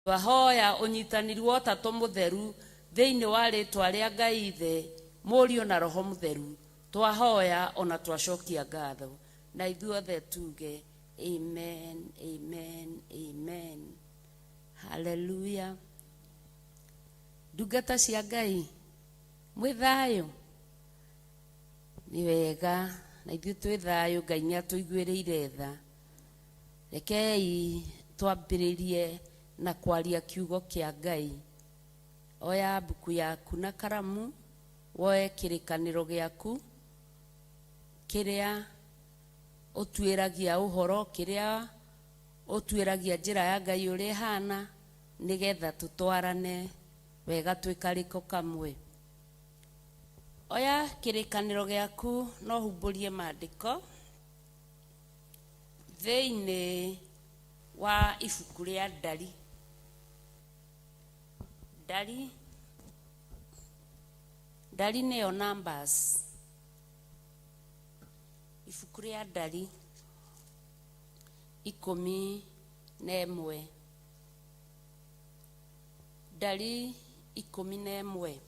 Twahoya ũnyitanĩri wa Ũtatũ Mũtheru thĩinĩ wa rĩtwa rĩa Ngai Ithe, Mũriũ na Roho Mũtheru. Twahoya ona twacokia ngatho. Na ithuothe tuge amen, amen, amen. Hallelujah. Ndungata cia Ngai, mwĩ thayũ? Nĩ wega, na ithuĩ twĩ thayũ, Ngai nĩ atũiguĩrĩire tha. Rekei twambĩrĩrie na kwaria kiugo kĩa Ngai. Oya mbuku yaku na karamu, woe kĩrĩkanĩro gĩaku kĩrĩa ũtuĩragia ũhoro, kĩrĩa ũtuĩragia njĩra ya Ngai ũrĩa ĩhana, nĩgetha tũtwarane wega twĩ karĩko kamwe. Oya kĩrĩkanĩro gĩaku na ũhumbũrie maandĩko thĩinĩ wa ibuku rĩa Ndari. Ndari, Ndari nĩyo Numbers. Ibuku rĩa Ndari 11. Ndari 11.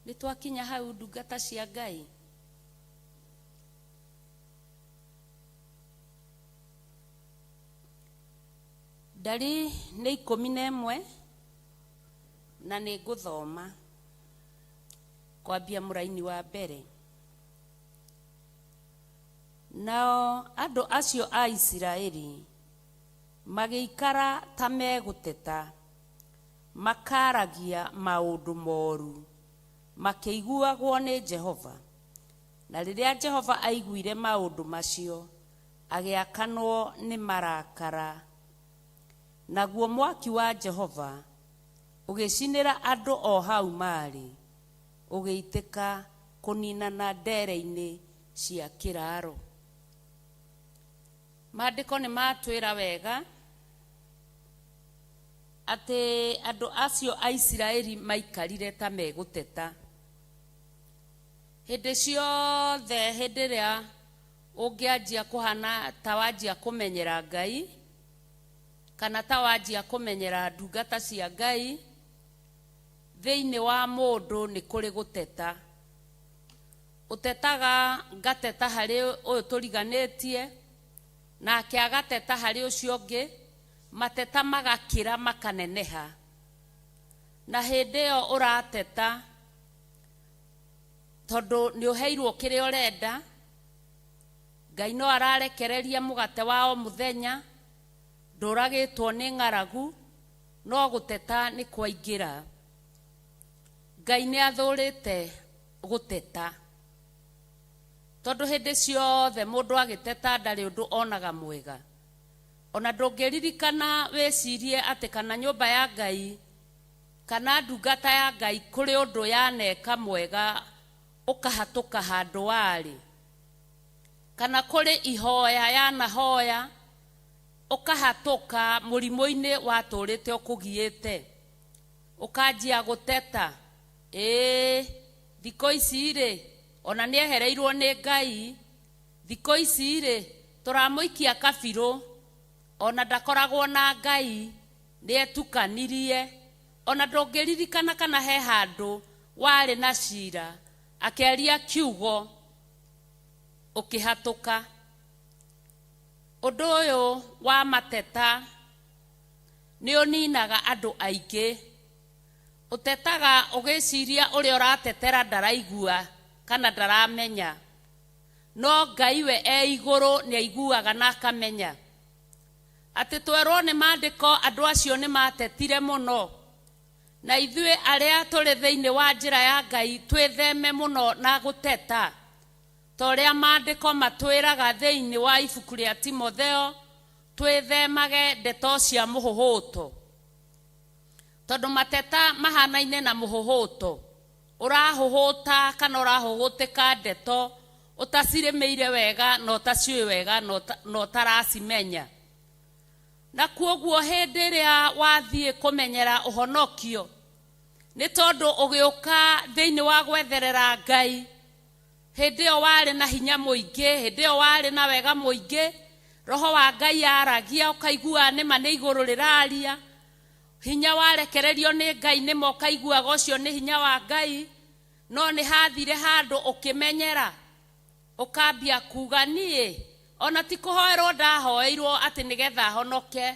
Nĩ twakinya hau ndungata cia Ngai? Ndari nĩ 11 na nĩ ngũthoma kwambia mũraini wa mbere. Nao andũ acio a Isiraeli magĩikara ta megũteta, makaaragia maũndũ moru makĩiguagwo nĩ Jehova. Na rĩrĩa Jehova aiguire maũndũ macio, agĩakanwo nĩ marakara. Naguo mwaki wa Jehova ũgĩcinĩra andũ o hau maarĩ, ũgĩitĩka kũninana ndere-inĩ cia kĩraaro. Maandĩko nĩ matwĩra wega atĩ andũ acio a Isiraeli maikarire ta megũteta. Hĩndĩ ciothe hĩndĩ ĩrĩa ũngĩanjia kũhana ta wanjia kũmenyera Ngai, kana ta wanjia kũmenyera ndungata cia Ngai, thĩinĩ wa mũndũ nĩ kũrĩ gũteta. Ũtetaga ngateta harĩ ũyũ tũriganĩtie, nake agateta harĩ ũcio ũngĩ, mateta magakĩra makaneneha. Na hĩndĩ ĩyo ũrateta, tondũ nĩ ũheirwo kĩrĩa ũrenda, Ngai no ararekereria mũgate wa o mũthenya, ndũragĩtwo nĩ ng'aragu, no gũteta nĩ kwaingĩra. Ngai nĩ athũrĩte gũteta. Tondũ hĩndĩ ciothe mũndũ agĩteta ndarĩ ũndũ onaga mwega. Ona ndũngĩririkana wĩcirie atĩ kana nyũmba ya Ngai kana ndungata ya Ngai kũrĩ ũndũ yaneka mwega ũkahatũka handũ warĩ. Kana kũrĩ ihoya yanahoya ũkahatũka mũrimũ-inĩ watũrĩte ũkũgiĩte. Ũkanjia gũteta, ĩĩ thikũ ici-rĩ, ona nĩehereirwo nĩ Ngai, thikũ ici-rĩ, tũramũikia kabirũ, ona ndakoragwo na Ngai, nĩetukanirie. Ona ndũngĩririkana kana he handũ warĩ na cira, akĩaria kiugo ũkĩhatũka. Ũndũ ũyũ wa mateta nĩ ũninaga andũ aingĩ. Ũtetaga ũgĩciria ũrĩa ũratetera ndaraigua kana ndaramenya, no Ngai we e igũrũ nĩ aiguaga na akamenya. Atĩ twerwo nĩ maandĩko andũ acio nĩ matetire mũno, na ithuĩ arĩa tũrĩ thĩinĩ wa njĩra ya Ngai twĩtheme mũno na gũteta, ta ũrĩa maandĩko matwĩraga thĩinĩ wa ibuku rĩa Timotheo, twĩthemage ndeto cia mũhũhũto, tondũ mateta mahanaine na mũhũhũto. Ũrahũhũta kana ũrahũhũtĩka ndeto ũtacirĩmĩire wega na ũtaciũĩ wega na ũtaracimenya. Na kuoguo hĩndĩ ĩrĩa wathiĩ kũmenyera ũhonokio, nĩ tondũ ũgĩũka thĩinĩ wa gwetherera Ngai, hĩndĩ ĩyo warĩ na hinya mũingĩ, hĩndĩ ĩyo warĩ na wega mũingĩ, Roho wa Ngai aragia ũkaigua nĩma nĩ igũrũ rĩraria, hinya warekererio nĩ Ngai nĩma ũkaiguaga ũcio nĩ hinya wa Ngai, no nĩ hathire handũ ũkĩmenyera, ũkambia kuga niĩ ona ti kũhoerwo ndahoeirwo atĩ nĩgetha honoke,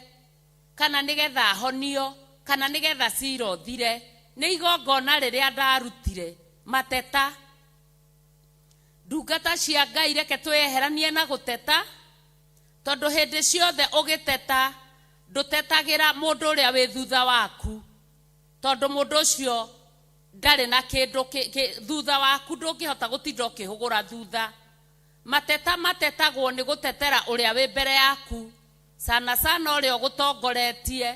kana nĩgetha honio, kana nĩgetha cira ũthire, nĩ igongona rĩrĩa ndarutire. Mateta. Ndungata cia Ngai, reke twĩyeheranie na gũteta, tondũ hĩndĩ ciothe ũgĩteta ndũtetagĩra mũndũ ũrĩa wĩ thutha waku, tondũ mũndũ ũcio ndarĩ na kĩndũ thutha waku, ndũngĩhota gũtinda ũkĩhũgũra thutha. Mateta matetagwo nĩ gũtetera ũrĩa wĩ mbere yaku, sana sana ũrĩa ũgũtongoretie,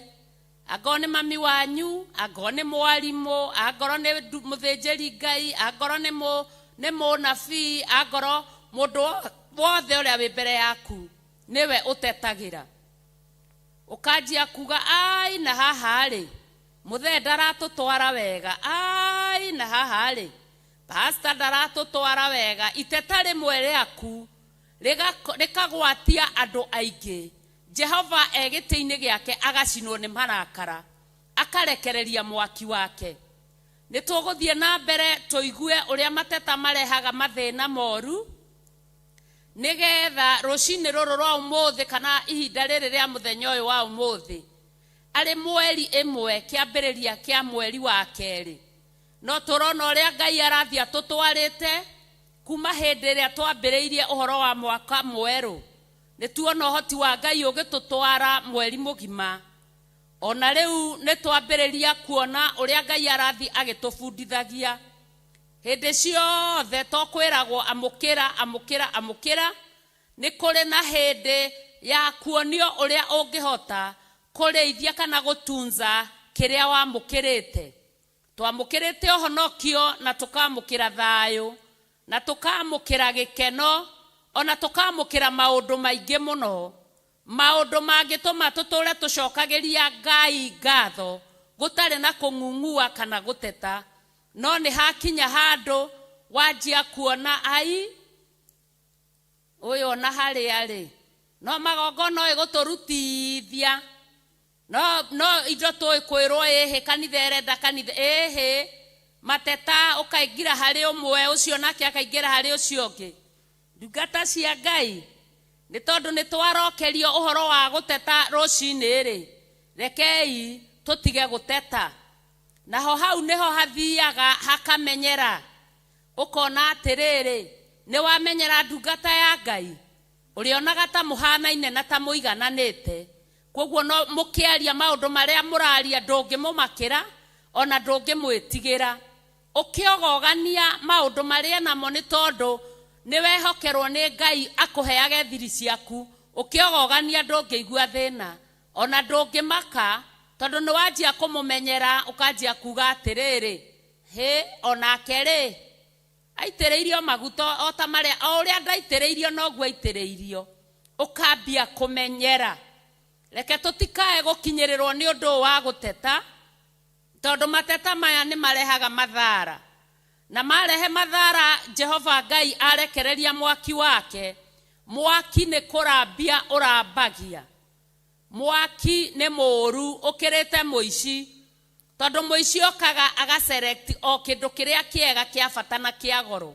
angorwo nĩ mami wanyu, angorwo nĩ mwarimũ, angorwo nĩ mũthĩnjĩri Ngai, angorwo nĩ mũnabii, angorwo mũndũ wothe ũrĩa wĩ mbere yaku nĩwe ũtetagĩra. Ũkanjia kuga ai na haha rĩ, mũthee ndaratũtwara wega, ai na haha rĩ, pastor ndaratũtwara wega. Iteta rĩmwe rĩaku rĩkagwatia andũ aingĩ. Jehova e gĩtĩ-inĩ gĩake agacinwo nĩ marakara, akarekereria mwaki wake. Nĩ tũgũthiĩ na mbere tũigue ũrĩa mateta marehaga mathĩna moru, nĩgetha rũcinĩ rũrũ rwa ũmũthĩ kana ihinda rĩrĩ rĩa mũthenya ũyũ wa ũmũthĩ, arĩ mweri ĩmwe kĩambĩrĩria kĩa mweri wa kerĩ, no tũrona ũrĩa Ngai arathiĩ atũtwarĩte kuma hĩndĩ ĩrĩa twambĩrĩirie ũhoro wa mwaka mwerũ. Nĩ tuona ũhoti wa Ngai ũgĩtũtwara mweri mũgima. Ona rĩu nĩ twambĩrĩria kuona ũrĩa Ngai arathiĩ agĩtũbundithagia. Hĩndĩ ciothe to kwĩragwo amũkĩra, amũkĩra, amũkĩra, nĩ kũrĩ na hĩndĩ ya kuonio ũrĩa ũngĩhota kũrĩithia kana gũtunza kĩrĩa wamũkĩrĩte. Twamũkĩrĩte ũhonokio na tũkamũkĩra thayũ na tũkamũkĩra gĩkeno, ona tũkamũkĩra maũndũ maingĩ mũno, maũndũ mangĩtũma tũtũre tũcokagĩria Ngai ngatho gũtarĩ na kũng'ung'ua kana gũteta. No nĩ hakinya handũ wanjia kuona ai ũyũ ona harĩa rĩ, no magongona ũyũ gũtũrutithia, no indo tũĩ kwĩrwo ĩhĩ kanitha ĩrenda kanitha ĩhĩ, mateta ũkaingĩra harĩ ũmwe ũcio nake akaingĩra harĩ ũcio ũngĩ. Ndungata cia Ngai, nĩ tondũ nĩ twarokerio ũhoro wa gũteta rũcinĩ rĩ, rekei tũtige gũteta. Naho hau nĩho hathiaga hakamenyera, ũkona atĩrĩrĩ, nĩ wamenyera ndungata ya Ngai, ũrĩonaga ta mũhanaine na ta mũigananĩte. Koguo no mũkĩaria maũndũ marĩa mũraria ndũngĩmũmakĩra ona ndũngĩmwĩtigĩra. Ũkĩogogania maũndũ marĩa namo nĩ tondũ nĩ wehokerwo nĩ Ngai akũheage thiri ciaku, ũkĩogogania ndũngĩigua thĩna ona ndũngĩmaka, tondũ nĩ wanjia kũmũmenyera, ũkanjia kuga atĩrĩrĩ, hĩ onake rĩ aitĩrĩirio maguta o ta marĩa o ũrĩa ndaitĩrĩirio noguo aitĩrĩirio. Ũkambia kũmenyera. Reke tũtikae gũkinyĩrĩrwo nĩ ũndũ wa gũteta, tondũ mateta maya nĩ marehaga mathara, na marehe mathara Jehova Ngai arekereria mwaki wake. Mwaki nĩ kũrambia ũrambagia. Mwaki nĩ mũũru ũkĩrĩte mũici, tondũ mũici okaga agaselect o kĩndũ kĩrĩa kĩega kĩa bata na kĩa goro,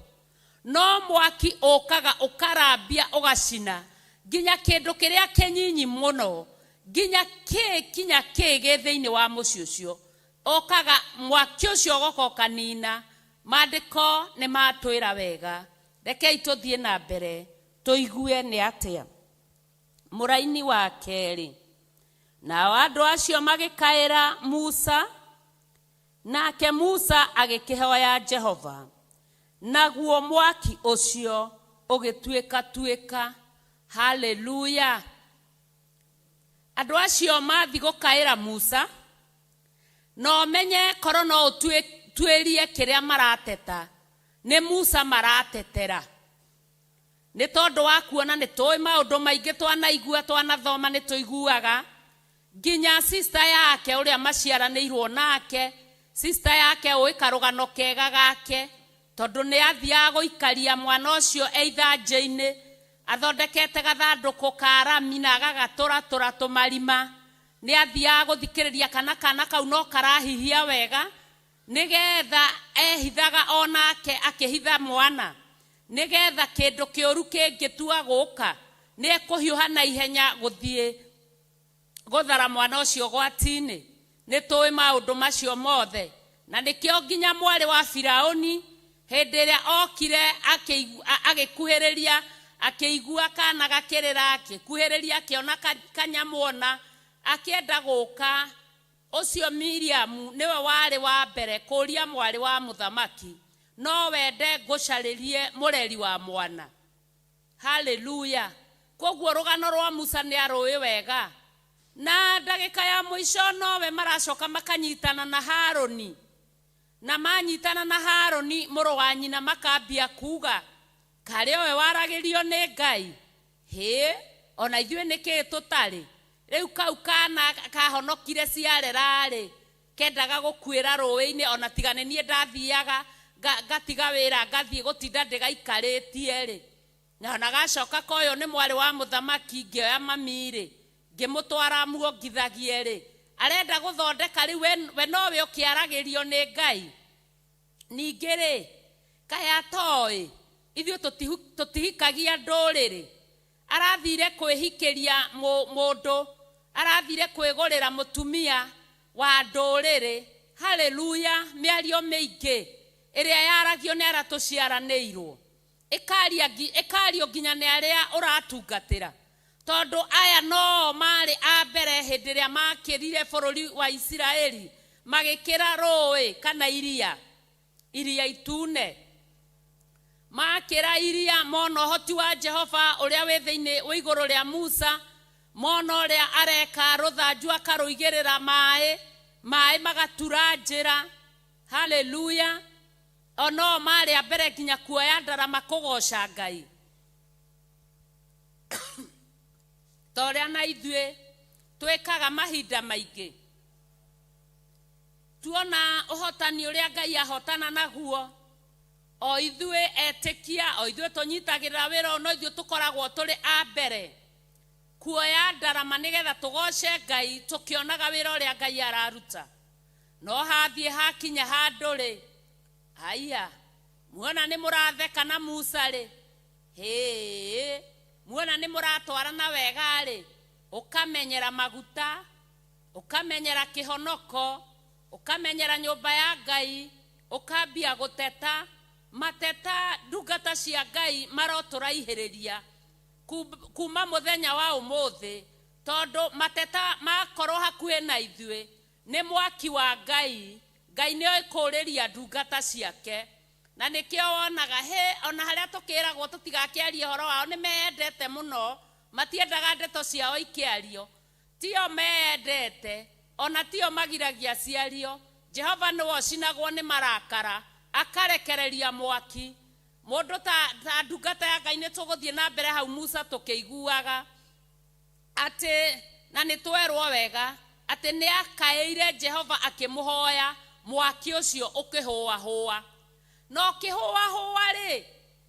no mwaki ũkaga ũkarambia ũgacina. Nginya kĩndũ kĩrĩa kĩnyinyi mũno, nginya kĩ kinya kĩ gĩ thĩinĩ wa mũciĩ ũcio, ũkaga mwaki ũcio ũgoka ũkanina. Maandĩko nĩ matwĩra wega. Rekei tũthiĩ na mbere tũigue nĩ atĩa. Mũraini wa kerĩ, nao andũ acio magĩkaĩra Musa, nake Musa agĩkĩhoya Jehova, naguo mwaki ũcio ũgĩtuĩka tuĩka. Haleluya! Andũ acio mathi gũkaĩra Musa, na ũmenye korwo no ũtuĩrie kĩrĩa marateta, nĩ Musa maratetera. Nĩ tondũ wa kuona nĩ tũĩ maũndũ maingĩ, twanaigua, twanathoma, nĩ tũiguaga nginya sister yake ũrĩa maciaranĩirwo nake, sister yake ũĩ karũgano kega gake, tondũ nĩ athiaga gũikaria mwana ũcio e ithanjĩ-inĩ, athondekete gathandũkũ ka rami na agagatũratũra tũmarima. Nĩ athiaga gũthikĩrĩria kana kana kau no karahihia wega, nĩgetha ehithaga onake akĩhitha mwana, nĩgetha kĩndũ kĩũru kĩngĩtua gũka nĩ ekũhiũha na ihenya gũthiĩ gũthara mwana ũcio gwati-inĩ. Nĩ tũĩ maũndũ macio mothe, na nĩkĩo nginya mwarĩ wa Firaũni hĩndĩ ĩrĩa okire agĩkuhĩrĩria, akĩigua kana gakĩrĩra, akĩkuhĩrĩria, akĩona kanyamwona, akĩenda gũka. Ũcio Miriamu nĩwe warĩ wa mbere kũria mwarĩ wa mũthamaki, no wende ngũcarĩrie mũreri wa mwana. Haleluya! Koguo rũgano rwa Musa nĩ arũĩ wega. Na ndagĩka ya mũico nowe maracoka makanyitana na Harũni, na manyitana na Harũni mũrũ wa nyina makambia kuga, karĩ owe waragĩrio nĩ Ngai? Hĩ, ona ithuĩ nĩkĩĩ tũtarĩ? Rĩu kau kana kahonokire ciarera-rĩ, kendaga gũkuĩra rũĩ-inĩ, ona tiga nĩ niĩ ndathiaga ngatiga wĩra ngathiĩ gũtinda ndĩgaikarĩtie-rĩ. Na ona gacoka koywo nĩ mwarĩ wa mũthamaki, ngĩoya mami-rĩ, ngĩmũtwara muongithagie-rĩ, arenda gũthondeka rĩu we nowe ũkĩaragĩrio nĩ Ngai. Ningĩ-rĩ, kaĩ atoĩ ithuĩ tũtihikagia ndũrĩrĩ? Arathire kwĩhikĩria mũndũ, arathire kwĩgũrĩra mũtumia wa ndũrĩrĩ. Haleluya! Mĩario mĩingĩ ĩrĩa yaragio nĩ arĩa tũciaranĩirwo, ĩkario nginya nĩ arĩa ũratungatĩra, tondũ aya no marĩ a mbere hĩndĩ ĩrĩa makĩrire bũrũri wa Isiraeli, magĩkĩra rũĩ kana iria, iria itune. Makĩra iria, mona ũhoti wa Jehova ũrĩa wĩ thĩinĩ wĩ igũrũ rĩa Musa, mona ũrĩa areka rũthanju akarũigĩrĩra maĩ, maĩ magatura njĩra. Haleluya! Ono marĩ a mbere nginya kuoya ndarama kũgoca Ngai. Ta ũrĩa na ithuĩ twĩkaga mahinda maingĩ, tuona ũhotani ũrĩa Ngai ahotana naguo, o ithuĩ etĩkia, o ithuĩ tũnyitagĩrĩra wĩra ũyũ, no ithuĩ tũkoragwo tũrĩ a mbere kuoya ndarama nĩgetha tũgoce Ngai tũkĩonaga wĩra ũrĩa Ngai araruta. No hathiĩ hakinya handũ rĩ, haiya, muona nĩ mũratheka na Musa rĩ, hĩ, muona nĩ mũratwarana wega rĩ, ũkamenyera maguta, ũkamenyera kĩhonoko, ũkamenyera nyũmba ya Ngai, ũkambia gũteta mateta. Ndungata cia Ngai marotũraihĩrĩria kuma mũthenya wa ũmũthĩ, tondũ mateta makorwo hakuhĩ na ithuĩ nĩ mwaki wa Ngai. Ngai nĩ oĩ kũũrĩria ndungata ciake, na nĩkĩo wonaga hĩ ona harĩa tũkĩragwo tũtigakĩarie ũhoro wao, nĩ meyendete mũno, matiendaga ndeto ciao ikĩario. Tio meyendete, ona tio magiragia ciario. Jehova nĩwe ũcinagwo nĩ marakara akarekereria mwaki. Mũndũ ta ndungata ya Ngai, nĩ tũgũthiĩ na mbere hau Musa tũkĩiguaga atĩ, na nĩ twerwo wega atĩ nĩ akaĩire Jehova akĩmũhoya, mwaki ũcio ũkĩhũahũa. Na ũkĩhũahũa rĩ,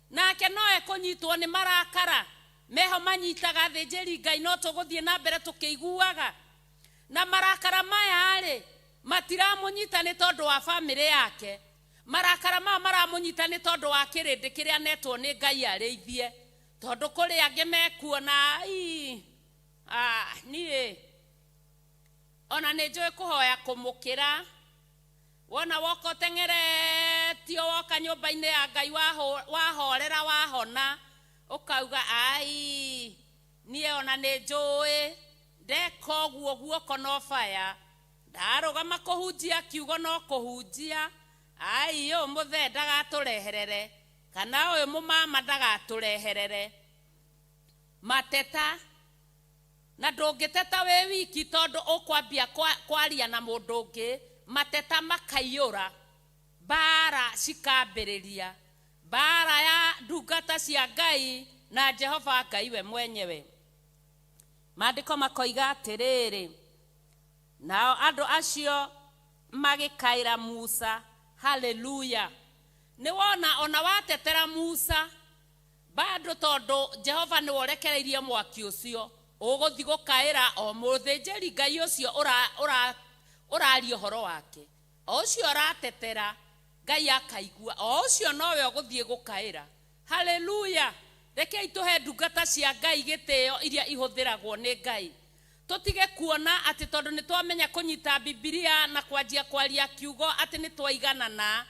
nake no ekũnyitwo nĩ marakara meho manyitaga athĩnjĩri Ngai. No tũgũthiĩ na mbere tũkĩiguaga na marakara maya rĩ, matiramũnyita nĩ tondũ wa bamĩrĩ yake. Marakara maya maramũnyita nĩ tondũ wa kĩrĩndĩ kĩrĩa anetwo nĩ Ngai arĩithie. Tondũ kũrĩ angĩ mekuona ii, niĩ ona nĩ njũĩ kũhoya kũmũkĩra. Wona woka ũteng'eretio woka nyũmba-inĩ ya Ngai wahorera wahona, ũkauga ai niĩ ona nĩ njũĩ ndeka ũguo guoko no baya, ndarũgama kũhunjia kiugo no kũhunjia, ai ũyũ mũthee ndagatũreherere kana ũyũ mũmama ndagatũreherere. Mateta na ndũngĩteta wĩ wiki tondũ ũkwambia kwaria na mũndũ ũngĩ, mateta makaiyũra, mbara cikambĩrĩria, mbara ya ndungata cia Ngai na Jehova Ngai we mwenyewe. Maandĩko makoiga atĩrĩrĩ, nao andũ acio magĩkaĩra Musa. Haleluya. Nĩ wona ona watetera Musa bado tondũ Jehova nĩwe ũrekereirie mwaki ũcio, ũgũthiĩ gũkaĩra o mũthĩnjĩri Ngai ũcio ũraria ũhoro wake, o ũcio ũratetera Ngai akaigua, o ũcio nowe ũgũthiĩ gũkaĩra. Haleluya. Rekei tũhe ndungata cia Ngai gĩtĩo iria ihũthĩragwo nĩ Ngai. Tũtige kuona atĩ tondũ nĩ twamenya kũnyita Bibilia na kwanjia kwaria kiugo atĩ nĩ twaiganana.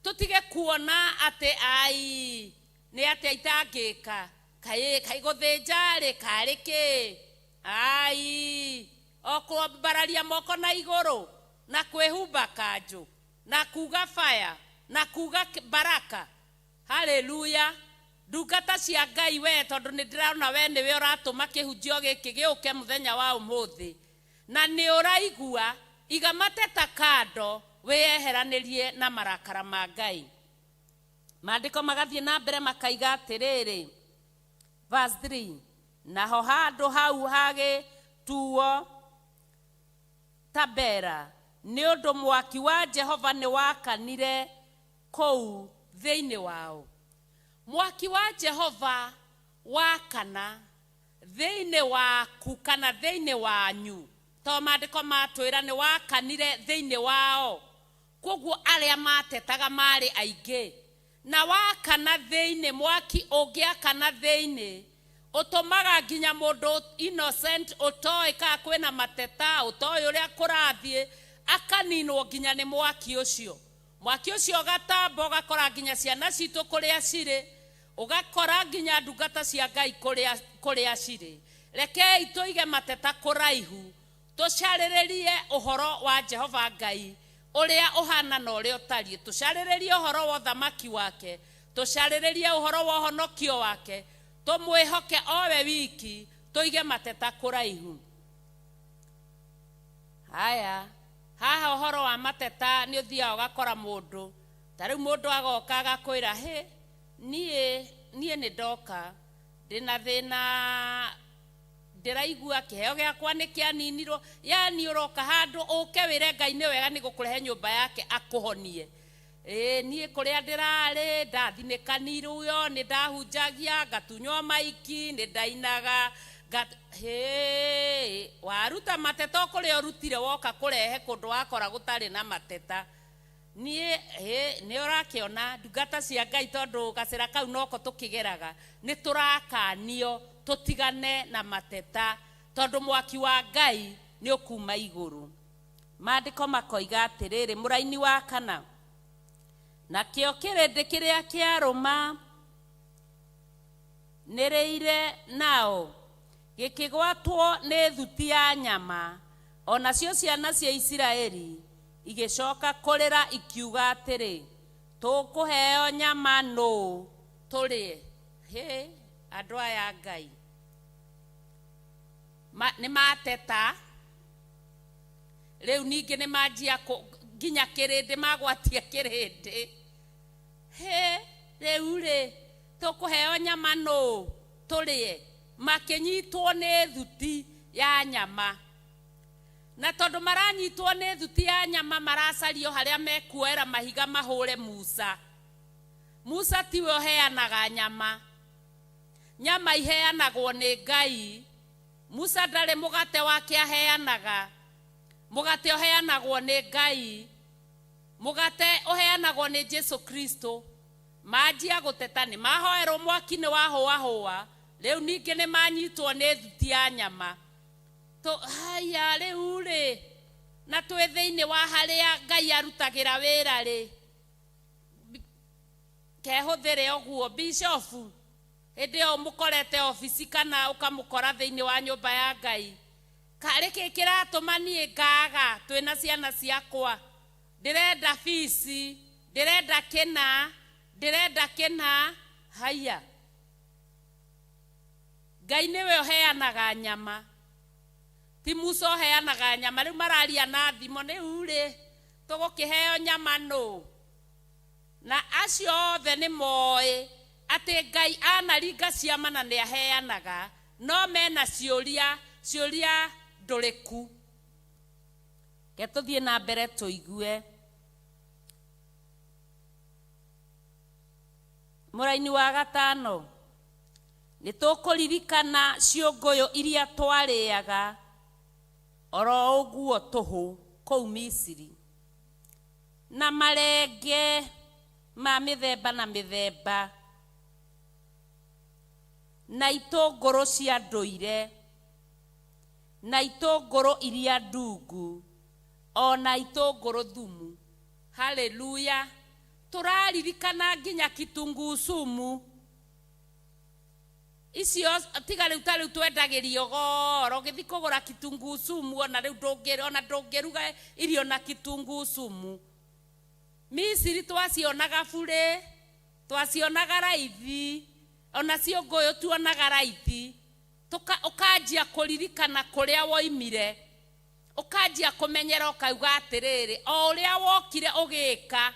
Tũtige kuona atĩ ai nĩ atĩa itangĩka, kaĩ gũthĩnja rĩ karĩ kĩ, ai o kwambararia moko na igũrũ na kwĩhumba kanjũ na kuga fire na kuga baraka. Haleluya. Ndungata cia Ngai we, tondũ nĩ ndĩrona we nĩwe ũratũma kĩhunjio gĩkĩ gĩũke mũthenya wa ũmũthĩ, na nĩ ũraigua, iga mateta kando wĩyeheranĩrie na marakara ma Ngai. Maandĩko magathiĩ na mbere makaiga atĩrĩrĩ, verse 3, naho handũ hau hagĩtuo Tabera nĩ ũndũ mwaki wa Jehova nĩ wakanire kũu thĩinĩ wao. Mwaki wa Jehova wakana thĩinĩ waku kana thĩinĩ wanyu, to maandĩko matwĩra nĩ wakanire thĩinĩ wao. Koguo arĩa matetaga marĩ aingĩ, na wakana thĩinĩ, mwaki ũngĩakana thĩinĩ ũtũmaga nginya mũndũ innocent ũtoĩ kana kwĩna mateta, ũtoĩ ũrĩa kũrathiĩ, akaninwo nginya nĩ mwaki ũcio. Mwaki ũcio ũgatamba ũgakora nginya ciana citũ kũrĩa cirĩ, ũgakora nginya ndungata cia Ngai kũrĩa cirĩ. Rekei tũige mateta kũraihu, tũcarĩrĩrie ũhoro wa Jehova Ngai ũrĩa ũhana na ũrĩa ũtariĩ, tũcarĩrĩrie ũhoro wa ũthamaki wake, tũcarĩrĩrie ũhoro wa ũhonokio wake, tũmwĩhoke owe wiki, tũige mateta kũraihu. Haya, haha ũhoro wa mateta nĩ ũthiaga ũgakora mũndũ, ta rĩu mũndũ agoka agakwĩra, hĩ, niĩ nĩ ndoka, ndĩna thĩna, ndĩraigua kĩheo gĩakwa nĩ kĩaninirwo. Yani ũroka handũ ũke wĩre Ngai nĩ wega nĩ gũkũrehe nyũmba yake akũhonie. Niĩ kũrĩa ndĩrarĩ ndathinĩkanirwo, nĩ ndahunjagia, ngatunywo maiki, nĩ ndainaga, hĩ, waruta mateta o kũrĩa ũrutire woka kũrehe kũndũ wakora gũtarĩ na mateta. Niĩ, hĩ, nĩ ũrakĩona ndungata cia Ngai tondũ gacĩra kau noko tũkĩgeraga, nĩ tũrakanio tũtigane na mateta tondũ mwaki wa Ngai nĩ ũkuma igũrũ. Maandĩko makoiga atĩrĩrĩ, mũraini wa kana, nakĩo kĩrĩndĩ kĩrĩa kĩarũma nĩrĩire nao gĩkĩgwatwo nĩ thuti ya nyama, onacio ciana cia Isiraeli igĩcoka kũrĩra ikiuga atĩrĩ, tũkũheo nyama nũ tũrĩe? Hĩ, andũ aya Ngai nĩ mateta rĩu, ningĩ nĩ manjia nginya kĩrĩndĩ, magwatia kĩrĩndĩ. Hĩ, rĩu rĩ tũkũheo nyama nũ tũrĩe? Makĩnyitwo nĩ thuti ya nyama, na tondũ maranyitwo nĩ thuti ya nyama maracario harĩa mekuoera mahiga mahũre Musa. Musa tiwe ũheanaga nyama, nyama iheanagwo nĩ Ngai. Musa ndarĩ mũgate wake aheanaga, mũgate ũheanagwo nĩ Ngai, mũgate ũheanagwo nĩ Jesu Kristo. Manjia gũteta nĩ mahoerwo mwaki nĩ wahũahũa, Rĩu ningĩ nĩ manyitwo nĩ thuti ya nyama. Haya rĩu rĩ, na twĩ thĩinĩ wa harĩa Ngai arutagĩra wĩra rĩ, kehũthĩre ũguo bishofu hĩndĩ ĩyo mũkorete obici kana ũkamũkora thĩinĩ wa nyũmba ya Ngai. Karĩ kĩ kĩratũma niĩ ngaga twĩna ciana ciakwa, ndĩrenda bici, ndĩrenda kĩna, ndĩrenda kĩna. Haya, Ngai nĩwe ũheanaga nyama, ti Musa ũheanaga nyama. Rĩu mararia na thimo, rĩu rĩ tũgũkĩheo nyama nũ? Na acio othe nĩ moĩ atĩ Ngai anaringa ciama na nĩ aheanaga, no mena ciũria, ciũria ndũrĩku. Ke tũthiĩ na mbere tũigue. Mũraini wa gatano, nĩ tũkũririkana ciũngũyũ iria twarĩaga oro ũguo tũhũ kũu Misiri, na marenge ma mĩthemba na mĩthemba, na itũngũrũ cia ndũire, na itũngũrũ iria ndungu, ona itũngũrũ thumu. Haleluya! Tũraririkana nginya kitunguu sumu icio, tiga rĩu ta rĩu twendagĩrio goro ũgĩthiĩ kũgũra kitunguu sumu, ona rĩu ona ndũngĩruga irio na kitunguu sumu. Misiri twacionaga burĩ, twacionaga raithi, ona ciũngũyũ tuonaga raithi. Ũkanjia kũririkana kũrĩa woimire, ũkanjia kũmenyera, ũkauga atĩrĩrĩ, o ũrĩa wokire ũgĩka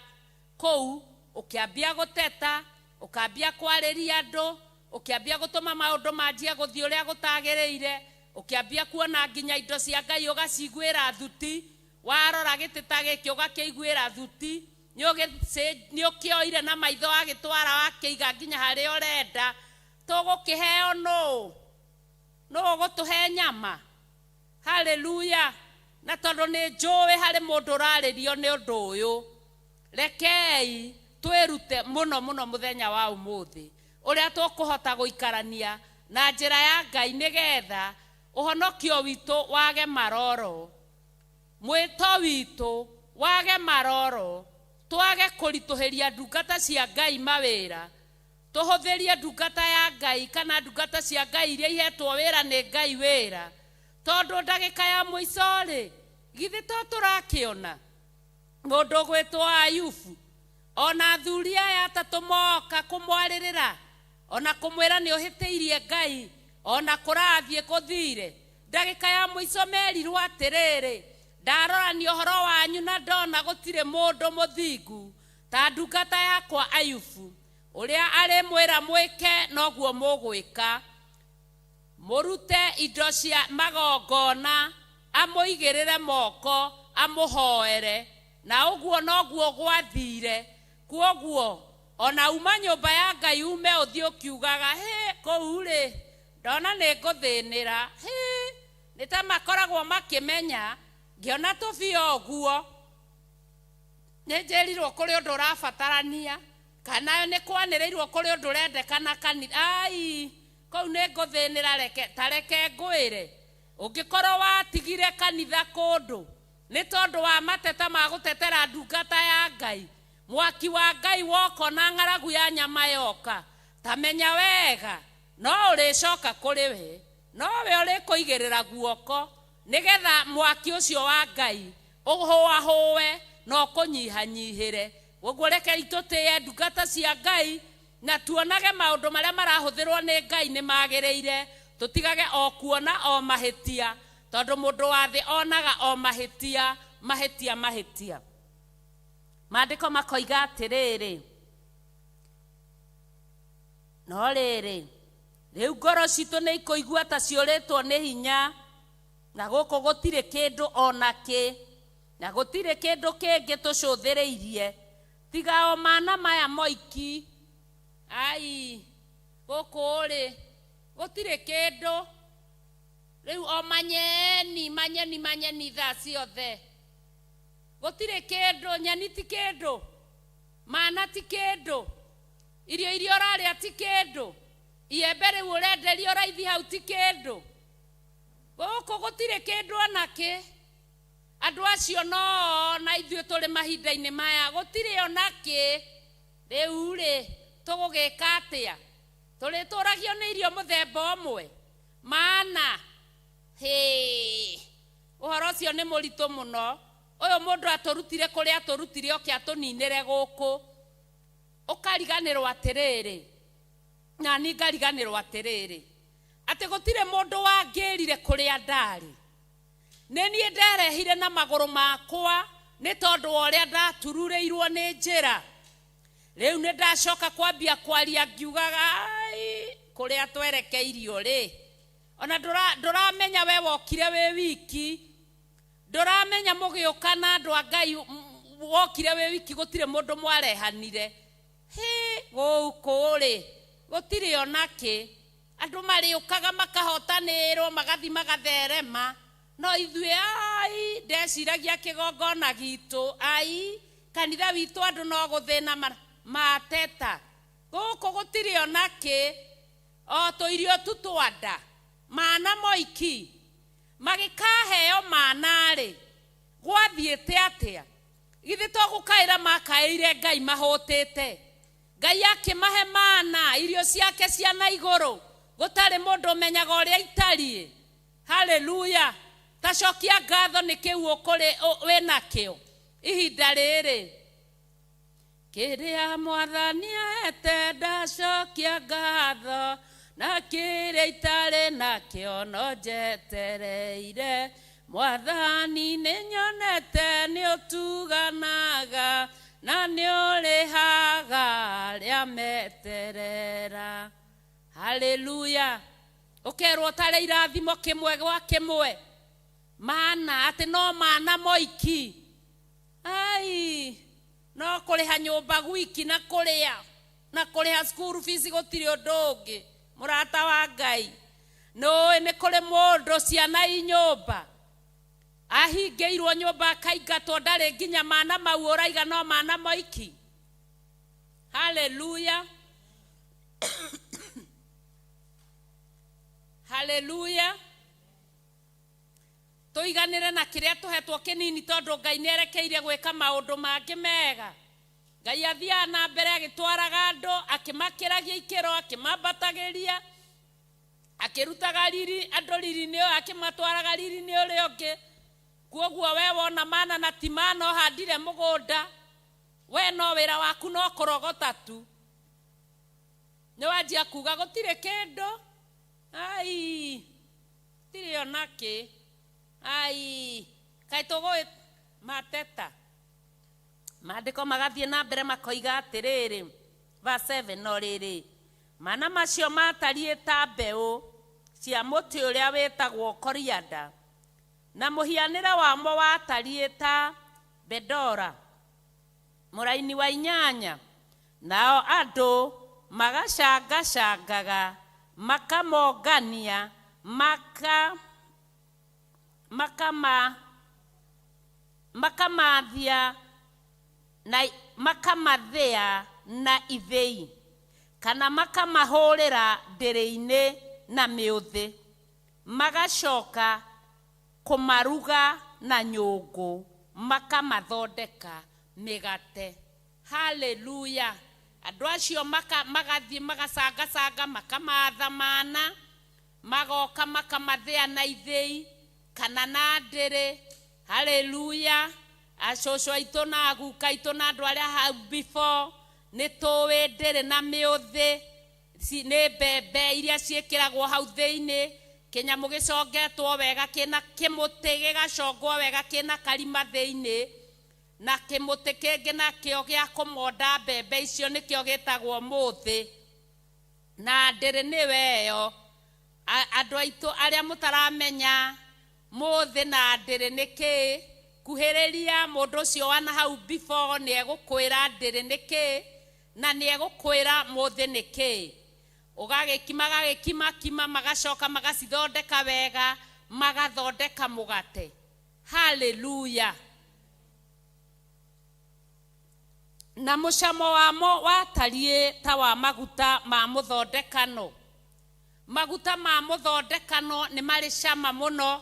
kũu, ũkĩambia gũteta, ũkambia kwarĩria andũ, ũkĩambia gũtũma maũndũ manjie gũthiĩ ũrĩa gũtagĩrĩire, ũkĩambia kuona nginya indo cia Ngai ũgaciguĩra thuti. Warora gĩtĩ ta gĩkĩ ũgakĩiguĩra thuti, nĩ ũkĩoire na maitho wagĩtwara wakĩiga nginya harĩa ũrenda. Tũgũkĩheo nũ? Nũ ũgũtũhe nyama? Haleluya! Na tondũ nĩ njũĩ harĩ mũndũ ũrarĩrio nĩ ũndũ ũyũ, rekei twĩrute mũno mũno mũthenya wa ũmũthĩ ũrĩa tũkũhota gũikarania na njĩra ya Ngai, nĩgetha ũhonokio witũ wage maroro, mwĩto witũ wage maroro, twage kũritũhĩria ndungata cia Ngai mawĩra, tũhũthĩrie ndungata ya Ngai kana ndungata cia Ngai iria ihetwo wĩra nĩ Ngai wĩra, tondũ ndagĩka ya mũico rĩ, githĩ to tũrakĩona mũndũ ũgwĩtwo Ayubu, ona athuri aya atatũ moka kũmwarĩrĩra, ona kũmwĩra nĩ ũhĩtĩirie Ngai, ona kũrathiĩ kũthire, ndagĩka ya mũico merirwo atĩrĩrĩ, ndarorania ũhoro wanyu na ndona gũtirĩ mũndũ mũthingu ta ndungata yakwa Ayubu, ũrĩa arĩmwĩra mwĩke noguo mũgwĩka, mũrute indo cia magongona, amũigĩrĩre moko, amũhoere. Na ũguo noguo gwathire. Kwoguo ona uma nyũmba ya Ngai ume ũthiĩ ũkiugaga, hĩ kũu rĩ ndona nĩ ngũthĩnĩra, hĩ nĩ ta makoragwo makĩmenya ngĩona tũbia ũguo nĩ njĩrirwo kũrĩ ũndũ ũrabatarania, kana nĩ kwanĩrĩirwo kũrĩ ũndũ ũrendekana kanitha, ai kũu nĩ ngũthĩnĩra, reke ta reke ngwĩre, ũngĩkorwo watigire kanitha kũndũ nĩ tondũ wa mateta ma gũtetera ndungata ya Ngai, mwaki wa Ngai woka na ng'aragu ya nyama yoka, ta menya wega no ũrĩcoka kũrĩ we, no we ũrĩkũigĩrĩra guoko nĩgetha mwaki ũcio wa Ngai ũhũahũe na ũkũnyihanyihĩre. Ũguo rekei tũtĩe ndungata cia Ngai na tuonage maũndũ marĩa marahũthĩrwo nĩ Ngai nĩ magĩrĩire, tũtigage o kuona o mahĩtia, tondũ mũndũ wa thĩ onaga o mahĩtia, mahĩtia, mahĩtia. Maandĩko makoiga atĩrĩrĩ, no rĩrĩ, rĩu ngoro citũ nĩ ikũigua ta ciũrĩtwo nĩ hinya, na gũkũ gũtirĩ kĩndũ ona kĩ, na gũtirĩ kĩndũ kĩngĩ tũcũthĩrĩirie tiga o mana maya moiki. Ai, gũkũ rĩ gũtirĩ kĩndũ, rĩu o manyeni manyeni manyeni thaa ciothe, gũtirĩ kĩndũ, nyeni ti kĩndũ, mana ti kĩndũ, irio iria ũrarĩa ti kĩndũ. Iembe rĩu ũrenderio raithi hau ti kĩndũ. Gũkũ gũtirĩ kĩndũ onakĩ. Andũ acio no na ithuĩ tũrĩ mahinda-inĩ maya gũtirĩ onakĩ. Rĩu rĩ tũgũgĩka atĩa? Tũrĩtũragio nĩ irio mũthemba ũmwe. Maana hĩ, ũhoro ũcio nĩ mũritũ mũno. Ũyũ mũndũ atũrutire kũrĩa atũrutire oke atũninĩre gũkũ. Ũkariganĩrwo atĩrĩrĩ, na niĩ ngariganĩrwo atĩrĩrĩ, atĩ gũtirĩ mũndũ wangĩrire kũrĩa ndarĩ. Nĩ niĩ nderehire na magũrũ makwa nĩ tondũ wa ũrĩa ndatururĩirwo nĩ njĩra. Rĩu nĩ ndacoka kwambia kwaria ngiugaga ai kũrĩa twerekeirio rĩ. Ona ndũramenya we wokire wĩ wiki. Ndũramenya mũgĩũka na andũ a Ngai wokire wĩ wiki gũtirĩ mũndũ mwarehanire. Hĩ, gũkũ rĩ gũtirĩ onakĩ. Andũ marĩũkaga makahotanĩrwo magathi magatherema. No ithuĩ ai ndeciragia kĩgongona gitũ ai kanitha witũ andũ no gũthĩna mateta. Gũkũ gũtirĩ onakĩ. O tũirio tu twa nda. Mana moiki. Magĩkaheo mana rĩ, gwathiĩte atĩa? Githĩ to gũkaĩra makaĩire Ngai mahũtĩte. Ngai akĩmahe mana, irio ciake cia na igũrũ. Gũtarĩ mũndũ ũmenyaga ũrĩa itariĩ. Haleluya. Tacokia ngatho nĩ kĩu ũkũrĩ wĩnakĩo ihinda rĩrĩ. Kĩrĩa mwathani ahete ndacokia ngatho, na kĩrĩa itarĩ nakĩo no njetereire. Mwathani nĩ nyonete nĩ ũtuganaga, na nĩ ũrĩhaga arĩa meterera. Haleluya. Ũkerwo ũtarĩ irathimo kĩmwe gwa kĩmwe. Mana atĩ no mana moiki. Ai, no kũrĩha nyũmba gwiki na kũrĩa na kũrĩha school fees gũtirĩ ũndũ ũngĩ. Mũrata wa Ngai, nĩũĩ nĩ kũrĩ mũndũ ciana i nyũmba ahingĩirwo nyũmba akaingatwo ndarĩ nginya mana mau ũraiga no mana moiki. Haleluya. Haleluya. Tũiganĩre na kĩrĩa tũhetwo kĩnini tondũ Ngai nĩ erekeire gwĩka maũndũ mangĩ mega. Ngai athiaga na mbere agĩtwaraga andũ, akĩmakĩragia ikĩro, akĩmambatagĩria, akĩrutaga riri andũ riri-inĩ ũyũ, akĩmatwaraga riri-inĩ ũrĩa ũngĩ. Kwoguo we wona mana na ti mana ũhandire mũgũnda, we no wĩra waku no kũrogota tu. Nĩ wanjia kuga gũtirĩ kĩndũ. Ai, gũtirĩ onakĩ. Ai, kaĩ tũgũĩ mateta. Maandĩko magathiĩ na mbere makoiga atĩrĩrĩ, verse 7 no rĩrĩ, mana macio matariĩ ta mbeũ cia mũtĩ ũrĩa wĩtagwo korianda, na mũhianĩre wamo watariĩ ta bendora mũraini wa inyanya. Nao andũ magacangacangaga, makamongania, makamathia na makamathĩa na ithĩi, kana makamahũrĩra ndĩrĩ-inĩ na mĩũthĩ, magacoka kũmaruga na nyũngũ, makamathondeka mĩgate. Haleluya. Andũ acio magathiĩ magacangacanga, makamatha mana, magoka makamathĩa na ithĩi kana na ndĩrĩ. Haleluya. Acũcũ aitũ na aguka aitũ na andũ arĩa hau before nĩ tũĩ ndĩrĩ na mĩũthĩ, nĩ mbembe iria ciĩkĩragwo hau thĩinĩ, kĩnyamũ gĩcongetwo wega kĩna kĩmũtĩ gĩgacongwo wega kĩna karima thĩinĩ, na kĩmũtĩ kĩngĩ nakĩo gĩa kũmonda mbembe icio nĩkĩo gĩtagwo mũthĩ. Na ndĩrĩ nĩwe ĩyo. Andũ aitũ arĩa mũtaramenya mũthĩ na ndĩrĩ nĩ kĩĩ, kuhĩrĩria mũndũ ũcio wana hau before nĩ egũkwĩra ndĩrĩ nĩ kĩĩ, na nĩ egũkwĩra mũthĩ nĩ kĩĩ. Ũgagĩkima, gagĩkima kima, magacoka magacithondeka wega, magathondeka mũgate. Haleluya. Na mũcamo wamo watariĩ ta wa maguta ma mũthondekano. Maguta ma mũthondekano nĩ marĩ cama mũno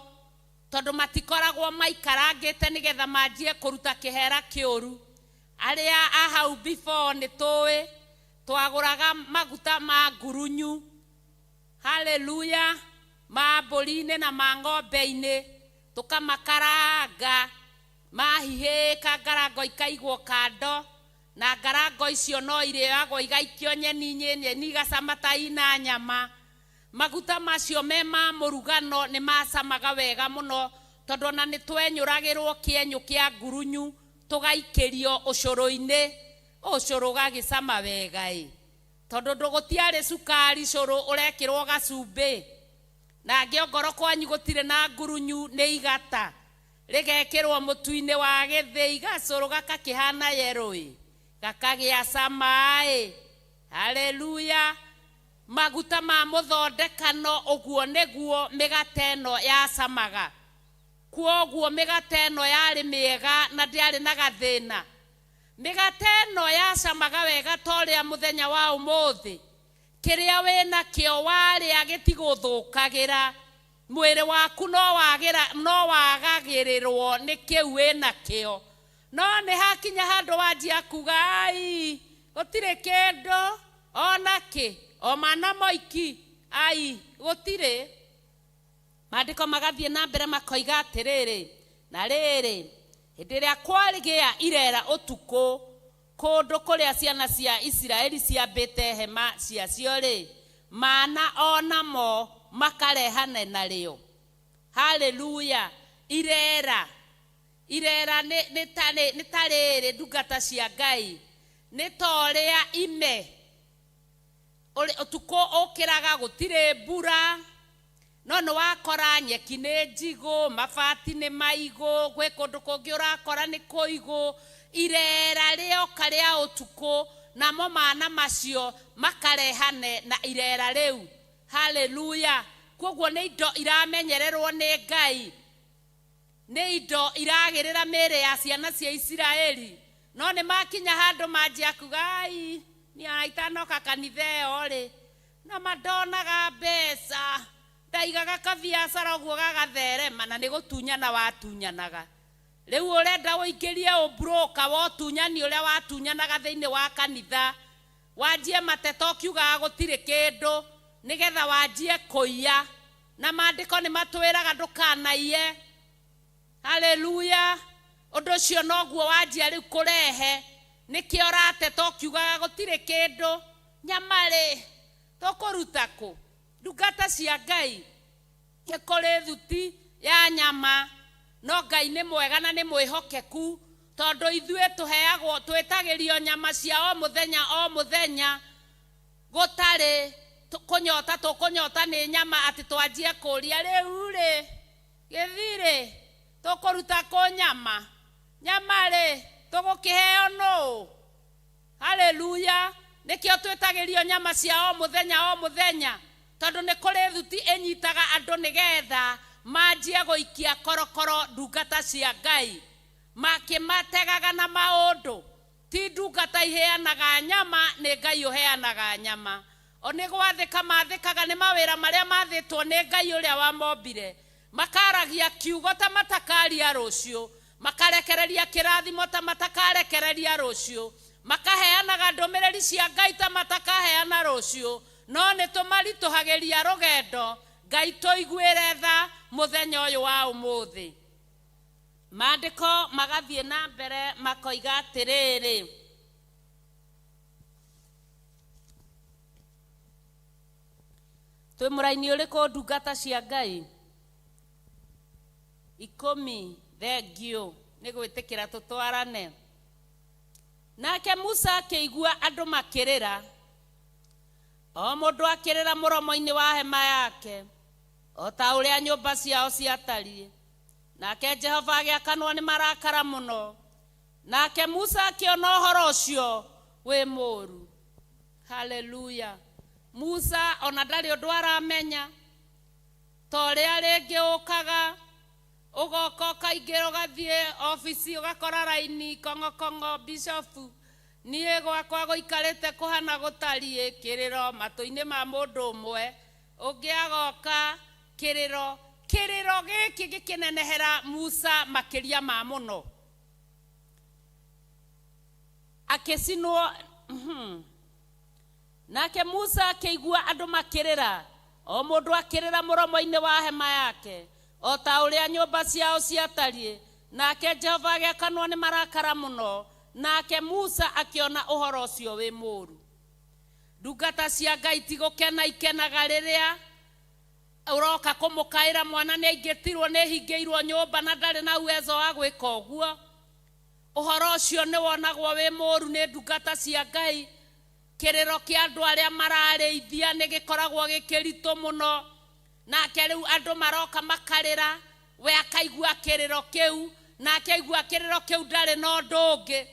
tondũ matikoragwo maikarangĩte nĩgetha manjie kũruta kĩhera kĩũru. Arĩa a hau before nĩ tũĩ twagũraga maguta ma ngurunyu, haleluya, ma mbũri-inĩ na ma ng'ombe-inĩ, tũkamakaranga mahihĩka, ngarango ikaigwo kando, na ngarango icio no irĩagwo igaikio nyeni, nyeni igacama ta ina nyama. Maguta macio me ma mũrugano nĩ macamaga wega mũno tondũ ona nĩ twenyũragĩrwo kĩenyũ kĩa ngurunyu tũgaikĩrio ũcũrũ-inĩ, ũcũrũ ũgagĩcama wega ĩ, tondũ ndũgũtiarĩ cukari, cũrũ ũrekĩrwo gacumbĩ. Na angĩ ongorwo kwanyu gũtirĩ na ngurunyu nĩ igata rĩgekĩrwo mũtu-inĩ wa gĩthĩi, gacũrũ gakakĩhana yerũ ĩ, gakagĩa cama ĩ, haleluya. Maguta ma mũthondekano ũguo nĩguo mĩgate ĩno yacamaga. Kwoguo mĩgate ĩno yarĩ mĩega na ndĩarĩ na gathĩna. Mĩgate ĩno yacamaga wega ta ũrĩa mũthenya wa ũmũthĩ kĩrĩa wĩnakĩo warĩa gĩtigũthũkagĩra, mwĩrĩ waku no wagagĩrĩrwo nĩ kĩu wĩnakĩo. No nĩ hakinya handũ wanjia kuga ai gũtirĩ kĩndũ ona kĩ o mana moiki, ai gũtirĩ. Maandĩko magathiĩ na mbere makoiga atĩrĩrĩ, na rĩrĩ hĩndĩ ĩrĩa kwarĩgĩa irera ũtukũ kũndũ kũrĩa ciana cia Isiraeli ciambĩte hema ciacio rĩ, mana onamo makarehane narĩo. Haleluya. Irera, irera nĩ ta rĩrĩ ndungata cia Ngai, nĩ ta ũrĩa ime ũtukũ ũkĩraga gũtirĩ mbura, no nĩ wakora nyeki nĩ njigũ, mabati nĩ maigũ, gwĩ kũndũ kũngĩ ũrakora nĩ kũigũ. Irera rĩoka rĩa ũtukũ namo mana macio makarehane na irera rĩu. Haleluya. Kwoguo nĩ indo iramenyererwo nĩ Ngai, nĩ indo iragĩrĩra mĩĩrĩ ya ciana cia Isiraeli. No nĩ makinya handũ manjia kuga ai niĩ itanoka kanitha ĩyo rĩ, na mandonaga mbeca, ndaigaga kabiacara ũguo gagatherema, na nĩ gũtunyana watunyanaga. Rĩu ũrenda ũingĩrie ũbroka wa ũtunyani ũrĩa watunyanaga thĩinĩ wa kanitha, wanjie mateta ũkiugaga gũtirĩ kĩndũ nĩgetha wanjie kũiya. Na maandĩko nĩ matwĩraga ndũkanaiye. Haleluya. Ũndũ ũcio noguo wanjia rĩu kũrehe, nĩkĩo ũrateta ũkiugaga gũtirĩ kĩndũ. Nyama rĩ tũkũruta kũ? Ndungata cia Ngai nĩ kũrĩ thuti ya nyama, no Ngai nĩ mwega na nĩ mwĩhokeku, tondũ ithuĩ tũheagwo, twĩtagĩrio nyama cia o mũthenya o mũthenya, gũtarĩ kũnyota tũkũnyota nĩ nyama atĩ twanjie kũria rĩu rĩ gĩthirĩ tũkũruta kũ nyama, nyama rĩ tũgũkĩheo nũũ? Haleluya. Nĩkĩo twĩtagĩrio nyama cia o mũthenya o mũthenya, tondũ nĩ kũrĩ thuti ĩnyitaga andũ nĩgetha manjie gũikia korokoro ndungata cia Ngai, makĩmategaga na maũndũ. Ti ndungata iheanaga nyama, nĩ Ngai ũheanaga nyama. O nĩ gwathĩka mathĩkaga nĩ mawĩra marĩa mathĩtwo nĩ Ngai ũrĩa wamombire, makaragia kiugo ta matakaria rũciũ, makarekereria kĩrathimo ta matakarekereria rũciũ, makaheanaga ndũmĩrĩri cia Ngai ta matakaheana rũciũ. No nĩ tũmaritũhagĩria rũgendo. Ngai tũiguĩre tha mũthenya ũyũ wa ũmũthĩ. Maandĩko magathiĩ na mbere makoiga atĩrĩrĩ, twĩ mũraini ũrĩkũ ndungata cia Ngai? 10. Thengiũ nĩ gwĩtĩkĩra tũtwarane. Nake Musa akĩigua andũ makĩrĩra, o mũndũ akĩrĩra mũromo-inĩ wa hema yake, o ta ũrĩa nyũmba ciao ciatariĩ. Nake Jehova agĩakanwo nĩ marakara mũno. Nake Musa akĩona ũhoro ũcio wĩ mũũru. Haleluya. Musa ona ndarĩ ũndũ aramenya, ta ũrĩa rĩngĩ ũkaga ũgoka ũkaingĩra ũgathiĩ obici ũgakora raini kong'okong'o, bishofu niĩ gwakwa gũikarĩte kũhana gũtariĩ kĩrĩro matũ-inĩ ma mũndũ ũmwe. Ũngĩ agoka kĩrĩro, kĩrĩro gĩkĩ gĩkĩnenehera Musa makĩria ma mũno. Akĩcinwo. Nake Musa akĩigua andũ makĩrĩra, o mũndũ akĩrĩra mũromo-inĩ wa hema yake, o ta ũrĩa nyũmba ciao ciatariĩ. Nake Jehova agĩakanwo nĩ marakara mũno, nake Musa akĩona ũhoro ũcio wĩ mũũru. Ndungata cia Ngai ti gũkena ikenaga rĩrĩa ũroka kũmũkaĩra mwana nĩ aingĩtirwo, nĩ hingĩirwo nyũmba na ndarĩ na uwezo wa gwĩka ũguo. Ũhoro ũcio nĩ wonagwo wĩ mũũru nĩ ndungata cia Ngai. Kĩrĩro kĩa andũ arĩa mararĩithia nĩ gĩkoragwo gĩkĩritũ mũno. Nake rĩu andũ maroka makarĩra, we akaigua kĩrĩro kĩu, nake aigua kĩrĩro kĩu ndarĩ na ũndũ ũngĩ.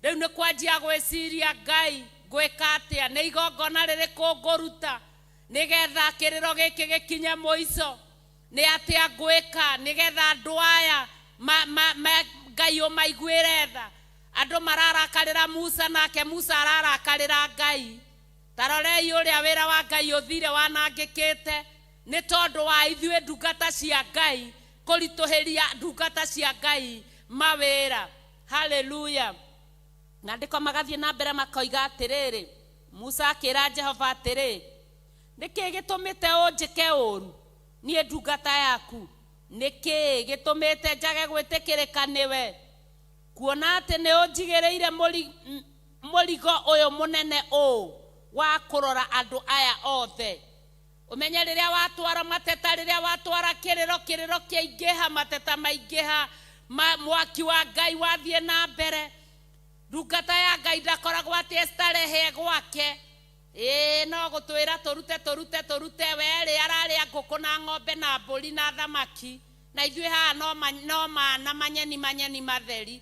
Rĩu nĩ kwanjia gwĩciria, Ngai ngwĩka atĩa, nĩ igongona rĩrĩkũ ngũruta nĩgetha kĩrĩro gĩkĩ gĩkinye mũico, nĩ atĩa ngwĩka nĩgetha andũ aya Ngai ũmaiguĩre tha. Andũ mararakarĩra Musa, nake Musa ararakarĩra Ngai. Ta rorei ũrĩa wĩra wa Ngai ũthire wanangĩkĩte nĩ tondũ wa ithuĩ ndungata cia Ngai kũritũhĩria ndungata cia Ngai mawĩra. Haleluya. Maandĩko magathiĩ na mbere makoiga atĩrĩrĩ, Musa akĩra Jehova atĩrĩ, nĩkĩ gĩtũmĩte ũnjĩke ũũru niĩ ndungata yaku? Nĩkĩ gĩtũmĩte njage gwĩtĩkĩrĩka nĩwe, kuona atĩ nĩ ũnjigĩrĩire mũrigo ũyũ mũnene ũũ wa kũrora andũ aya othe? Ũmenye rĩrĩa watwara mateta, rĩrĩa watwara kĩrĩro, kĩrĩro kĩaingĩha, mateta maingĩha, mwaki wa Ngai wathiĩ na mbere. Ndungata ya Ngai ndakoragwo atĩ estarehe gwake. Ĩĩ, no gũtwĩra tũrute, tũrute, tũrute. Werĩ ararĩa ngũkũ na ng'ombe na mbũri na thamaki, na ithuĩ haha no mana manyeni, manyeni matheri,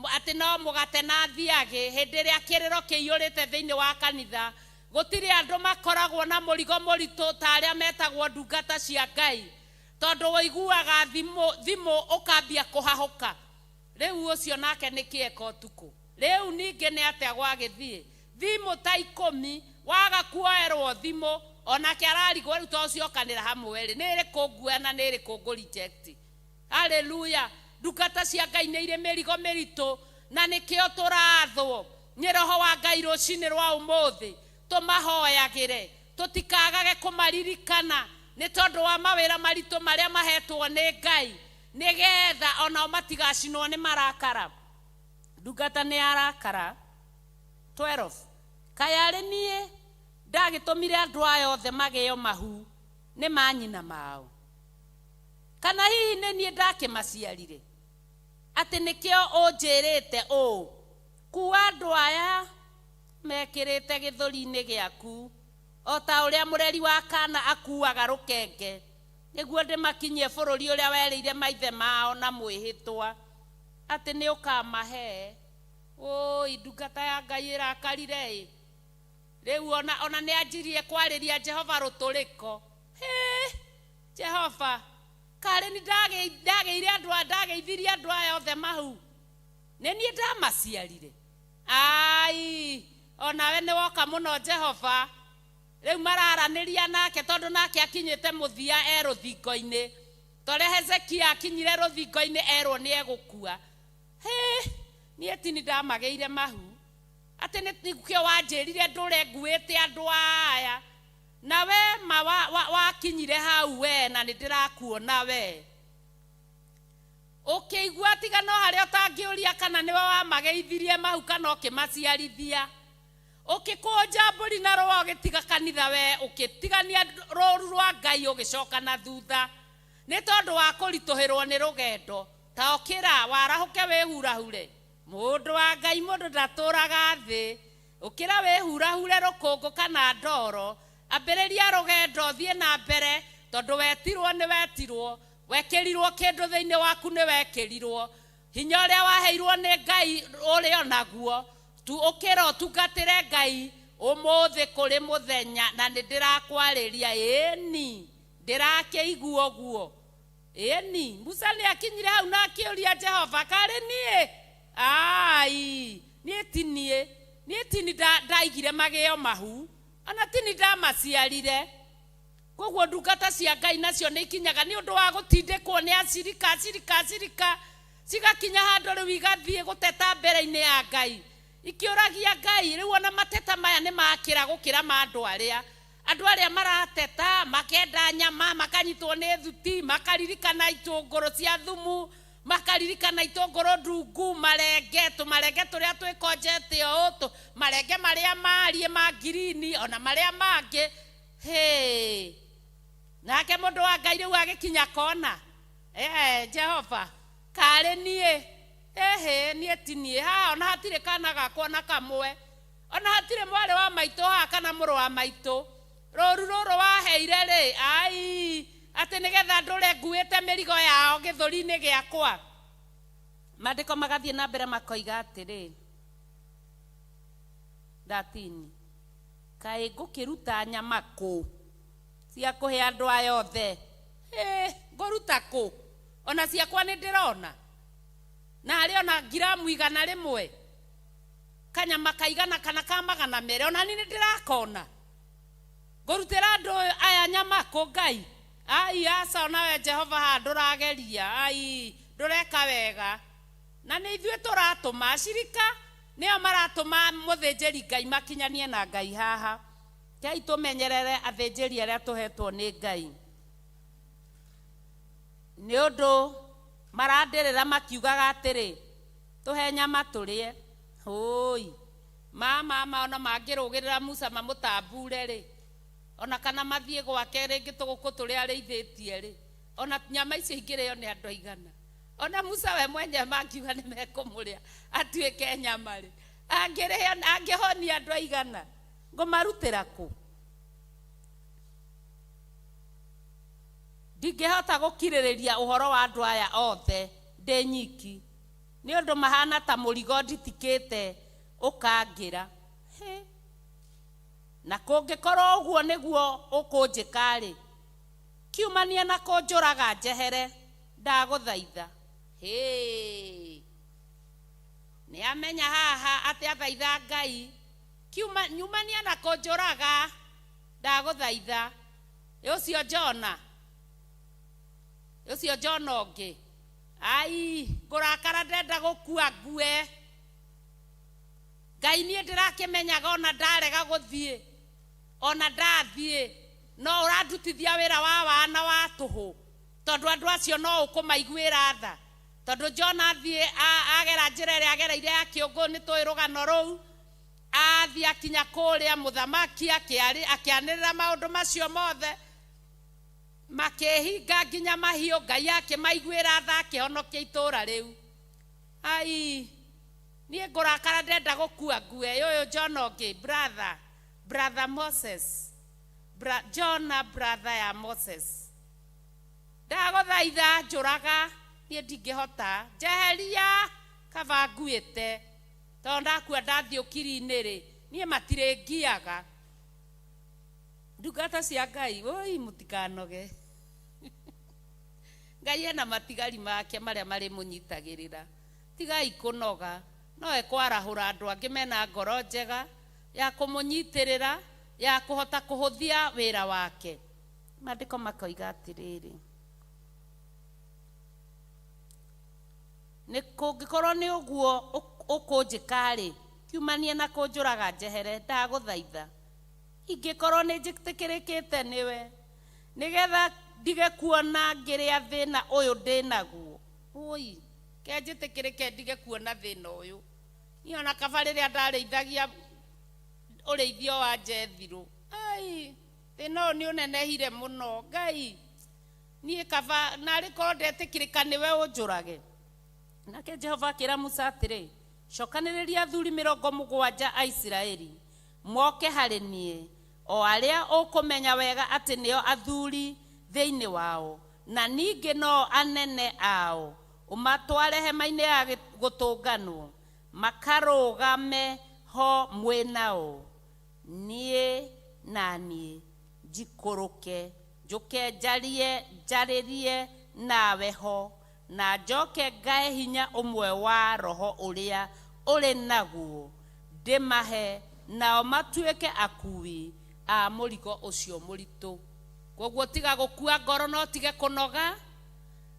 atĩ no mũgate na thiagĩ. Hĩndĩ ĩrĩa kĩrĩro kĩiyũrĩte thĩinĩ wa kanitha, gũtirĩ andũ makoragwo na mũrigo mũritũ ta arĩa metagwo ndungata cia Ngai, tondũ ũiguaga thimũ ũkambia kũhahũka. Rĩu ũcio nake nĩkĩ eka ũtukũ? Rĩu ningĩ nĩ atĩa gwagĩthiĩ? Thimũ ta 10 waga kuoerwo thimũ, onake ararigwo rĩu to ciokanĩra hamwe rĩ, nĩ ĩrĩkũ nguoya na nĩ ĩrĩkũ ngũ reject. Haleluya. Ndungata cia Ngai nĩ irĩ mĩrigo mĩritũ, na nĩkĩo tũrathwo nĩ Roho wa Ngai rũcinĩ rwa ũmũthĩ tũmahoyagĩre, tũtikagage kũmaririkana nĩ tondũ wa mawĩra maritũ marĩa mahetwo nĩ Ngai, nĩgetha onao matigacinwo nĩ marakara. Ndungata nĩ arakara. 12 Kaĩ arĩ niĩ ndagĩtũmire andũ aya othe magĩo mahu nĩ manyina mao, kana hihi nĩ niĩ ndakĩmaciarire, atĩ nĩkĩo ũnjĩrĩte ũũ, kuua andũ aya mekĩrĩte gĩthũri-inĩ gĩaku o ta ũrĩa mũreri wa kana akuaga rũkenge, nĩguo ndĩmakinyie bũrũri ũrĩa werĩire maithe mao na mwĩhĩtwa atĩ nĩ ũkamahe. Ũi, ndungata ya Ngai ĩrakarire ĩ. Rĩu ona nĩ anjirie kwarĩria Jehova rũtũrĩko. Hĩ, Jehova, karĩ nĩ ndagĩire andũ aya, ndagĩithirie andũ aya othe mahu, nĩ niĩ ndamaciarire? Ai, onawe nĩ woka mũno Jehova. Rĩu mararanĩria nake tondũ nake akinyĩte mũthia e rũthingo-inĩ, ta ũrĩa Hezekia akinyire rũthingo-inĩ erwo nĩ egũkua. Hĩ, niĩ ti nĩ ndamagĩire mahu, atĩ nĩkĩo wanjĩrire ndũre nguĩte andũ aya, na we ma wakinyire hau we, na nĩ ndĩrakuona we ũkĩigua tiga no harĩa ũtangĩũria kana nĩwe wamageithirie mahu kana ũkĩmaciarithia. Ũkĩkũnja mbũri na rũa ũgĩtiga kanitha, we ũkĩtigania rũru rwa Ngai ũgĩcoka na thutha nĩ tondũ wa kũritũhĩrwo nĩ rũgendo. Ta ũkĩra warahũke wĩhurahure, mũndũ wa Ngai, mũndũ ndatũraga thĩ. Ũkĩra wĩhurahure rũkũngũ kana ndoro, ambĩrĩria rũgendo, thiĩ na mbere, tondũ wetirwo nĩ wetirwo, wekĩrirwo kĩndũ thĩinĩ waku nĩ wekĩrirwo hinya ũrĩa waheirwo nĩ Ngai ũrĩ onaguo tu. Ũkĩra ũtungatĩre Ngai ũmũthĩ kũrĩ mũthenya, na nĩ ndĩrakwarĩria ĩni ndĩrakĩigua ũguo ĩni. Musa nĩ akinyire hau na akĩũria Jehova, karĩ niĩ? Ai, niĩ ti niĩ, niĩ ti ni ndaigire magĩo mahu, ona ti ni ndamaciarire. Koguo ndungata cia Ngai nacio nĩ ikinyaga nĩ ũndũ wa gũtindĩkwo nĩ acirika acirika acirika, cigakinya handũ rĩu igathiĩ gũteta mbere-inĩ ya Ngai, ikĩũragia Ngai rĩu ona mateta maya nĩ makĩra gũkĩra ma andũ arĩa. Andũ arĩa marateta makenda nyama, makanyitwo nĩ thuti, makaririkana itũngũrũ cia thumu, makaririkana itũngũrũ ndungu, marenge, tũmarenge tũrĩa twĩkonjete ũũ, marenge marĩa mariĩ ma ngirini ona marĩa mangĩ. Hĩ, nake mũndũ wa Ngai rĩu agĩkinya kona, Jehova karĩ niĩ, ĩhĩ niĩ ti niĩ haha, ona hatirĩ kana gakwa na kamwe, ona hatirĩ mwarĩ wa maitũ haha kana mũrũ wa maitũ. Rũru rũrũ waheire rĩ, ai atĩ nĩgetha ndũre nguĩte mĩrigo yao gĩthũri-inĩ gĩakwa. Maandĩko magathiĩ na mbere makoiga atĩrĩ, 13, kaĩ ngũkĩruta nyama kũ cia kũhe andũ aya othe? Ĩ, ngũruta kũ? Ona ciakwa nĩ ndĩrona na harĩ ona ngiramu 100, kanyama kaigana kana ka 200, ona niĩ nĩ ndĩrakona. Ngũrutĩra andũ aya nyama kũ Ngai? Ai aca, onawe Jehova haha ndũrageria, ai ndũreka wega. Na nĩ ithuĩ tũratũma acirika, nĩo maratũma mũthĩnjĩri Ngai makinyanie na Ngai haha. Kei tũmenyerere athĩnjĩri arĩa tũhetwo nĩ Ngai, nĩ ũndũ marandĩrĩra makiugaga atĩrĩ, tũhe nyama tũrĩe. Hũi mama, ona mangĩrũgĩrĩra Musa mamũtambure rĩ, ona kana mathiĩ gwake rĩngĩ tũgũkũ tũrĩa arĩithĩtie rĩ, ona nyama icio ingĩrĩo nĩ andũ aigana? Ona Musa we mwenyewe mangiuga nĩ mekũmũrĩa atuĩke nyama rĩ, angĩrĩa angĩhonia andũ aigana? Ngũmarutĩra kũ? Ndingĩhota gũkirĩrĩria ũhoro wa andũ aya othe ndĩ nyiki, nĩ ũndũ mahana ta mũrigo nditikĩte ũkangĩra. Hĩ, na kũngĩkorwo ũguo nĩguo ũkũnjĩka-rĩ, kiumania na kũnjũraga njehere, ndagũthaitha. Hĩ, nĩ amenya haha atĩ athaitha Ngai, kiuma nyumania na kũnjũraga, ndagũthaitha. Ũcio Jona, ũcio Jona ũngĩ, ai ngũrakara, ndenda gũkua ngue. Ngai niĩ ndĩrakĩmenyaga ona ndarega gũthiĩ, ona ndathiĩ no ũrandutithia wĩra wa wana wa tũhũ, tondũ andũ acio no ũkũmaiguĩra tha. Tondũ Jona athiĩ agera njĩra ĩrĩa agereire ya kĩũngũ, nĩ tũĩ rũgano rũu, athiĩ akinya kũrĩa mũthamaki akĩanĩrĩra maũndũ macio mothe, makĩhinga nginya mahiũ. Ngai akĩmaiguĩra tha, akĩhonokia itũũra rĩu. Ai niĩ ngũrakara, ndenda gũkua ngue. Ũyũ Jona ũngĩ, brother Moses, Jona brother ya Moses, ndagũthaitha njũraga, niĩ ndingĩhota, njeheria kaba nguĩte, tondũ ndakua ndathiĩ ũkiri-inĩ rĩ, niĩ matirĩngiaga. Ndungata cia Ngai, ũi mũtikanoge, Ngai ena matigari make marĩa marĩmũnyitagĩrĩra. Tigai kũnoga, no ekwarahũra andũ angĩ mena ngoro njega ya kũmũnyitĩrĩra, ya kũhota kũhũthia wĩra wake. Maandĩko makoiga atĩrĩrĩ, nĩ kũngĩkorwo nĩ ũguo ũkũnjĩka-rĩ, kiumanie na kũnjũraga njehere, ndagũthaitha. Ingĩkorwo nĩ njĩtĩkĩrĩkĩte nĩwe, nĩgetha ndige kuona ngĩrĩa thĩna ũyũ ndĩnaguo. Ũi ke njĩtĩkĩrĩke ndige kuona thĩna ũyũ. Niĩ ona kaba rĩrĩa ndarĩithagia ũrĩithio wa Jethiro. Ai thĩna ũyũ nĩ ũnenehire mũno Ngai, niĩ kaba narĩ korwo ndetĩkĩrĩka nĩwe ũnjũrage. Nake Jehova akĩra Musa atĩrĩ, cokanĩrĩria athuri 70 a Isiraeli moke harĩ niĩ, o arĩa ũkũmenya wega atĩ nĩo athuri thĩinĩ wao, na ningĩ no anene ao, ũmatware hema-inĩ ya gũtũnganwo, makarũgame ho mwĩ nao. Niĩ na niĩ njikũrũke njũke njarie njarĩrie nawe ho, na njoke ngae hinya ũmwe wa roho ũrĩa ũrĩ naguo ndĩmahe, nao matuĩke akui a mũrigo ũcio mũritũ. Koguo tiga gũkua ngoro no tige kũnoga.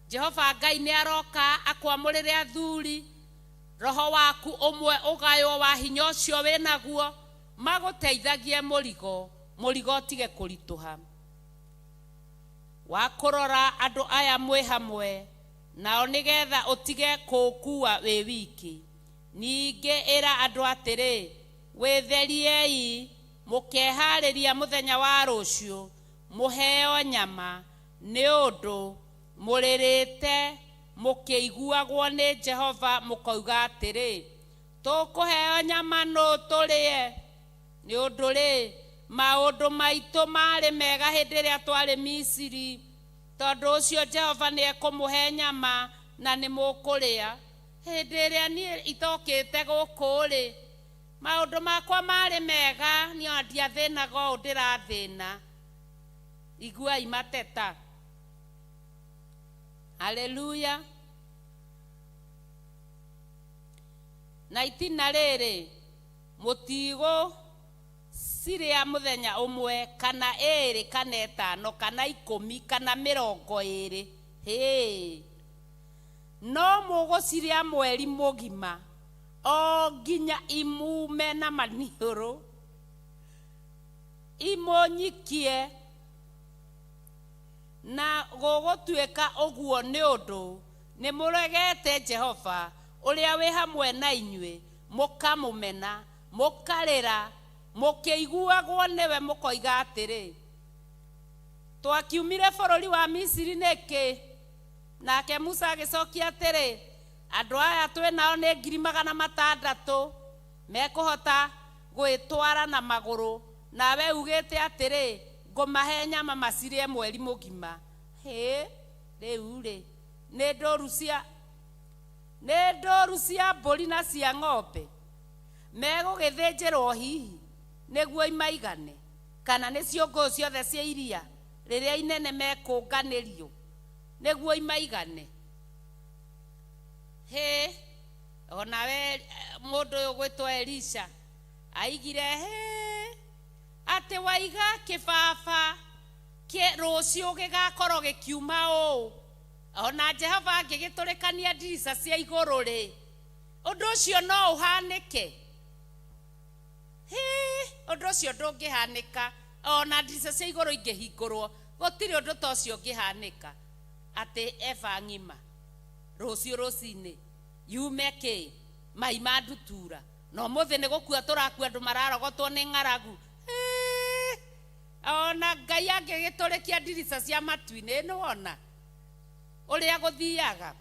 Jehova Ngai nĩ aroka akwamũrĩre athuri, roho waku ũmwe ũgaywo wa hinya ũcio wĩnaguo, magũteithagie mũrigo, mũrigo ũtige kũritũha. Wa kũrora andũ aya mwĩ hamwe, nao nĩgetha ũtige kũũkua wĩ wiki. Ningĩ ĩra andũ atĩrĩ, wĩtheriei, mũkeharĩria mũthenya wa rũciũ, mũheo nyama, nĩ ũndũ mũrĩrĩte mũkĩiguagwo nĩ Jehova mũkoiga atĩrĩ, tũkũheo nyama nũ tũrĩe? Nĩ ũndũ rĩ, maũndũ maitũ marĩ mega hĩndĩ ĩrĩa twarĩ Misiri, tondũ ũcio Jehova nĩ ekũmũhe nyama na nĩ mũkũrĩa. Hĩndĩ ĩrĩa niĩ itokĩte gũkũ rĩ, maũndũ makwa marĩ mega, niĩ ona ndiathĩnaga ũũ ndĩrathĩna. Iguai mateta. Haleluya. Na itina rĩrĩ, mũtigũcirĩa mũthenya ũmwe, kana ĩĩrĩ, kana ĩtano, kana 10, kana 20. Hĩ! No mũgũcirĩa mweri mũgima, o nginya imume na maniũrũ, imũnyikie, na gũgũtuĩka ũguo nĩ ũndũ nĩ mũregete Jehova ũrĩa wĩ hamwe na inyuĩ, mũkamũmena, mũkarĩra, mũkĩiguagwo nĩwe, mũkoiga atĩrĩ, twakiumire bũrũri wa Misiri nĩkĩ? Nake Musa agĩcokia atĩrĩ, andũ aya twĩ nao nĩ 600,000, mekũhota gwĩtwara na magũrũ, nawe ugĩte atĩrĩ, ngũmahe nyama macirĩe mweri mũgima. Hĩ, rĩu rĩ, nĩ ndũru cia mbũri na cia ng'ombe megũgĩthĩnjĩrwo hihi nĩguo imaigane, kana nĩ ciũngũyũ ciothe cia iria rĩrĩa inene mekũnganĩrio nĩguo imaigane. Hĩ, onawe mũndũ ũyũ gwĩtwo Elisha aigire hĩ atĩ waiga kĩbaba rũciũ gĩgakorwo gĩkiuma ũũ, ona Jehova angĩgĩtũrĩkania ndirica cia igũrũ rĩ, ũndũ ũcio no ũhanĩke? Hĩ, ũndũ ũcio ndũngĩhanĩka. Ona ndirica cia igũrũ ingĩhingũrwo, gũtirĩ ũndũ ta ũcio ũngĩhanĩka, atĩ eba ng'ima rũciũ rũcinĩ yume kĩ mai ma ndutura, na ũmũthĩ nĩ gũkua tũrakua andũ mararogotwo nĩ ng'aragu. Ona Ngai angĩgĩtũrĩkia ndirica cia matu-inĩ, nĩ wona ũrĩa gũthiaga.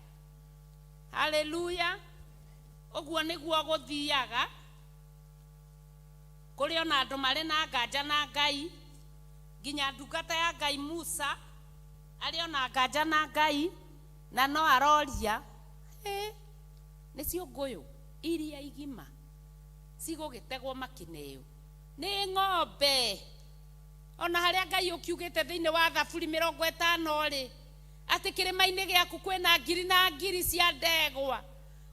Haleluya. Ũguo nĩguo gũthiaga. Kũrĩ ona andũ marĩ na nganja na Ngai, nginya ndungata ya Ngai Musa arĩ ona nganja na Ngai, na no aroria, nĩ ciũngũyũ iria igima cigũgĩtegwo makĩneo nĩ ng'ombe. Ona harĩa Ngai ũkiugĩte thĩinĩ wa Thaburi 50 rĩ, atĩ kĩrĩma-inĩ gĩaku kwĩna ngiri na ngiri cia ndegwa,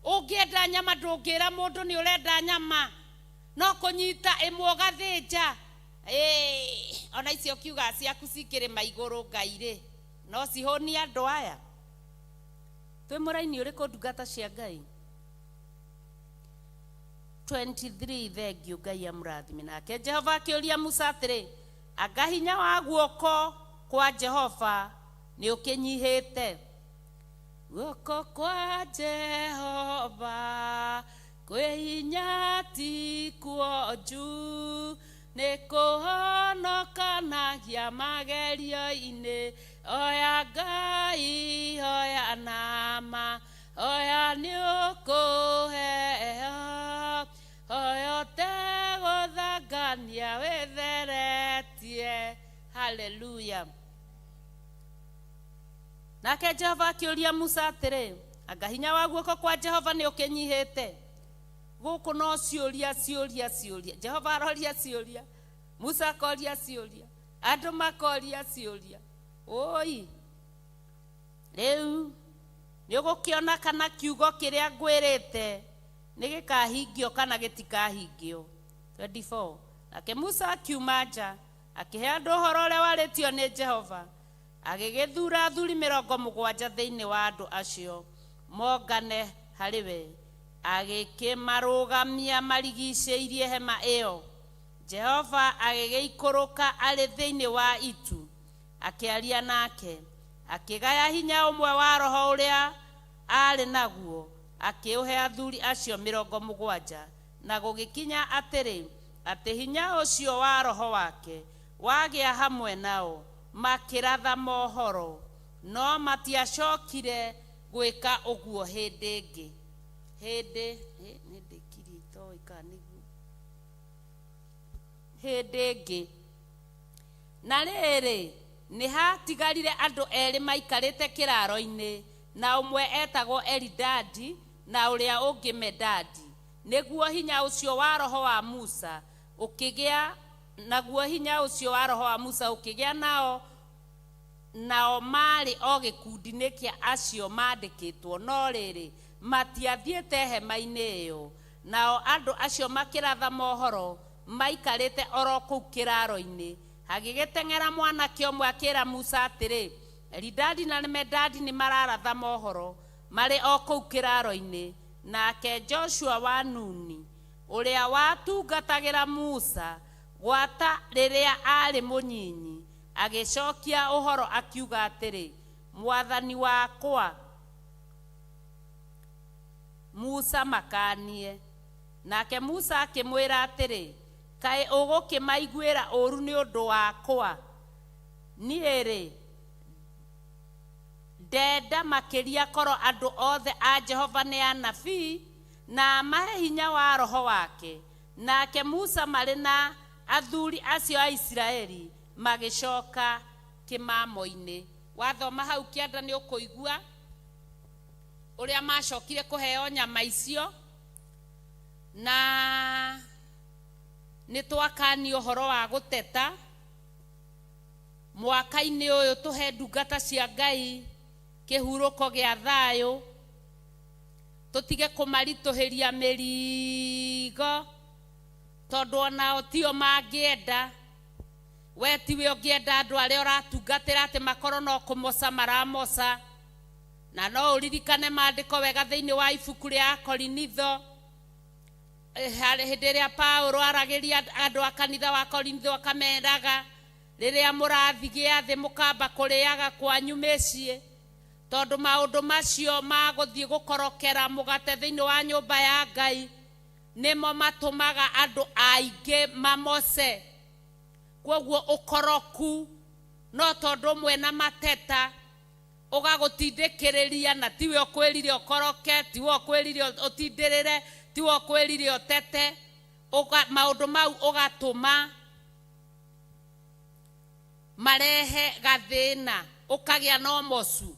ũngĩenda nyama ndũngĩra mũndũ nĩ ũrenda nyama, no kũnyita ĩmwe ũgathĩnja. Ona icio ũkiuga ciaku cikĩrĩma igũrũ Ngai rĩ, no cihũnie andũ aya. Twĩ mũraini ũrĩkũ ndungata cia Ngai? 23 thengiũ Ngai amũrathime. Nake Jehova akĩũria Musa atĩrĩ, anga hinya wa guoko kwa Jehova nĩ ũkĩnyihĩte? Guoko kwa Jehova kwĩ hinya ti kuonju, nĩ kũhonokanagia magerio-inĩ. Oya Ngai, oya nama, oya nĩ ũkũheo, oya ũtegũthangania wĩtheretie. Haleluya. Nake Jehova akĩũria Musa atĩrĩ, anga hinya wa guoko kwa Jehova nĩ ũkĩnyihĩte? Gũkũ no ciũria, ciũria, ciũria. Jehova aroria ciũria, Musa akoria ciũria, andũ makoria ciũria. Oi, rĩu nĩ ũgũkĩona kana kiugo kĩrĩa ngwĩrĩte nĩ gĩkahingio kana gĩtikahingio. 24 Nake Musa akiuma nja, Akĩhe andũ ũhoro ũrĩa warĩtio nĩ Jehova. Agĩgĩthuura athuri 70 thĩinĩ wa andũ acio mongane harĩ we, agĩkĩmarũgamia marigicĩirie hema ĩyo. Jehova agĩgĩikũrũka arĩ thĩinĩ wa itu, akĩaria nake, akĩgaya hinya ũmwe wa roho ũrĩa aarĩ naguo, akĩũhe athuri acio 70. Na gũgĩkinya atĩrĩ, atĩ hinya ũcio wa roho wake wagĩa hamwe nao, makĩratha mohoro, no matiacokire gwĩka ũguo hĩndĩ ĩngĩ. Hĩndĩ nĩ ndĩkirie itoĩ kana nĩguo hĩndĩ ĩngĩ. Na rĩrĩ, nĩ hatigarire andũ erĩ maikarĩte kĩraro-inĩ, na ũmwe etagwo Elidadi na ũrĩa ũngĩ Medadi. Nĩguo hinya ũcio wa roho wa Musa ũkĩgĩa, naguo hinya ũcio wa roho wa Musa ũkĩgĩa nao, nao maarĩ o gĩkundi-inĩ kĩa acio mandĩkĩtwo, no rĩrĩ, matiathiĩte hema-inĩ ĩyo. Nao andũ acio makĩratha mohoro maikarĩte oro kũu kĩraro-inĩ. Hagĩgĩteng'era mwanake ũmwe akĩra Musa atĩrĩ, Elidadi na Medadi nĩ mararatha mohoro marĩ o kũu kĩraro-inĩ. Nake Joshua wa Nuni, ũrĩa watungatagĩra Musa gwata rĩrĩa aarĩ mũnyinyi, agĩcokia ũhoro akiuga atĩrĩ, Mwathani wakwa Musa makanie. Nake Musa akĩmwĩra atĩrĩ, kaĩ ũgũkĩmaiguĩra ũũru nĩ ũndũ wakwa? Niĩ-rĩ, ndenda makĩria korwo andũ othe a Jehova nĩ anabii, na amahe hinya wa roho wake. Nake Musa marĩ na athuri acio a Isiraeli magĩcoka kĩmamo-inĩ. Wathoma hau kĩanda nĩ ũkũigua ũrĩa macokire kũheo nyama icio, na nĩ twakania ũhoro wa gũteta. Mwaka-inĩ ũyũ tũhe ndungata cia Ngai kĩhurũko gĩa thayũ, tũtige kũmaritũhĩria mĩrigo, tondũ onao tio mangĩenda. We tiwe ũngĩenda andũ arĩa ũratungatĩra atĩ makorwo no kũmoca maramoca. Na no ũririkane maandĩko wega thĩinĩ wa ibuku rĩa Korinitho, hĩndĩ ĩrĩa Paulo aragĩria andũ a kanitha wa Korinitho akameraga, rĩrĩa mũrathiĩ gĩathĩ mũkamba kũrĩaga kwanyu mĩciĩ, tondũ maũndũ macio ma gũthiĩ gũkorokera mũgate thĩinĩ wa nyũmba ya Ngai nĩmo matũmaga andũ aingĩ mamoce. Kwoguo ũkoroku no tondũ ũmwe na mateta ũgagũtindĩkĩrĩria, na tiwe ũkwĩrire ũkoroke, tiwe ũkwĩrire ũtindĩrĩre, tiwe ũkwĩrire ũtete. Maũndũ mau ũgatũma marehe gathĩna, ũkagĩa na ũmocu.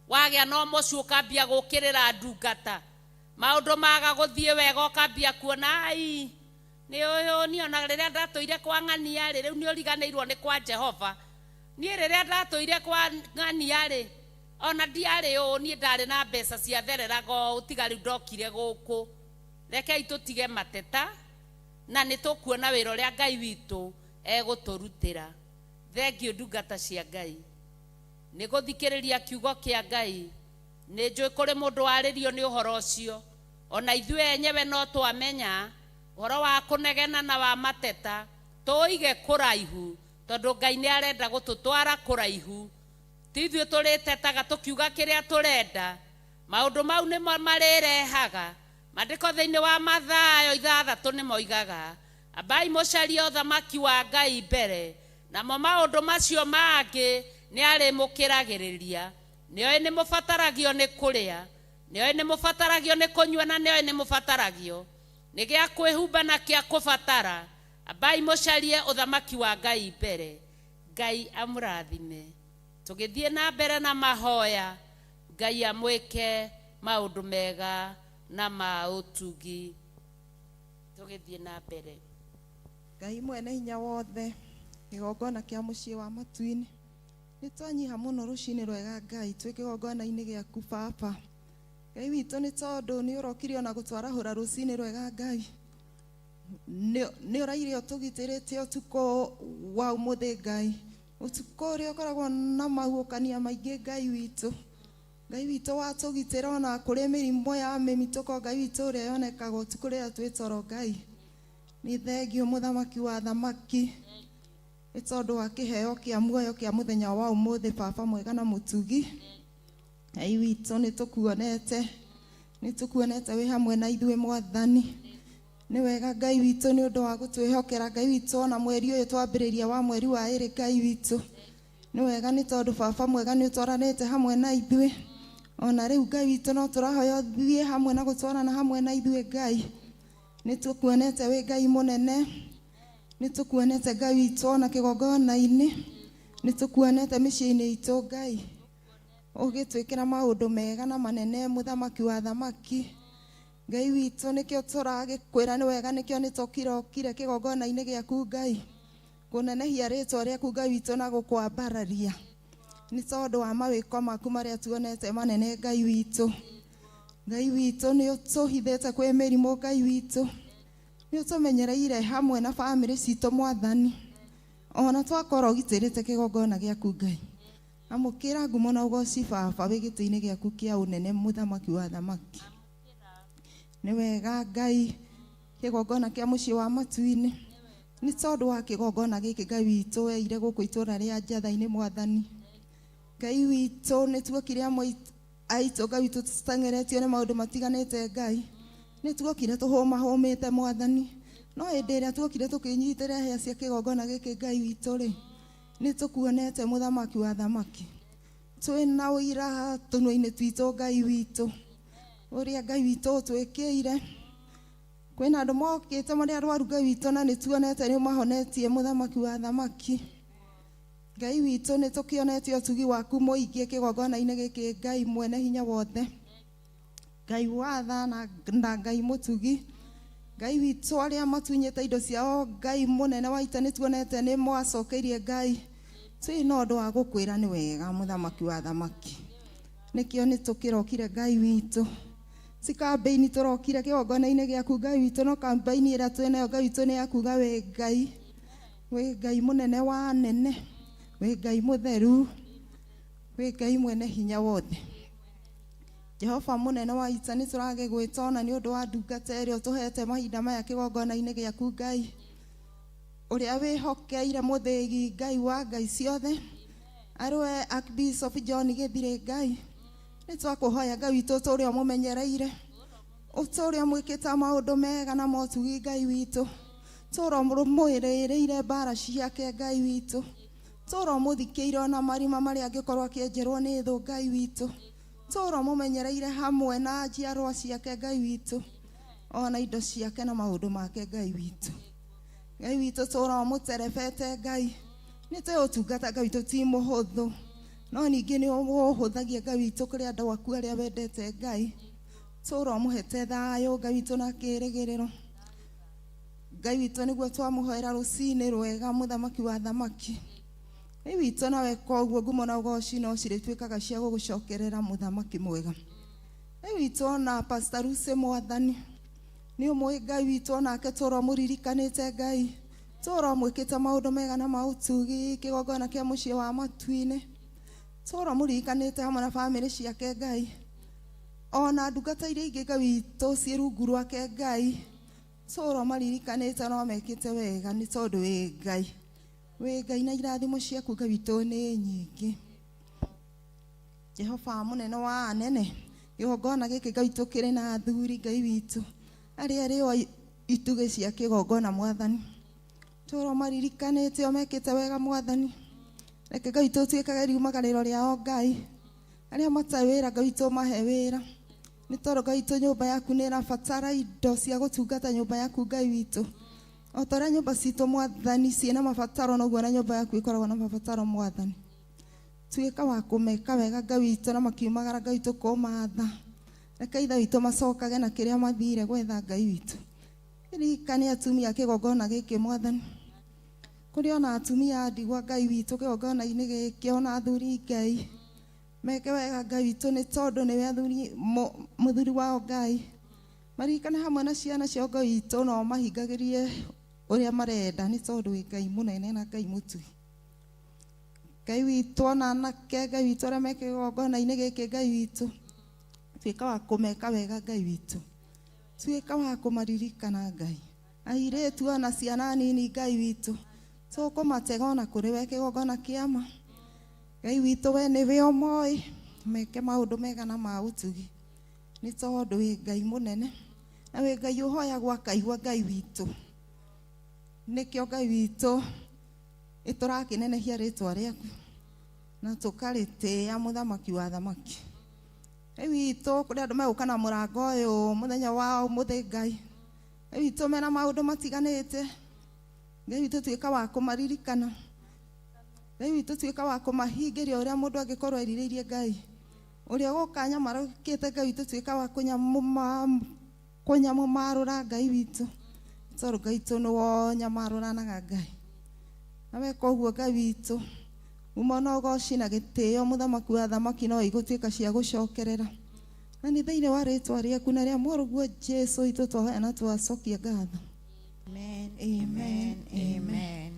Wagĩa na ũmocu ũkambia gũkĩrĩra ndungata, maũndũ maga gũthiĩ wega ũkambia kuona ai nĩ ũyũ niĩ ona rĩrĩa ndatũire kwa ng'ania rĩ, rĩu nĩ ũriganĩirwo nĩ kwa Jehova. Niĩ rĩrĩa ndatũire kwa ng'ania rĩ, ona ndiarĩ ũũ, niĩ ndarĩ na mbeca ciathereraga ũũ, tiga rĩu ndokire gũkũ. Rekei tũtige mateta, na nĩ tũkuona wĩra ũrĩa Ngai witũ egũtũrutĩra. Thengiũ ndungata cia Ngai nĩ gũthikĩrĩria kiugo kĩa Ngai. Nĩ njũĩ kũrĩ mũndũ warĩrio nĩ ũhoro ũcio, ona ithuĩ enyewe no twamenya ũhoro wa kũnegena na wa mateta, tũige kũraihu, tondũ Ngai nĩ arenda gũtũtwara kũraihu. Ti ithuĩ tũrĩtetaga tũkiuga kĩrĩa tũrenda, maũndũ mau nĩmo marĩrehaga. Maandĩko thĩinĩ wa Mathayo 6 nĩ moigaga, ambai mũcarie ũthamaki wa Ngai mbere, namo maũndũ macio mangĩ nĩ arĩmũkĩragĩrĩria. Nĩoĩ nĩ mũbataragio nĩ kũrĩa, nĩoĩ nĩ mũbataragio nĩ kũnyua, na nĩoĩ nĩ mũbataragio nĩ gĩa kwĩhumba na kĩa kũbatara. Ambai mũcarie ũthamaki wa Ngai mbere. Ngai amũrathime. Tũgĩthiĩ na mbere na mahoya, Ngai amwĩke maũndũ mega na ma ũtugi. Tũgĩthiĩ na mbere. Ngai mwene hinya wothe, kĩgongona kĩa mũciĩ wa matu-inĩ, nĩ twanyiha mũno rũcinĩ rwega Ngai, twĩ kĩgongona-inĩ gĩaku Baba. Ngai witũ, nĩ tondũ nĩ ũrokire ona gũtwarahũra rũcinĩ rwega Ngai. Nĩ ũraire ũtũgitĩrĩte ũtukũ wa ũmũthĩ Ngai, ũtukũ ũrĩa ũkoragwo na mahuũkania maingĩ Ngai witũ. Ngai witũ watũgitĩra ona kũrĩ mĩrimũ ya mĩmitũko Ngai witũ ũrĩa yonekaga ũtukũ rĩrĩa twĩ toro Ngai. Nĩ thengio mũthamaki wa thamaki nĩ tondũ wa kĩheo kĩa muoyo kĩa mũthenya wa ũmũthĩ baba mwega na mũtugi. Ngai witũ nĩ tũkuonete wĩ hamwe na ithuĩ mwathani. Nĩ wega Ngai witũ nĩ ũndũ wa gũtwĩhokera Ngai witũ ona mweri ũyũ twambĩrĩria wa mweri wa ĩrĩ Ngai witũ. Nĩ wega nĩ tondũ baba mwega nĩ ũtwaranĩte hamwe na ithuĩ. Ona rĩu Ngai witũ no tũrahoya ũthiĩ hamwe na gũtwarana hamwe na ithuĩ Ngai. Nĩ tũkuonete wĩ Ngai mũnene, nĩ tũkuonete Ngai witũ ona kĩgongona-inĩ, nĩ tũkuonete mĩciĩ-inĩ itũ Ngai, ũgĩtwĩkĩra maũndũ mega na manene mũthamaki wa thamaki. Ngai witũ nĩkĩo tũragĩkwĩra nĩ wega, nĩkĩo nĩ tũkirokire kĩgongona-inĩ gĩaku Ngai, kũnenehia rĩtwa rĩaku Ngai witũ na gũkwambararia nĩ tondũ wa mawĩko maku marĩa tuonete manene Ngai witũ. Ngai witũ nĩ ũtũhithĩte kwĩ mĩrimũ Ngai witũ, nĩ ũtũmenyereire hamwe na bamĩrĩ citũ mwathani, ona twakorwo ũgitĩrĩte kĩgongona gĩaku Ngai. Amũkĩra ngumo na ũgoci baba wĩ gĩtĩ-inĩ gĩaku kĩa ũnene mũthamaki wa thamaki. Nĩ wega Ngai kĩgongona kĩa mũciĩ wa matu-inĩ nĩ tondũ wa kĩgongona gĩkĩ Ngai witũ weire gũkũ itũũra rĩa Njatha-inĩ mwathani. Ngai witũ nĩ tuokire amwe aitũ Ngai witũ tũteng'eretio nĩ maũndũ matiganĩte Ngai, nĩ tuokire tũhũmahũmĩte mwathani, no hĩndĩ ĩrĩa tuokire tũkĩnyitĩrĩra hĩa cia kĩgongona gĩkĩ Ngai witũ rĩ, nĩ tũkuonete mũthamaki wa thamaki. Twĩna ũira tũnua-inĩ twitũ Ngai witũ, ũrĩa Ngai witũ ũtwĩkĩire. Kwĩna andũ mokĩte marĩ arwaru Ngai witũ na nĩ tuonete nĩ ũmahonetie mũthamaki wa thamaki. Ngai witũ nĩ tũkĩonete ũtugi waku mũingĩ kĩgongona-inĩ gĩkĩ Ngai mwene hinya wothe, Ngai wa tha na Ngai mũtugi. Ngai witũ arĩa matunyĩte indo ciao Ngai mũnene wa ita nĩ tuonete nĩ mwacokeirie Ngai. Twĩna ũndũ wa gũkwĩra nĩ wega mũthamaki wa thamaki, nĩkĩo nĩ tũkĩrokire Ngai witũ. Ti kambĩini tũrokire kĩgongona-inĩ gĩaku Ngai witũ, no kambĩini ĩrĩa twĩnayo Ngai witũ nĩ ya kuga wĩ Ngai, wĩ Ngai mũnene wa anene, wĩ Ngai mũtheru, wĩ Ngai mwene hinya wothe. Jehova mũnene wa ita nĩ tũragĩgwĩta ona nĩ ũndũ wa ndungata ĩrĩa ũtũhete mahinda maya kĩgongona-inĩ gĩaku Ngai, ũrĩa wĩhokeire mũthĩgi Ngai wa Ngai ciothe, arĩwe Archbishop John Gĩthirĩ Ngai. Nĩ twakũhoya Ngai witũ ũtũũre ũmũmenyereire, ũtũũre ũmwĩkĩte maũndũ mega na motugi Ngai witũ, tũũre ũmũrũĩrĩire mbara ciake Ngai witũ, tũũre ũmũthikĩire ona marima marĩa angĩkorwo akĩenjerwo nĩ thũ Ngai witũ, tũũre ũmũmenyereire hamwe na njiarwa ciake Ngai witũ, ona indo ciake na maũndũ make Ngai witũ. Ngai witũ tũũre ũmũterebete Ngai, nĩ tũĩ ũtungata Ngai witũ ti mũhũthũ, no ningĩ nĩ ũhũthagia Ngai witũ kũrĩ andũ aku arĩa wendete Ngai, tũũre ũmũhete thayũ Ngai witũ na kĩĩrĩgĩrĩro. Ngai witũ nĩguo twamũhoera rũcinĩ rwega mũthamaki wa thamaki. Ngai witũ nawe koguo ngumo na ũgoci no cirĩtuĩkaga cia gũgũcokerera mũthamaki mwega. Ngai witũ ona Pastor Lucy mwathani nĩ ũmũĩ Ngai witũ onake tũũra ũmũririkanĩte Ngai, tũũra ũmwĩkĩte maũndũ mega na maũtugi kĩgongona kĩa mũciĩ wa matu-inĩ, tũũra ũmũririkanĩte hamwe na bamĩrĩ ciake Ngai, ona ndungata iria ingĩ Ngai witũ ciĩ rungu rwake Ngai, tũũra ũmaririkanĩte no mekĩte wega nĩ tondũ wĩ Ngai, wĩ Ngai na irathimo ciaku Ngai witũ nĩ nyingĩ. Jehova mũnene wa anene, kĩgongona gĩkĩ Ngai witũ kĩrĩ na athuri Ngai witũ arĩa arĩ o itugĩ cia kĩgongona mwathani, tũũra ũmaririkanĩte o mekĩte wega mwathani. Reke Ngai witũ ũtuĩkage riumagarĩro rĩao Ngai, arĩa matarĩ wĩra Ngai witũ ũmahe wĩra, nĩ tondũ Ngai witũ nyũmba yaku nĩ ĩrabatara indo cia gũtungata nyũmba yaku Ngai witũ. O ta ũrĩa nyũmba citũ mwathani ciĩna mabataro, noguo na nyũmba yaku ĩkoragwo na mabataro mwathani. Tuĩka wa kũmeka wega Ngai witũ na makiumagara Ngai witũ kũmatha, reke ithe witũ macokage na kĩrĩa mathire gwetha Ngai witũ. Ririkane atumia kĩgongona gĩkĩ mwathani, kũrĩ ona atumia a ndigwa Ngai witũ kĩgongona-inĩ gĩkĩ, ona athuri Ngai meke wega Ngai witũ nĩ tondũ nĩwe athuri mũthuri wao Ngai. Maririkane hamwe na ciana ciao Ngai witũ no mahingagĩrie ũrĩa marenda nĩ tondũ wĩ Ngai mũnene na Ngai mũtugi. Ngai witũ ona anake Ngai witũ arĩa me kĩgongona-inĩ gĩkĩ Ngai witũ, tuĩka wa kũmeka wega Ngai witũ, tuĩka wa kũmaririkana Ngai. Airĩtu ona ciana nini Ngai witũ, tũkũmatega ona kũrĩ we kĩgongona kĩama. Ngai witũ we nĩwe ũmoĩ, meke maũndũ mega na ma ũtugi, nĩ tondũ wĩ Ngai mũnene na wĩ Ngai ũhoyagwo akaigua Ngai witũ. Nĩkĩo Ngai witũ ĩtũrakĩnenehia rĩtwa rĩaku na tũkarĩtĩĩa mũthamaki wa thamaki. Ngai witũ kũrĩ andũ megũka na mũrango ũyũ mũthenya wa ũmũthĩ Ngai. Ngai witũ mena maũndũ matiganĩte. Ngai witũ tuĩka wa kũmaririkana. Ngai witũ tuĩka wa kũmahingĩria ũrĩa mũndũ angĩkorwo erirĩirie Ngai. Ũrĩa ũgũka nyamarũkĩte Ngai witũ tuĩka wa kũnyamũmarũra Ngai witũ, tondũ Ngai witũ nĩwe nyamarũranaga Ngai. Na weka ũguo Ngai witũ, umo na ũgoci na gĩtĩo mũthamaki wa thamaki no igũtuĩka cia gũcokerera. Na nĩ thĩinĩ wa rĩtwa rĩaku na rĩa mũrũguo Jesũ witũ twahoya na twacokia ngatho. Amen. Amen. Amen.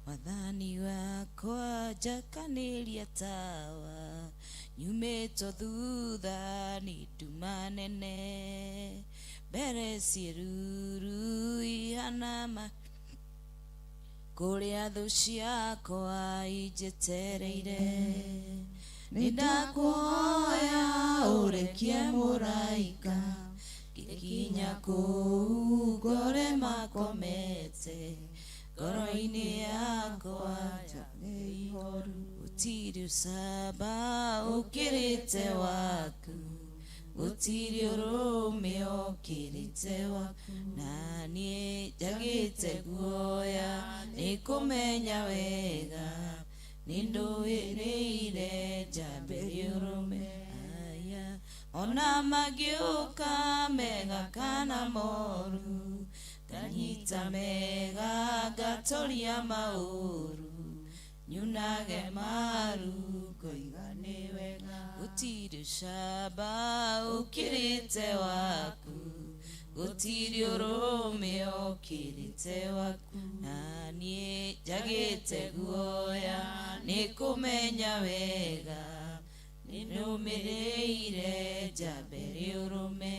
Wathani wakwa njakanĩria tawa, nyumĩtwo thutha nĩ nduma nene, mbere ciĩruru ihana ma kũrĩa thũ ciakwa injetereire. Nĩ ndakũhoya ũrekie mũraika, ngĩkinya kũu ngore makomete, ngoro-inĩ yakwa njage ihoru. Gũtirĩ ũcamba ũkĩrĩte waku, gũtirĩ ũrũme ũkĩrĩte waku, na niĩ njagĩte guoya nĩ kũmenya wega, nĩ ndũĩrĩire njambĩrie ũrũme. Aya ona mangĩũka mega kana moru, nganyita mega ngatoria maũru, nyunage maru ngoiga nĩ wega. Gũtirĩ ũcamba ũkĩrĩte waku, gũtirĩ ũrũme ũkĩrĩte waku, na niĩ njagĩte guoya nĩ kũmenya wega, nĩ nũmĩrĩire njambĩrie ũrũme.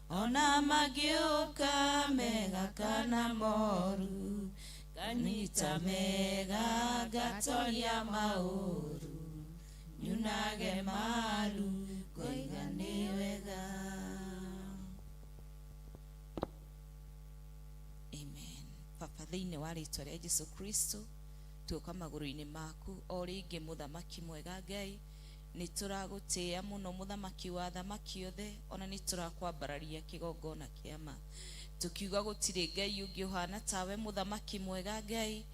Ona mangĩũka mega kana moru, nganyita mega ngatoria maũru, nyunage maru ngoiga nĩ wega. Amen. Baba, thĩinĩ wa rĩtwa rĩa Jesu Kristo tuoka magũrũ-inĩ maku o rĩngĩ mũthamaki mwega Ngai, nĩ tũragũtĩĩa mũno mũthamaki wa thamaki othe, ona nĩ tũrakwambararia kĩgongona kĩama, tukiuga gũtirĩ Ngai ũngĩ ũhana tawe mũthamaki mwega Ngai.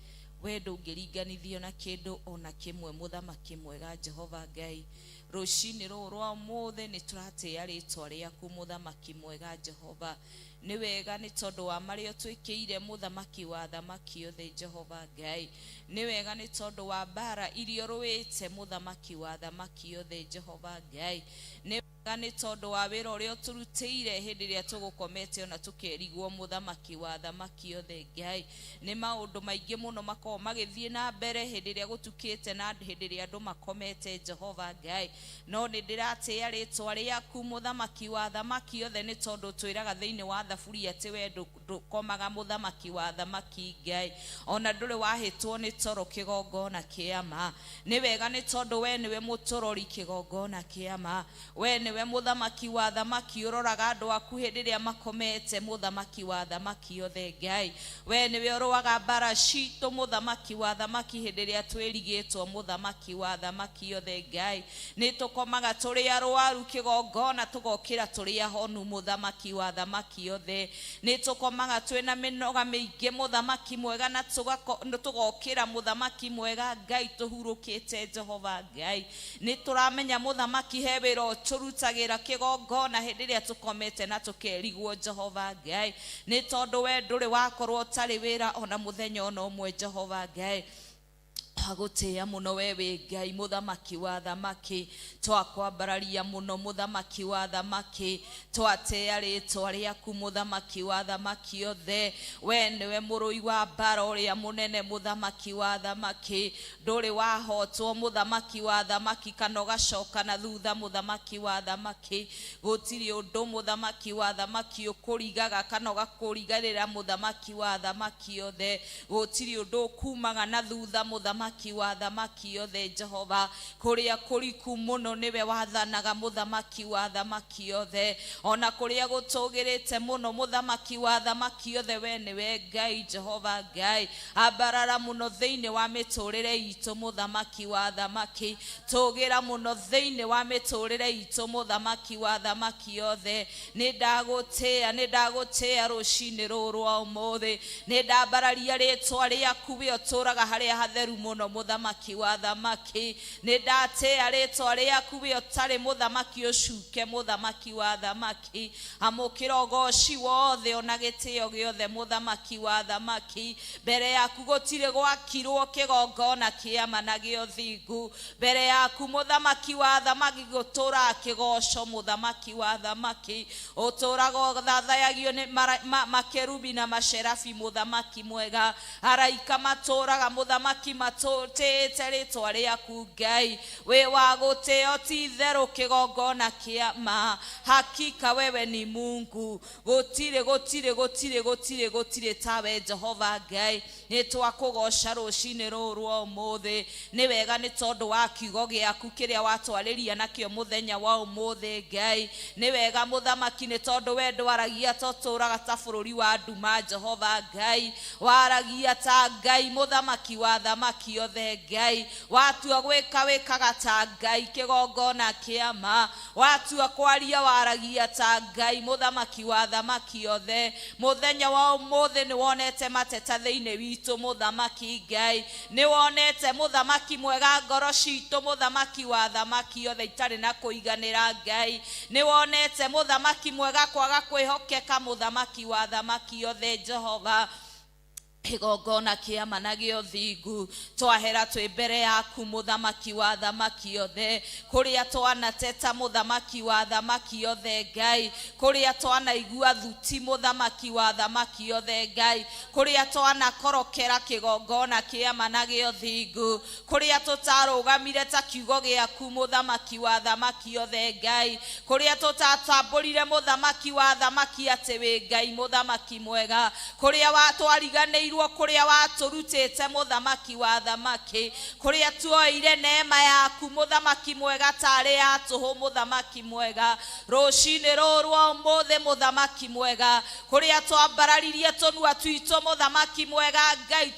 We ndũngĩringanithio na kĩndũ ona kĩmwe mũthamaki mwega Jehova Ngai. Rũcinĩ rũrũ rwa ũmũthĩ nĩ tũratĩĩa rĩtwa rĩaku mũthamaki mwega Jehova. Nĩ wega nĩ tondũ wa marĩa ũtwĩkĩire mũthamaki wa thamaki othe Jehova Ngai. Nĩ wega nĩ tondũ wa mbara iria ũrũĩte mũthamaki wa thamaki othe Jehova Ngai. Nĩ wega nĩ tondũ wa wĩra ũrĩa ũtũrutĩire hĩndĩ ĩrĩa tũgũkomete ona tũkerigwo mũthamaki wa thamaki othe Ngai. Nĩ maũndũ maingĩ mũno makoragwo magĩthiĩ na mbere hĩndĩ ĩrĩa gũtukĩte na hĩndĩ ĩrĩa andũ makomete Jehova Ngai. No nĩ ndĩratĩĩa rĩtwa rĩaku mũthamaki wa thamaki othe, nĩ tondũ twĩraga thĩinĩ wa thaburi atĩ we ndũkomaga mũthamaki wa thamaki Ngai, ona ndũrĩ wahĩtwo nĩ toro kĩgongona kĩama. Nĩ wega nĩ tondũ we nĩwe mũtũrori kĩgongona kĩama, we nĩwe mũthamaki wa thamaki ũroraga andũ aku hĩndĩ ĩrĩa makomete mũthamaki wa thamaki othe Ngai. We nĩwe ũrũaga mbara citũ mũthamaki wa thamaki hĩndĩ ĩrĩa twĩrigĩtwo mũthamaki wa thamaki othe Ngai. Nĩ tũkomaga tũrĩ arwaru kĩgongona tũgokĩra tũrĩ ahonu mũthamaki wa thamaki othe. Nĩ tũkomaga twĩna mĩnoga mĩingĩ mũthamaki mwega na tũgokĩra mũthamaki mwega Ngai tũhurũkĩte Jehova Ngai. Nĩ tũramenya mũthamaki he wĩra ũtũrutagĩra kĩgongona hĩndĩ ĩrĩa tũkomete na tũkerigwo Jehova Ngai, nĩ tondũ we ndũrĩ wakorwo ũtarĩ wĩra ona mũthenya ona ũmwe Jehova Ngai. Twagũtĩĩa mũno we wĩ Ngai mũthamaki wa thamaki, twakwambararia mũno mũthamaki wa thamaki, twatĩĩa rĩtwa rĩaku mũthamaki wa thamaki othe. We nĩwe mũrũi wa mbara ũrĩa mũnene mũthamaki wa thamaki, ndũrĩ wahotwo mũthamaki wa thamaki kana ũgacoka na thutha mũthamaki wa thamaki. Gũtirĩ ũndũ mũthamaki wa thamaki ũkũrigaga kana ũgakũrigarĩra mũthamaki wa thamaki othe. Gũtirĩ ũndũ ũkumaga na thutha mũthamaki wa thamaki othe. Jehova, kũrĩa kũriku mũno nĩwe wathanaga mũthamaki wa thamaki othe, ona kũrĩa gũtũgĩrĩte mũno mũthamaki wa thamaki othe, we nĩwe Ngai. Jehova Ngai, ambarara mũno thĩinĩ wa mĩtũrĩre itũ mũthamaki wa thamaki, tũgĩra mũno thĩinĩ wa mĩtũrĩre itũ mũthamaki wa thamaki othe. Nĩ ndagũtĩĩa, nĩ ndagũtĩĩa rũcinĩ rũrũ rwa ũmũthĩ, nĩ ndambararia rĩtwa rĩaku we ũtũraga harĩa hatheru mũno mũthamaki wa thamaki. Nĩ ndatĩĩa rĩtwa rĩaku we ũtarĩ mũthamaki ũcuke mũthamaki wa thamaki. Amũkĩra ũgoci wothe ona gĩtĩo gĩothe mũthamaki wa thamaki. Mbere yaku gũtirĩ gwakirwo kĩgongona kĩa ma na gĩa ũthingu. Mbere yaku mũthamaki wa thamaki gũtũraga kĩgoco mũthamaki wa thamaki, ũtũraga ũthathayagio nĩ makerubi na macerabi mũthamaki mwega. Araika matũraga mũthamaki matũtĩĩte rĩtwa rĩaku Ngai, wĩ wa gũtĩo ti itherũ kĩgongona kĩa ma. Hakika wewe ni Mungu, gũtirĩ gũtirĩ gũtirĩ gũtirĩ gũtirĩ tawe Jehova Ngai. Nĩ twakũgoca rũcinĩ rũrũ rwa ũmũthĩ, nĩ wega nĩ tondũ wa kiugo gĩaku kĩrĩa watwarĩria nakĩo mũthenya wa ũmũthĩ Ngai. Nĩ wega mũthamaki nĩ tondũ we ndwaragia tũtũraga ta bũrũri wa nduma Jehova Ngai, waragia ta Ngai mũthamaki wa thamaki othe Ngai. Watua gwĩka wĩkaga ta Ngai kĩgongona kĩa ma, watua kwaria waragia ta Ngai mũthamaki wa thamaki othe. Mũthenya wa ũmũthĩ nĩ wonete mateta thĩinĩ witũ mũthamaki Ngai, nĩ wonete mũthamaki mwega ngoro citũ mũthamaki wa thamaki othe itarĩ na kũiganĩra Ngai. Nĩ wonete mũthamaki mwega kwaga kwĩhokeka mũthamaki wa thamaki othe Jehova. Kĩgongona kĩa ma na gĩa ũthingu twahera twĩ mbere yaku mũthamaki wa thamaki othe, kũrĩa twanateta mũthamaki wa thamaki othe Ngai, kũrĩa twanaigua thuti mũthamaki wa thamaki othe Ngai, kũrĩa twanakorokera kĩgongona kĩa ma na gĩa ũthingu, kũrĩa tũtarũgamire ta kiugo gĩaku mũthamaki wa thamaki othe Ngai, kũrĩa tũtatambũrire mũthamaki wa thamaki atĩ wĩ Ngai mũthamaki mwega, kũrĩa twariganĩirwo kũrĩa watũrutĩte mũthamaki wa thamaki, kũrĩa tuoire neema yaku mũthamaki mwega tarĩ ya tũhũ mũthamaki mwega. Rũcinĩ rũrũ rwa ũmũthĩ mũthamaki mwega, kũrĩa twambararirie tũnua twitũ mũthamaki mwega Ngai,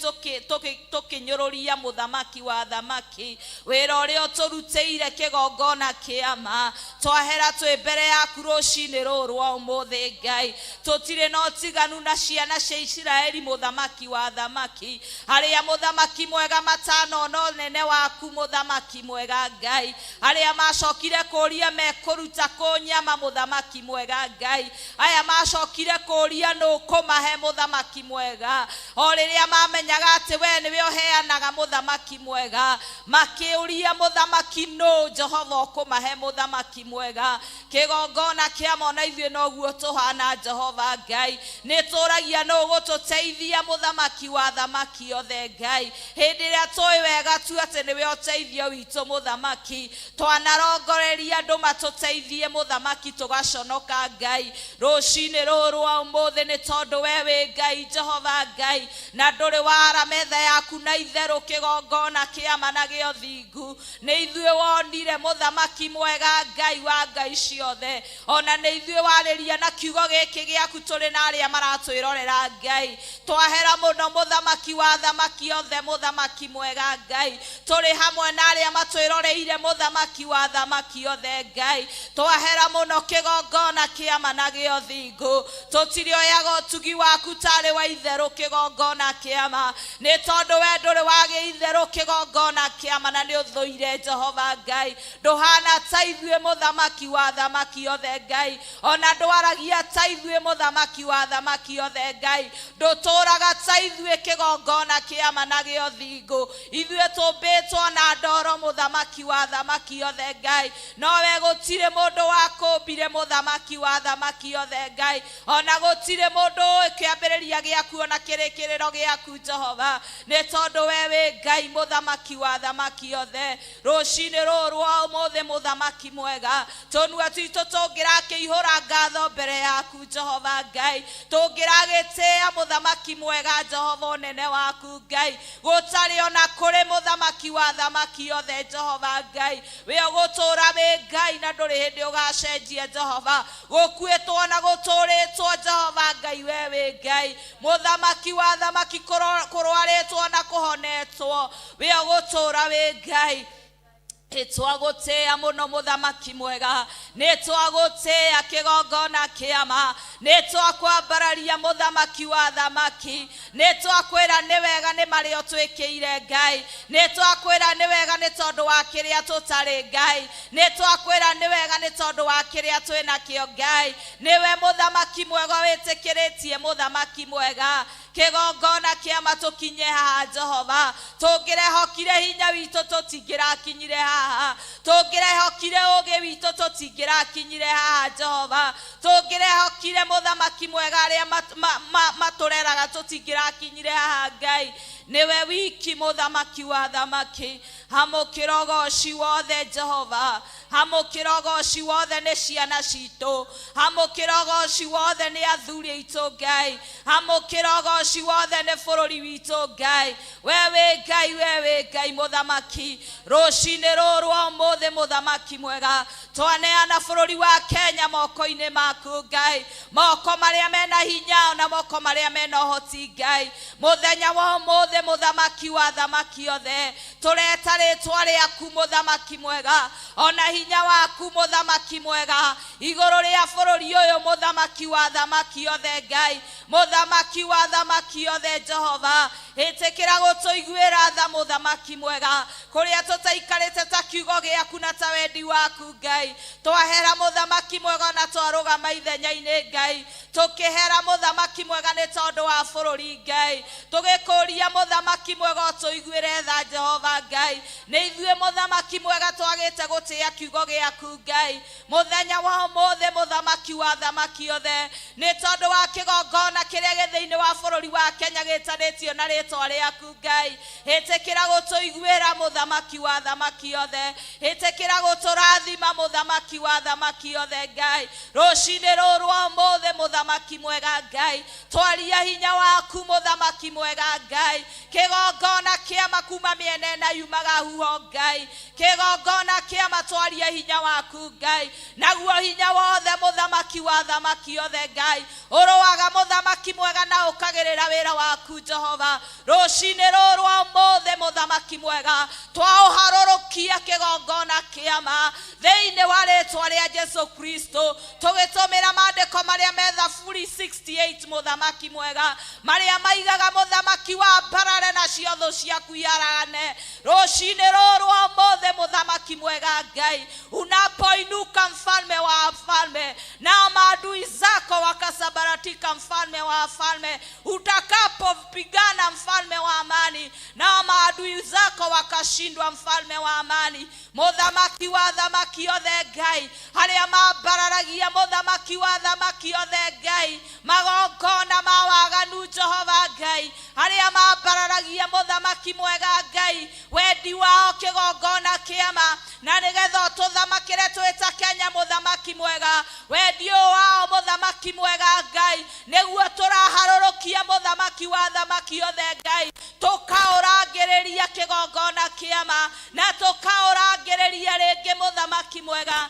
tũkĩnyũrũria mũthamaki wa thamaki, wĩra ũrĩa ũtũrutĩire kĩgongona kĩa ma. Twahera twĩ mbere yaku rũcinĩ rũrũ rwa ũmũthĩ Ngai, tũtirĩ na ũtiganu na ciana cia Isiraeli mũthamaki wa thamaki, arĩa mũthamaki mwega matanona ũnene waku mũthamaki mwega Ngai, arĩa macokire kũria mekũruta kũ nyama mũthamaki mwega Ngai, aya macokire kũria nũ kũmahe mũthamaki mwega, o rĩrĩa mamenyaga atĩ we nĩwe ũheanaga mũthamaki mwega, makĩũria mũthamaki nũ Jehova ũkũmahe mũthamaki mwega. Kĩgongona kĩa ma ona ithuĩ noguo tũhana Jehova Ngai, nĩ tũragia nũ ũgũtũteithia mũthamaki wa thamaki othe Ngai, hĩndĩ ĩrĩa tũĩ wega tu atĩ nĩwe ũteithio witũ mũthamaki. Twanarongoreria andũ matũteithie mũthamaki tũgaconoka Ngai. Rũcinĩ rũrũ rwa ũmũthĩ nĩ tondũ we wĩ Ngai Jehova Ngai, na ndũrĩ wara metha yaku na itherũ kĩgongona kĩa ma na gĩa ũthingu. Nĩ ithuĩ wonire mũthamaki mwega Ngai wa Ngai ciothe, ona nĩ ithuĩ warĩria na kiugo gĩkĩ gĩaku tũrĩ na arĩa maratwĩrorera Ngai. Twahera mũno mũthamaki wa thamaki othe mũthamaki mwega Ngai, tũrĩ hamwe na arĩa matwĩroreire mũthamaki wa thamaki othe Ngai. Twahera mũno kĩgongona kĩa ma na gĩa ũthingu, tũtirĩoyaga ũtugi waku tarĩ wa itherũ kĩgongona kĩa ma, nĩ tondũ we ndũrĩ wagĩa itherũ kĩgongona kĩa ma na nĩ ũthũire Jehova Ngai. Ndũhana ta ithuĩ mũthamaki wa thamaki othe Ngai, ona ndwaragia ta ithuĩ mũthamaki wa thamaki othe Ngai, ndũtũraga ta Aca ithuĩ kĩgongona kĩama na gĩa ũthingu, ithuĩ tũmbĩtwo na ndoro mũthamaki wa thamaki othe Ngai, nowe gũtirĩ mũndũ wakũmbire mũthamaki wa thamaki othe Ngai, ona gũtirĩ mũndũ ũĩ kĩambĩrĩria gĩaku ona kĩrĩkĩrĩro gĩaku Jehova, nĩ tondũ we wĩ Ngai mũthamaki wa thamaki othe. Rũcinĩ rũrũ rwa ũmũthĩ mũthamaki mwega, tũnua twitũ tũngĩrakĩihũra ngatho mbere yaku Jehova Ngai, tũngĩragĩtĩĩa mũthamaki mwega Jehova ũnene waku Ngai, gũtarĩ ona kũrĩ mũthamaki wa thamaki othe Jehova Ngai, we ũgũtũũra wĩ Ngai na ndũrĩ hĩndĩ ũgacenjia Jehova, gũkuĩtwo na gũtũũrĩtwo Jehova Ngai, we wĩ Ngai mũthamaki wa thamaki, kũrwarĩtwo na kũhonetwo, we ũgũtũũra wĩ Ngai. Nĩtwagũtĩĩa mũno mũthamaki mwega, nĩtwagũtĩĩa kĩgongona kĩama, nĩtwakwambararia mũthamaki wa thamaki, nĩtwakwĩra nĩ wega nĩ marĩa ũtwĩkĩire Ngai, nĩtwakwĩra nĩ wega nĩ tondũ wa kĩrĩa tũtarĩ Ngai, nĩtwakwĩra nĩ wega nĩ tondũ wa kĩrĩa twĩnakĩo Ngai, nĩwe mũthamaki mwega wĩtĩkĩrĩtie mũthamaki mwega, kĩgongona kĩama tũkinye haha Jehova, tũngĩrehokire hinya witũ tũtingĩrakinyire haha, tũngĩrehokire ũũgĩ witũ tũtingĩrakinyire haha Jehova, tũngĩrehokire mũthamaki mwega arĩa matũreraga tũtingĩrakinyire haha Ngai, nĩwe wiki mũthamaki wa thamaki. Hamũkĩra ũgoci wothe Jehova, hamũkĩra ũgoci wothe nĩ ciana citũ, hamũkĩra ũgoci wothe nĩ athuri aitũ Ngai, hamũkĩra ũgoci wothe nĩ bũrũri witũ Ngai, we wĩ Ngai, we wĩ Ngai mũthamaki. Rũcinĩ rũrũ rwa ũmũthĩ mũthamaki mwega, twaneana bũrũri wa Kenya moko-inĩ maku Ngai, moko marĩa mena hinya na moko marĩa mena ũhoti Ngai, mũthenya wa ũmũthĩ mũthamaki wa thamaki othe, tũreta rĩtwa rĩaku mũthamaki mwega, ona hinya waku mũthamaki mwega, igũrũ rĩa bũrũri ũyũ mũthamaki wa thamaki othe Ngai, mũthamaki wa thamaki othe Jehova, ĩtĩkĩra gũtũiguĩra tha mũthamaki mwega, kũrĩa tũtaikarĩte ta kiugo gĩaku na ta wendi waku Ngai, twahera mũthamaki mwega na twarũgama ithenya-inĩ Ngai, tũkĩhera mũthamaki mwega nĩ tondũ wa bũrũri Ngai, tũgĩkũria mũthamaki mwega ũtũiguĩre tha Jehova Ngai, nĩ ithuĩ mũthamaki mwega twagĩte gũtĩĩa kiugo gĩaku Ngai, mũthenya wa ũmũthĩ mũthamaki wa thamaki othe, nĩ tondũ wa kĩgongona kĩrĩa gĩ thĩinĩ wa bũrũri wa Kenya gĩtanĩtio na rĩtwa rĩaku Ngai, ĩtĩkĩra gũtũiguĩra mũthamaki wa thamaki othe, ĩtĩkĩra gũtũrathima mũthamaki wa thamaki othe Ngai, rũcinĩ rũrũ rwa ũmũthĩ mũthamaki mwega Ngai, twaria hinya waku mũthamaki mwega Ngai, kĩgongona kĩama kuma mĩena ĩna yumaga huho Ngai, kĩgongona kĩama twaria hinya waku Ngai, naguo hinya wothe mũthamaki wa thamaki othe Ngai, ũrũaga mũthamaki mwega na ũkagĩrĩra wĩra waku Jehova, rũcinĩ rũrũ rwa ũmũthĩ mũthamaki mwega, twaũharũrũkia kĩgongona kĩama thĩinĩ wa rĩtwa rĩa Jesu Kristo, tũgĩtũmĩra maandĩko marĩa me Thaburi 68 mũthamaki mwega, marĩa maigaga mũthamaki wa mbarare nacio thũ ciaku iharagane. Rũcinĩ rũrũ rwa ũmũthĩ mũthamaki mwega Ngai, unapoinuka mfalme wa wafalme, na maadui zako wakasambaratika mfalme wa wafalme, utakapopigana mfalme wa amani, na maadui zako wakashindwa mfalme wa amani, mũthamaki wa thamaki othe Ngai, harĩa mambararagia mũthamaki wa thamaki othe Ngai, magongona ma waganu Jehova Ngai, harĩa mambararagia mũthamaki mwega Ngai, wendi wao kĩgongona kĩama, na nĩgetha ũtũthamakĩre twĩ ta Kenya mũthamaki mwega, wendi ũyũ wao mũthamaki mwega Ngai, nĩguo tũraharũrũkia mũthamaki wa thamaki othe Ngai, tũkaũrangĩrĩria kĩgongona kĩama, na tũkaũrangĩrĩria rĩngĩ mũthamaki mwega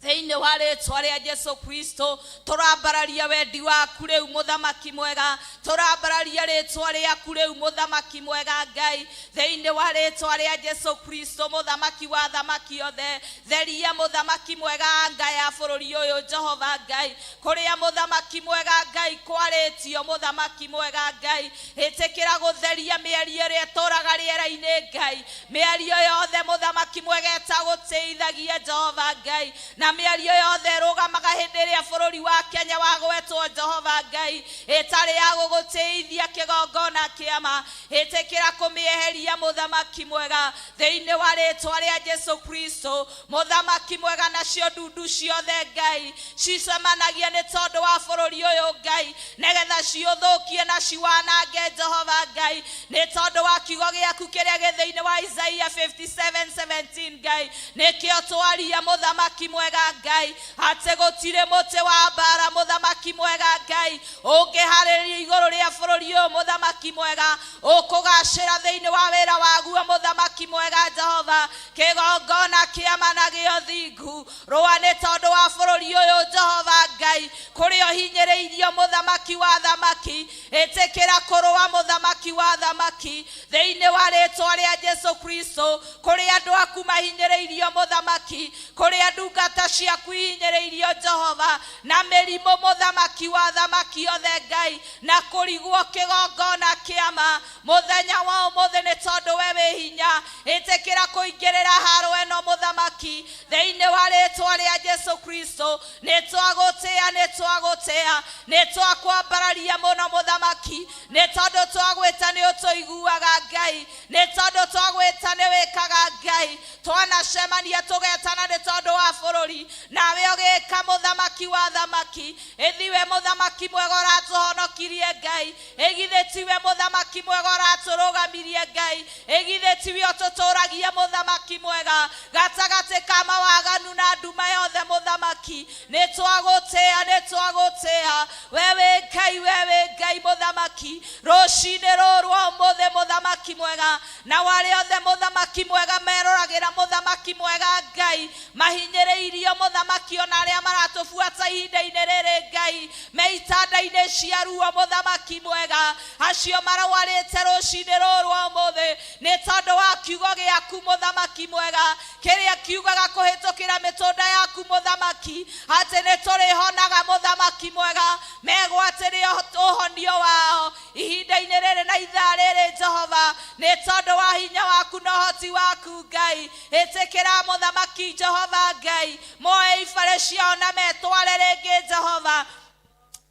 thĩinĩ wa rĩtwa rĩa Jesu Kristo, tũrambararia wendi waku rĩu mũthamaki mwega, tũrambararia rĩtwa rĩaku rĩu mũthamaki mwega Ngai, thĩinĩ wa rĩtwa rĩa Jesu Kristo mũthamaki wa thamaki othe, theria mũthamaki mwega anga ya bũrũri ũyũ Jehova Ngai, kũrĩa mũthamaki mwega Ngai kwarĩtio mũthamaki mwega Ngai, ĩtĩkĩra gũtheria mĩario ĩrĩa ĩtũraga rĩera-inĩ Ngai, mĩario yothe mũthamaki mwega ĩtagũtĩithagia Jehova Ngai, na Na mĩario yothe ĩrũgamaga hĩndĩ ĩrĩa bũrũri wa Kenya wagwetwo Jehova Ngai ĩtarĩ ya gũgũtĩithia kĩgongona kĩama, ĩtĩkĩra kũmĩeheria mũthamaki mwega thĩinĩ wa rĩtwa rĩa Jesu Kristo mũthamaki mwega. Nacio ndundu ciothe Ngai cicemanagia nĩ tondũ wa bũrũri ũyũ Ngai, nĩgetha ciũthũkie na ciwanange Jehova Ngai, nĩ tondũ wa kiugo gĩaku kĩrĩa gĩ thĩinĩ wa Isaiah 57:17 Ngai, nĩkĩo twaria mũthamaki mwega Ngai atĩ gũtirĩ mũtĩ wa mbara mũthamaki mwega Ngai ũngĩharĩria igũrũ rĩa bũrũri ũyũ mũthamaki mwega, ũkũgacĩra thĩinĩ wa wĩra waguo mũthamaki mwega Jehova. Kĩgongona kĩama na gĩothingu rũa nĩ tondũ wa bũrũri ũyũ Jehova Ngai, kũrĩa ũhinyĩrĩirio mũthamaki wa thamaki, ĩtĩkĩra kũrũa mũthamaki wa thamaki thĩinĩ wa rĩtwa rĩa Jesu Kristo. Kũrĩa andũ aku mahinyĩrĩirio mũthamaki, kũrĩa ndungata ciaku ihinyĩrĩirio Jehova na mĩrimũ mũthamaki wa thamaki othe Ngai, na kũrigwo kĩgongona kĩama mũthenya wa ũmũthĩ nĩ tondũ we wĩ hinya, ĩtĩkĩra kũingĩrĩra haro ĩno mũthamaki thĩinĩ wa rĩtwa rĩa Jesu Kristo. Nĩ twagũtĩa, nĩ twagũtĩa, nĩ twakwambararia mũno mũthamaki, nĩ tondũ twagwĩta nĩ ũtũiguaga Ngai, nĩ tondũ twagwĩta nĩ wĩkaga Ngai. Twanacemania tũgetana nĩ tondũ wa bũrũri, nawe ũgĩka mũthamaki wa thamaki. Ĩthiwe mũthamaki mwega ũratũhonokirie Ngai, ĩgithĩ tiwe mũthamaki mwega ũratũrũgamirie Ngai, ĩgithĩ tiwe ũtũtũragia mũthamaki mwega gatagatĩ ka mawaganu na nduma yothe mũthamaki. Nĩ twagũtĩa, nĩ twagũtĩa, we wĩ Ngai, we wĩ Ngai mũthamaki. Rũcinĩ rũrũ rwa ũmũthĩ mũthamaki mwega, na arĩa othe mũthamaki mwega meroragĩra mũthamaki mwega Ngai mahinyĩrĩirio mũthamaki, ona arĩa maratũbuata ihinda-inĩ rĩrĩ Ngai me itanda-inĩ cia ruo mũthamaki mwega, acio marwarĩte rũcinĩ rũrũ rwa ũmũthĩ nĩ tondũ wa kiugo gĩaku mũthamaki mwega kĩrĩa kiugaga kũhĩtũkĩra mĩtũnda yaku mũthamaki atĩ nĩ tũrĩhonaga mũthamaki mwega, megwatĩre ũhonio wao ihinda-inĩ rĩrĩ na ithaa rĩrĩ Jehova, nĩ tondũ wa hinya waku na ũhoti waku Ngai. Ĩtĩkĩra mũthamaki Jehova Ngai moe ibare ciao na metware rĩngĩ Jehova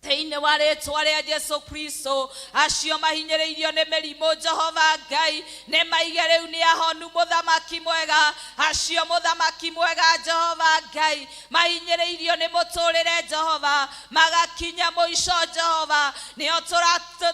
thĩinĩ wa rĩtwa rĩa Jesu Kristo. Acio mahinyĩrĩirio nĩ mĩrimũ Jehova Ngai nĩ maige rĩu nĩ ahonu mũthamaki mwega, acio mũthamaki mwega Jehova Ngai mahinyĩrĩirio nĩ mũtũrĩre Jehova magakinya mũico Jehova, nĩo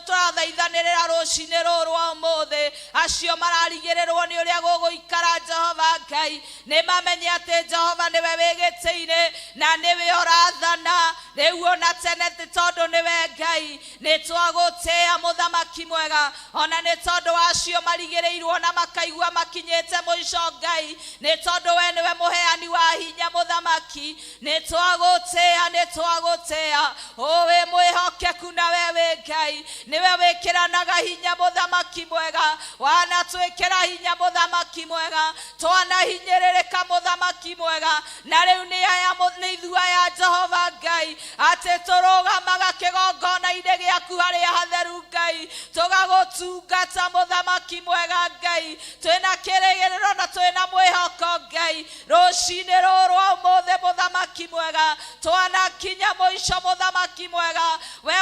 tũrathaithanĩrĩra rũcinĩ rũrũ rwa ũmũthĩ. Acio mararigĩrĩrwo nĩ ũrĩa gũgũikara Jehova Ngai nĩ mamenye atĩ Jehova nĩwe wĩ gĩtĩ-inĩ na nĩwe ũrathana rĩu ona tene, tondũ nĩwe Ngai. Nĩ twagũtĩa mũthamaki mwega, ona nĩ tondũ acio marigĩrĩirwo na makaigua makinyĩte mũico Ngai, nĩ tondũ we nĩwe mũheani wa hinya mũthamaki. Nĩ twagũtĩa, nĩ twagũtĩa, wĩ mwĩhokeku na we wĩ Ngai, nĩwe wĩkĩranaga hinya mũthamaki mwega, wanatwĩkĩra hinya mũthamaki mwega, twanahinyĩrĩrĩka mũthamaki mwega, na rĩu nĩ aya nĩ ithuĩ aya Jehova Ngai atĩ tũrũgamaga kĩgongona-inĩ gĩaku harĩa hatheru Ngai, tũgagũtungata mũthamaki mwega Ngai, twĩna kĩrĩgĩrĩro na twĩna mwĩhoko Ngai. Rũcinĩ rũrũ rwa ũmũthĩ mũthamaki mwega twanakinya mũico mũthamaki mwega, we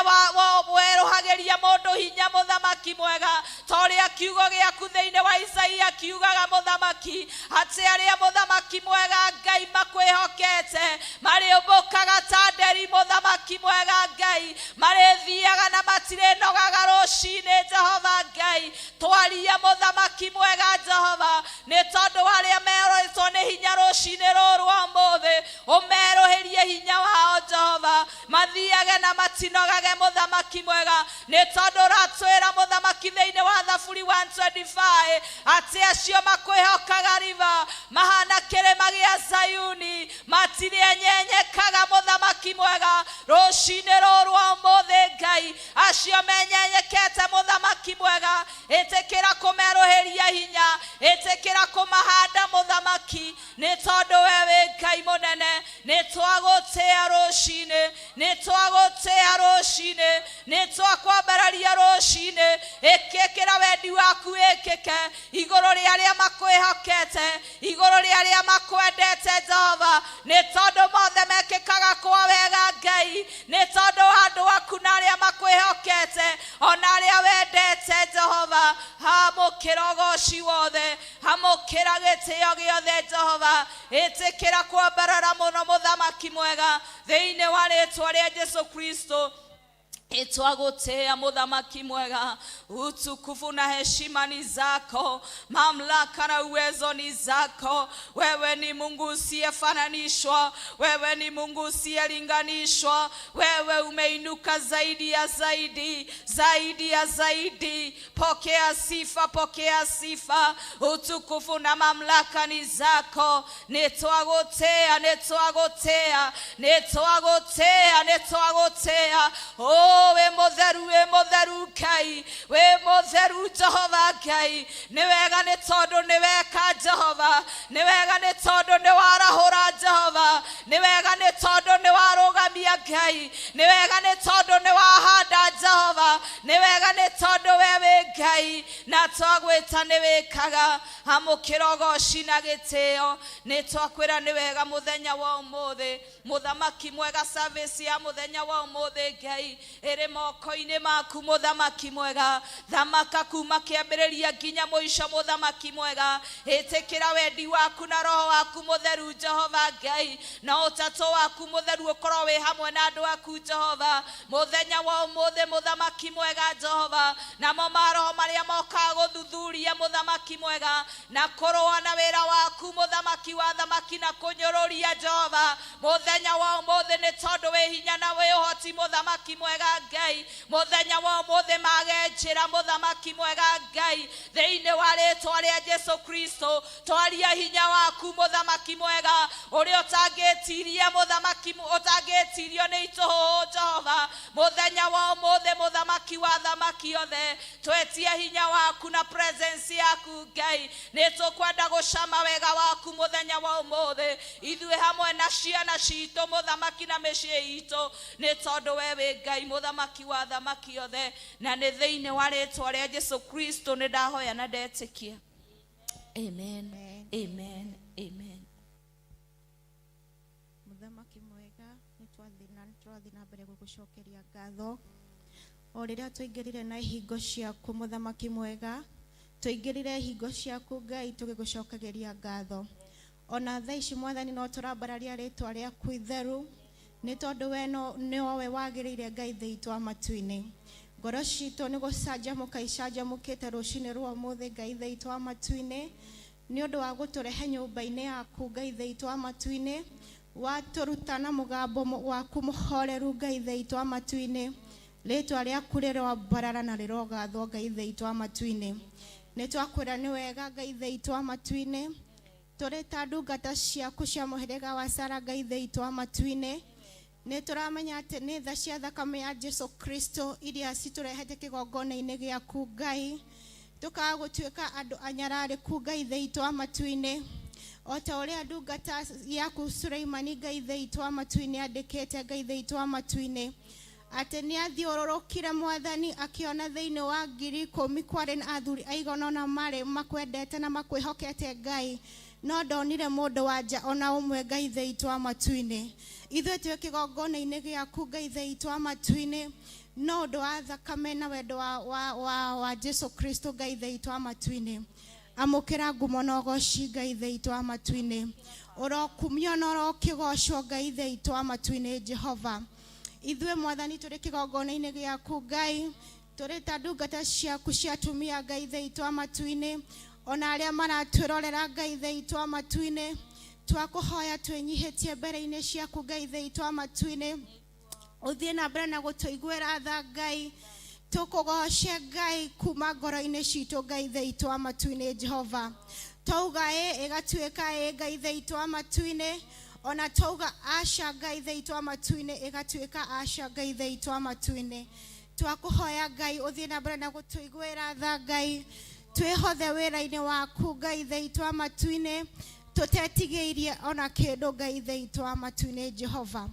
werũhagĩria mũndũ hinya mũthamaki mwega, ta ũrĩa kiugo gĩaku thĩinĩ wa Isaia kiugaga mũthamaki atĩ arĩa mũthamaki mwega Ngai makwĩhokete marĩũmbũkaga ta nderi mũthamaki mwega Ngai, marĩthiaga na matirĩnogaga rũcinĩ Jehova Ngai. Twaria mũthamaki mwega Jehova nĩ tondũ arĩa merũĩtwo nĩ hinya rũcinĩ rũrũ rwa ũmũthĩ, ũmerũhĩrie hinya wao Jehova, mathiage na matinogage mũthamaki mwega, nĩ tondũ ũratwĩra mũthamaki thĩinĩ wa Thaburi 125 atĩ acio makwĩhokaga riba mahana kĩrĩma gĩa Zayuni matirĩenyenyekaga mũthamaki mwega. Rũcinĩ rũrũ rwa ũmũthĩ Ngai acio menyenyekete mũthamaki mwega, ĩtĩkĩra kũmerũhĩria hinya, ĩtĩkĩra kũmahanda mũthamaki, nĩ tondũ we wĩ Ngai mũnene. Nĩ twagũtĩa rũcinĩ, nĩ twagũtĩa rũcinĩ, nĩ twakwambararia rũcinĩ, ĩkĩkĩra wendi waku wĩkĩke igũrũ rĩa arĩa makwĩhokete, igũrũ rĩa arĩa makwendete Jehova, nĩ tondũ mothe mekĩkaga kwa wega Ngai, nĩ tondũ wa andũ aku na arĩa makwĩhokete ona arĩa wendete Jehova. Amũkĩra ũgoci wothe, amũkĩra gĩtĩo gĩothe Jehova, ĩtĩkĩra kwambarara mũno mũthamaki mwega, thĩinĩ wa rĩtwa rĩa Jesu Kristo. Itwagotea muthamaki mwega, utukufu na heshima ni zako, mamlaka na uwezo ni zako. Wewe ni Mungu usiyefananishwa, wewe ni Mungu usiyelinganishwa, wewe umeinuka zaidi ya zaidi, zaidi ya zaidi. Pokea sifa, pokea sifa, utukufu na mamlaka ni zako. Nitwagotea, nitwagotea, nitwagotea, nitwagotea. Oh, we mutheru Ngai, we mutheru Jehova Ngai, ni wega ni tondu ni weka Jehova, ni wega ni tondu ni warahura Jehova, ni wega ni tondu ni warugamia Ngai, ni wega ni tondu ni wahanda Jehova, ni wega ni tondu wewe Ngai, na twagwita ni wikaga. Amũkĩra ũgoci na gĩtĩo, nĩ twakwĩra nĩ wega mũthenya wa ũmũthĩ, mũthamaki mwega, service ya mũthenya wa ũmũthĩ Ngai ĩrĩ moko-inĩ maku mũthamaki mwega. Thamaka kuma kĩambĩrĩria nginya mũico mũthamaki mwega, ĩtĩkĩra wendi waku na roho waku mũtheru Jehova Ngai, na ũtatũ waku mũtheru ũkorwo wĩ hamwe na andũ aku Jehova mũthenya wa ũmũthĩ mũthamaki mwega Jehova. Namo maroho marĩa mokaga gũthuthuria mũthamaki mwega na kũrũa na wĩra waku mũthamaki wa thamaki na kũnyũrũria Jehova mũthenya wa ũmũthĩ, nĩ tondũ wĩ hinya na wĩ ũhoti mũthamaki mwega Ngai. Mũthenya wa ũmũthĩ mage njĩra mũthamaki mwega Ngai, thĩinĩ wa rĩtwa rĩa Jesu Kristo, twaria hinya waku mũthamaki mwega, ũrĩa ũtangĩtiria mũthamaki, ũtangĩtirio nĩ itũhũhũ Jehova. Mũthenya wa ũmũthĩ mũthamaki wa thamaki othe, twetie hinya waku na presence yaku Ngai, nĩ tũkwenda gũcama wega waku mũthenya wa ũmũthĩ, ithuĩ hamwe na ciana citũ mũthamaki na mĩciĩ itũ, nĩ tondũ we wĩ Ngai mũthamaki wa thamaki othe, na nĩ thĩinĩ wa rĩtwa rĩa Jesu Kristo nĩ ndahoya na ndetĩkia. Amen. Amen. Amen. Mũthamaki mwega, nĩ twathiĩ na mbere gũgũcokeria ngatho o rĩrĩa tũingĩrire na ihingo ciaku mũthamaki mwega, tũingĩrire ihingo ciaku Ngai tũgĩgũcokagĩria ngatho. Ona thaa ici mwathani no tũrambararia rĩtwa rĩaku itheru, nĩ tondũ we nĩwe wagĩrĩire Ngai thĩ wa matu-inĩ. Ngoro citũ nĩ gũcanjamũka icanjamũkĩte rũcinĩ rwa ũmũthĩ Ngai thĩ wa matu-inĩ, nĩ ũndũ wa gũtũrehe nyũmba-inĩ yaku Ngai thĩ wa matu-inĩ, watũruta na mũgambo waku mũhoreru Ngai thĩ wa matu-inĩ. Rĩtwa rĩaku rĩroambarara na rĩrogathwo Ngai thĩ wa matu-inĩ. Nĩ twakwĩra nĩ wega Ngai thĩ wa matu-inĩ, tũrĩ ta ndungata ciaku cia mũhĩrĩga wa Sara Ngai thĩ wa matu-inĩ. Nĩ tũramenya atĩ nĩ tha cia thakame ya Jesu Kristo iria citũrehete kĩgongona-inĩ gĩaku Ngai, tũkaga gũtuĩka andũ anyararĩku Ngai thĩ wa matu-inĩ, o ta ũrĩa ndungata yaku Suleimani Ngai thĩ wa matu-inĩ andĩkĩte Ngai thĩ wa matu-inĩ, atĩ nĩ athiũrũrũkire mwathani akĩona thĩinĩ wa 10,000 kwarĩ na athuri aigana ũna marĩ makwendete na makwĩhokete Ngai, no ndonire mũndũ wa nja ona ũmwe Ngai thĩ wa matu-inĩ. Ithuĩ twĩ kĩgongona-inĩ gĩaku Ngai thĩ wa matu-inĩ, no ũndũ wa thakame na wendo wa Jesu Kristo Ngai thĩ wa matu-inĩ. Amũkĩra ngumo na ũgoci Ngai thĩ wa matu-inĩ, ũrokumio na ũrokĩgocwo Ngai thĩ wa matu-inĩ Jehova. Ithuĩ mwathani tũrĩ kĩgongona-inĩ gĩaku Ngai, tũrĩ ta ndungata ciaku cia atumia Ngai thĩ wa matu-inĩ, ona arĩa maratwĩrorera Ngai thĩ wa matu-inĩ, twakũhoya twĩnyihĩtie mbere-inĩ ciaku Ngai thĩ wa matu-inĩ, ũthiĩ na mbere na gũtũiguĩra tha Ngai, tũkũgoce Ngai kuma ngoro-inĩ citũ Ngai thĩ wa matu-inĩ Jehova. Twauga ĩ ĩgatuĩka ĩ Ngai thĩ wa matu-inĩ, ona twauga aca Ngai thĩ wa matu-inĩ ĩgatuĩka aca Ngai thĩ wa matu-inĩ. Twakũhoya Ngai ũthiĩ na mbere na gũtũiguĩra tha Ngai, twĩhothe wĩra-inĩ waku Ngai thĩ wa matu-inĩ, tũtetigĩirie ona kĩndũ Ngai thĩ wa matu-inĩ Jehova.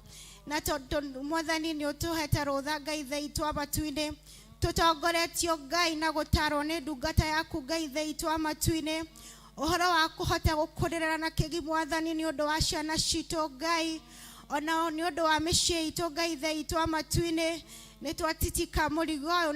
Na tondũ mwathani nĩ ũtũhete rũtha Ngai thĩ wa matu-inĩ, tũtongoretio Ngai na gũtarwo nĩ ndungata yaku Ngai thĩ wa matu-inĩ, Ũhoro wa kũhota gũkũrĩrĩra na kĩgi Mwathani nĩ ũndũ wa ciana citũ Ngai, ona nĩ ũndũ wa mĩciĩ itũ Ngai Ithe witũ wa matu-inĩ. Nĩ twatitika mũrigo ũyũ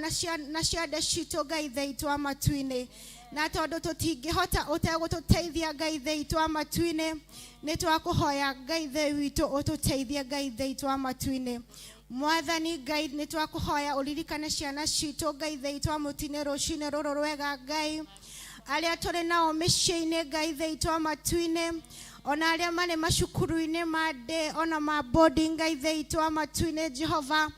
na ciande citũ Ngai Ithe witũ wa matu-inĩ, na tondũ tũtingĩhota ũtegũtũteithia Ngai Ithe witũ wa matu-inĩ, nĩ twakũhoya Ngai Ithe witũ ũtũteithie Ngai Ithe witũ wa matu-inĩ. Mwathani Ngai, nĩ twakũhoya ũririkane ciana citũ Ngai Ithe witũ wa matu-inĩ rũcinĩ rũrũ rwega Ngai, arĩa tũrĩ nao mĩciĩ-inĩ Ngai Ithe witũ wa matu-inĩ, ona arĩa marĩ macukuru-inĩ ma day ona ma boarding Ngai Ithe witũ wa matu-inĩ. Jehova,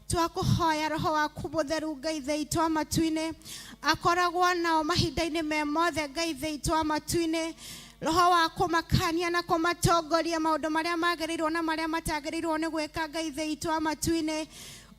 twakũhoya roho waku mũtheru Ngai Ithe witũ wa matu-inĩ akoragwo nao mahinda-inĩ me mothe Ngai Ithe witũ wa matu-inĩ, roho wa kũmakania na kũmatongoria maũndũ marĩa magĩrĩirwo na marĩa matagĩrĩirwo nĩ gwĩka Ngai Ithe witũ wa matu-inĩ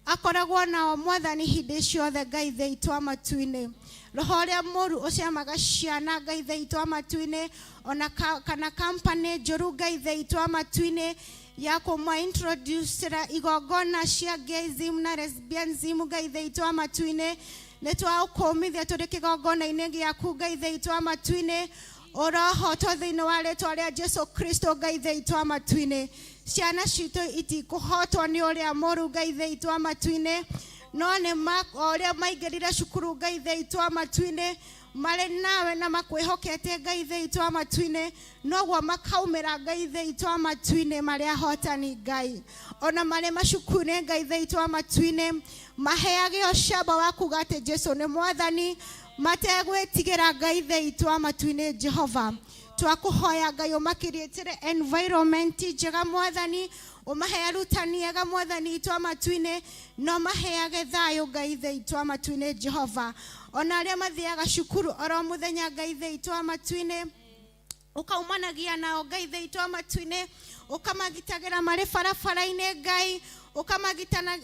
akoragwo nao Mwathani hĩndĩ ciothe Ngai Ithe witũ wa matu-inĩ. Roho ũrĩa mũru ũcemaga ciana Ngai Ithe witũ wa matu-inĩ, ona kana kampani njũru Ngai Ithe witũ wa matu-inĩ ya kũma introducera igongona cia gayism na lesbianism Ngai Ithe witũ wa matu-inĩ, nĩ twaũkũmithia tũrĩ kĩgongona-inĩ gĩaku Ngai Ithe witũ wa matu-inĩ, ũrohotwo thĩinĩ wa rĩtwa rĩa Jesu Kristo Ngai Ithe witũ wa matu-inĩ. Ciana citũ itikũhotwo nĩ ũrĩa mũru Ngai Ithe witũ wa matu-inĩ, no nĩ o ũrĩa maingĩrire cukuru Ngai Ithe witũ wa matu-inĩ marĩ nawe na makwĩhokete Ngai Ithe witũ wa matu-inĩ, noguo makaumĩra Ngai Ithe witũ wa matu-inĩ marĩ ahotani Ngai. Ona marĩ macukuru-inĩ Ngai Ithe witũ wa matu-inĩ maheage ũcamba wa kuga atĩ Jesu nĩ Mwathani, mategwĩtigĩra Ngai Ithe witũ wa matu-inĩ. Jehova, twakũhoya Ngai ũmakiriĩtĩre environment njega Mwathani, ũmahe arutani ega Mwathani witũ wa matu-inĩ, na ũmaheage thayũ Ngai Ithe witũ wa matu-inĩ. Jehova, ona arĩa mathiaga cukuru oro mũthenya Ngai Ithe witũ wa matu-inĩ, ũkaumanagia nao Ngai Ithe witũ wa matu-inĩ, ũkamagitagĩra marĩ barabara-inĩ Ngai,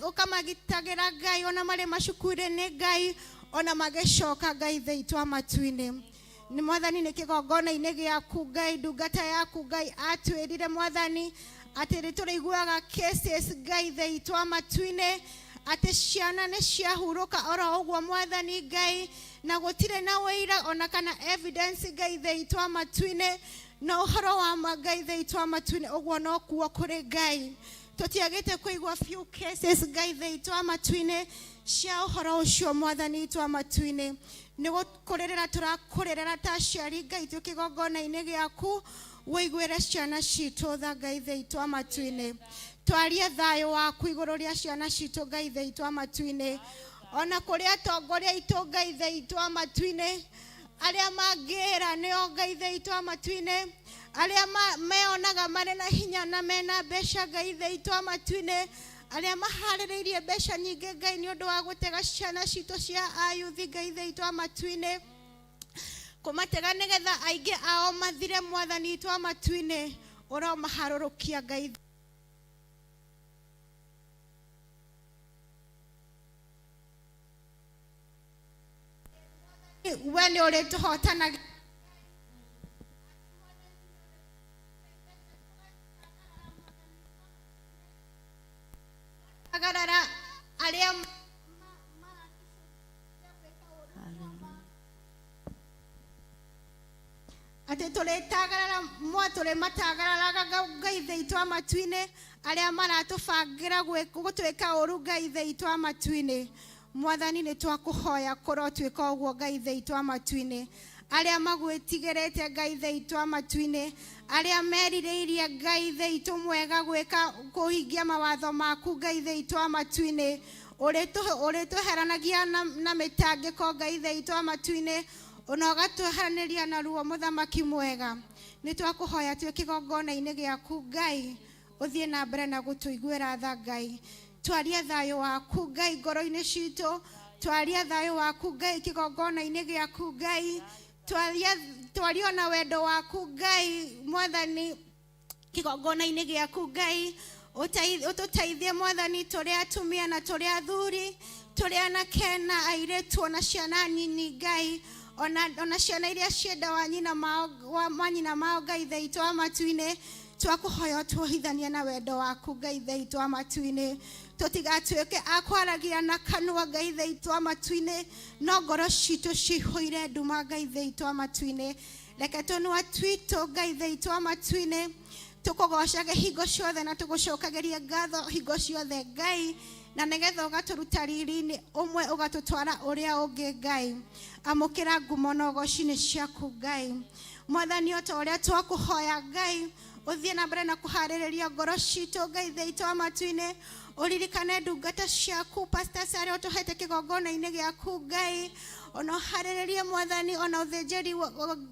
ũkamagitagĩra Ngai ona marĩ macukuru-inĩ Ngai, ona magĩcoka Ngai Ithe witũ wa matu-inĩ. Nĩ Mwathani, nĩ kĩgongona-inĩ gĩaku Ngai, ndungata yaku Ngai atwĩrire Mwathani atĩ nĩ tũrĩiguaga cases Ngai Ithe witũ wa matu-inĩ atĩ ciana nĩ ciahurũka oro ũguo Mwathani Ngai, na gũtirĩ na ũira ona kana evidence Ngai Ithe witũ wa matu-inĩ, na ũhoro wa ma Ngai Ithe witũ wa matu-inĩ ũguo no kuo kũrĩ Ngai. Tũtiagĩte kũigua few cases Ngai Ithe witũ wa matu-inĩ cia ũhoro ũcio Mwathani witũ wa matu-inĩ. Nĩ gũkũrĩrĩra tũrakũrĩrĩra ta aciari Ngai twĩ kĩgongona-inĩ gĩaku, wĩiguĩre ciana citũ tha Ngai Ithe witũ wa matu-inĩ. Twarie thayũ waku igũrũ rĩa ciana citũ Ngai Ithe witũ wa matu-inĩ, ona kũrĩ atongoria aitũ Ngai Ithe witũ wa matu-inĩ, arĩa mangĩĩra nĩo Ngai Ithe witũ wa matu-inĩ, arĩa meonaga marĩ na hinya na mena mbeca Ngai Ithe witũ wa matu-inĩ, arĩa maharĩrĩirie mbeca nyingĩ Ngai nĩ ũndũ wa gũtega ciana citũ cia ayuthi Ngai Ithe witũ wa matu-inĩ, kũmatega nĩgetha aingĩ ao mathire Mwathani witũ wa matu-inĩ, ũromaharũrũkia Ngai. We nĩ ũrĩtũhotanagia agarara arĩa atĩ tũrĩtagarara mwa tũrĩmatagararaga Ngai Ithe witũ wa matu-inĩ arĩa maratũbangĩra gũtwĩka ũru Ngai Ithe witũ wa matu-inĩ. Mwathani, nĩ twakũhoya kũrotuĩka ũguo Ngai Ithe witũ wa matu-inĩ, arĩa magwĩtigĩrĩte Ngai Ithe witũ wa matu-inĩ, arĩa merirĩirie Ngai Ithe witũ mwega gwĩka kũhingia mawatho maku Ngai Ithe witũ wa matu-inĩ, ũrĩtũheranagia na mĩtangĩko Ngai Ithe witũ wa matu-inĩ, ona ũgatweheranĩria na ruo Mũthamaki mwega. Nĩ twakũhoya twĩ kĩgongona-inĩ gĩaku Ngai, ũthiĩ na mbere na gũtũiguĩra tha Ngai. Twarie thayũ waku Ngai ngoro-inĩ citũ, twarie thayũ waku Ngai kĩgongona-inĩ gĩaku Ngai, twarie ona wendo waku Ngai Mwathani kĩgongona-inĩ gĩaku Ngai. Ũtũteithie Mwathani tũrĩ atumia na tũrĩ athuri, tũrĩ anake na airĩtu ona ciana nini Ngai, ona ciana iria cienda wa nyina mao, wa manyina mao Ngai Ithe witũ wa matu-inĩ, twakũhoya ũtuohithanie na wendo waku Ngai Ithe witũ wa matu-inĩ, tũtigatuĩke a kwaragia na kanua Ngai Ithe witũ wa matu-inĩ, no ngoro citũ cihũire nduma Ngai Ithe witũ wa matu-inĩ. Reke tũnua twitũ Ngai ithe witũ wa matu-inĩ tũkũgocage hingo ciothe na tũgũcokagerie ngatho hingo ciothe Ngai, na nĩgetha ũgatũruta riri-inĩ ũmwe ũgatũtwara ũrĩa ũngĩ Ngai. Amũkĩra ngumo na ũgoci-inĩ ciaku Ngai. Mwathani, o ta ũrĩa twakũhoya Ngai, ũthiĩ na mbere na kũharĩrĩria ngoro citũ Ngai ithe witũ wa matu-inĩ. Ũririkane ndungata ciaku pastors arĩa ũtũhete kĩgongona-inĩ gĩaku Ngai, ona ũharĩrĩrie Mwathani ona ũthĩnjĩri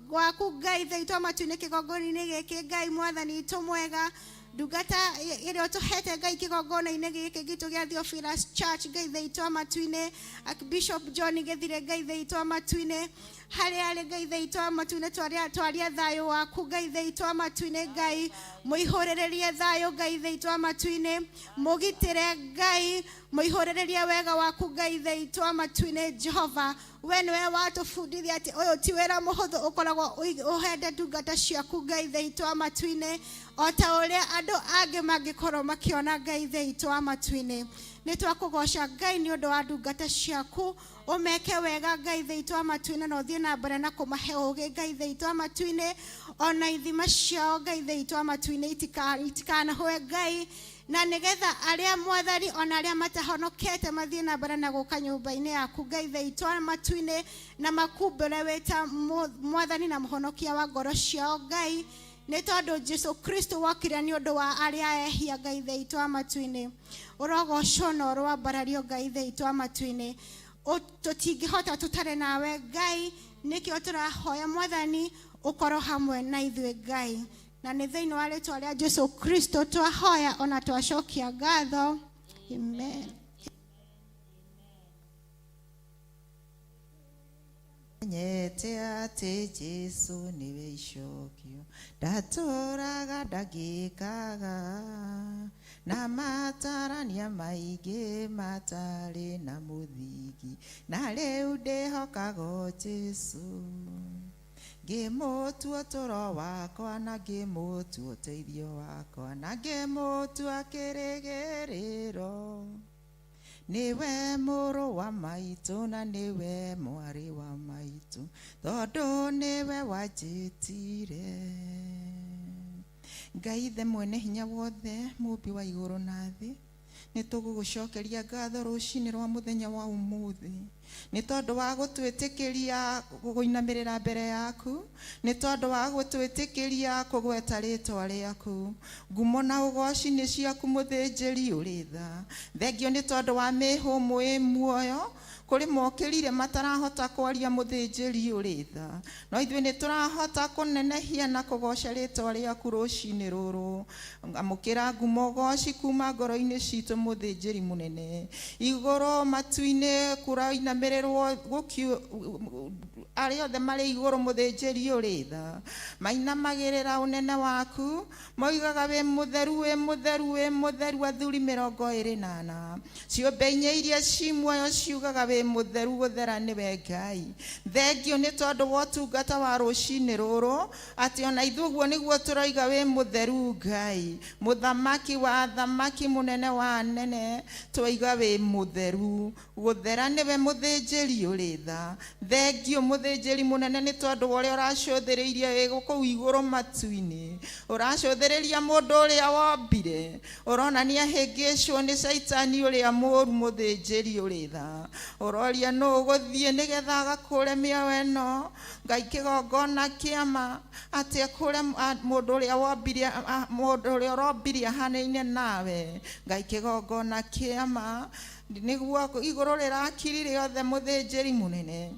waku Ngai ithe witũ wa matu-inĩ kĩgongona-inĩ gĩkĩ Ngai. Mwathani witũ mwega, ndungata ĩrĩa ũtũhete Ngai kĩgongona-inĩ gĩkĩ gitũ gĩa Theophilus Church Ngai ithe witũ wa matu-inĩ, Archbishop John Gĩthire Ngai ithe witũ wa matu-inĩ, harĩa arĩ Ngai ithe witũ wa matu-inĩ, twaria thayũ waku Ngai ithe witũ wa matu-inĩ. Ngai mũihũrĩrĩrie thayũ Ngai ithe witũ wa matu-inĩ, mũgitĩre Ngai, mũihũrĩrĩrie wega waku Ngai ithe witũ wa matu-inĩ. Jehova, we nĩwe watũbundithia atĩ ũyũ ti wĩra mũhũthũ ũkoragwo ũhete ndungata ciaku Ngai ithe witũ wa matu-inĩ, o ta ũrĩa andũ angĩ mangĩkorwo makĩona Ngai ithe witũ wa matu-inĩ. Nĩ twakũgoca Ngai nĩ ũndũ wa ndungata ciaku, ũmeke wega Ngai ithe witũ wa matu-inĩ, na ũthiĩ na mbere na kũmahe ũũgĩ Ngai ithe witũ wa matu-inĩ, ona ithima ciao Ngai ithe witũ wa matu-inĩ itikanahũe Ngai, na nĩgetha arĩa Mwathani ona arĩa matahonokete mathiĩ na mbere na gũka nyũmba-inĩ yaku Ngai ithe witũ wa matu-inĩ, na makumbũre wĩ ta Mwathani na mũhonokia wa ngoro ciao Ngai, nĩ tondũ Jesu Kristo wokire nĩ ũndũ wa arĩa ehia Ngai ithe witũ wa matu-inĩ. Ũrogocwo na ũroambarario Ngai ithe witũ wa matu-inĩ. Tũtingĩhota tũtarĩ nawe Ngai, nĩkĩo tũrahoya Mwathani ũkorwo hamwe na ithuĩ Ngai, na nĩ thĩinĩ wa rĩtwa rĩa Jesu Kristo twahoya ona twacokia ngatho. Amen. Menyete atĩ Jesu nĩwe icokio, ndatũraga ndangĩkaga na matarania maingĩ matarĩ na mũthingi, na rĩu ndĩhokaga Jesu. Ngĩmũtua ũtũro wakwa na ngĩmũtua ũteithio wakwa na ngĩmũtua kĩrĩgĩrĩro. Nĩwe mũrũ wa maitũ na nĩwe mwarĩ wa maitũ, tondũ nĩwe wanjĩtire. Ngai ithe mwene hinya wothe, mũmbi wa igũrũ na thĩ, nĩ tũgũgũcokeria ngatho rũcinĩ rwa mũthenya wa ũmũthĩ nĩ tondũ wa gũtwĩtĩkĩria kũinamĩrĩra mbere yaku, nĩ tondũ wa gũtwĩtĩkĩria kũgweta rĩtwa rĩaku. Ngumo na ũgoci nĩ ciaku mũthĩnjĩri ũrĩ tha. Thengio nĩ tondũ wa mĩhũmũ ĩ muoyo, kũrĩ mokĩrire matarahota kwaria mũthĩnjĩri ũrĩ tha, no ithuĩ nĩ tũrahota kũnenehia na kũgoca rĩtwa rĩaku rũcinĩ rũrũ. Amũkĩra ngumo ũgoci kuma ngoro-inĩ citũ mũthĩnjĩri mũnene. Igũrũ matu-inĩ kũrainamĩrĩrwo arĩa othe marĩ igũrũ mũthĩnjĩri ũrĩ tha, mainamagĩrĩra ũnene waku, moigaga wĩ mũtheru, wĩ mũtheru, wĩ mũtheru. Athuri 24, ciũmbe inya iria ci muoyo ciugaga wĩ mũtheru, gũthera nĩwe Ngai. Thengio nĩ tondũ wa ũtungata wa rũcinĩ rũrũ, atĩ ona ithuĩ ũguo nĩguo tũroiga wĩ mũtheru Ngai, mũthamaki wa athamaki, mũnene wa anene, twaiga wĩ mũtheru, gũthera nĩwe mũthĩnjĩri ũrĩ tha. Thengio mũthĩnjĩri mũnene nĩ tondũ wa ũrĩa ũracũthĩrĩirie wĩ kũu igũrũ matu-inĩ, ũracũthĩrĩria mũndũ ũrĩa wombire, ũronania hĩngĩcwo nĩ caitani ũrĩa mũũru mũthĩnjĩri ũrĩ tha. Ũroria nũ ũgũthiĩ nĩgetha agakũre mĩoyo ĩno Ngai kĩgongona kĩama, atĩ akũre mũndũ ũrĩa wombire, mũndũ ũrĩa ũrombire ahanaine nawe Ngai kĩgongona kĩama, nĩguo igũrũ rĩrakiri rĩothe mũthĩnjĩri mũnene.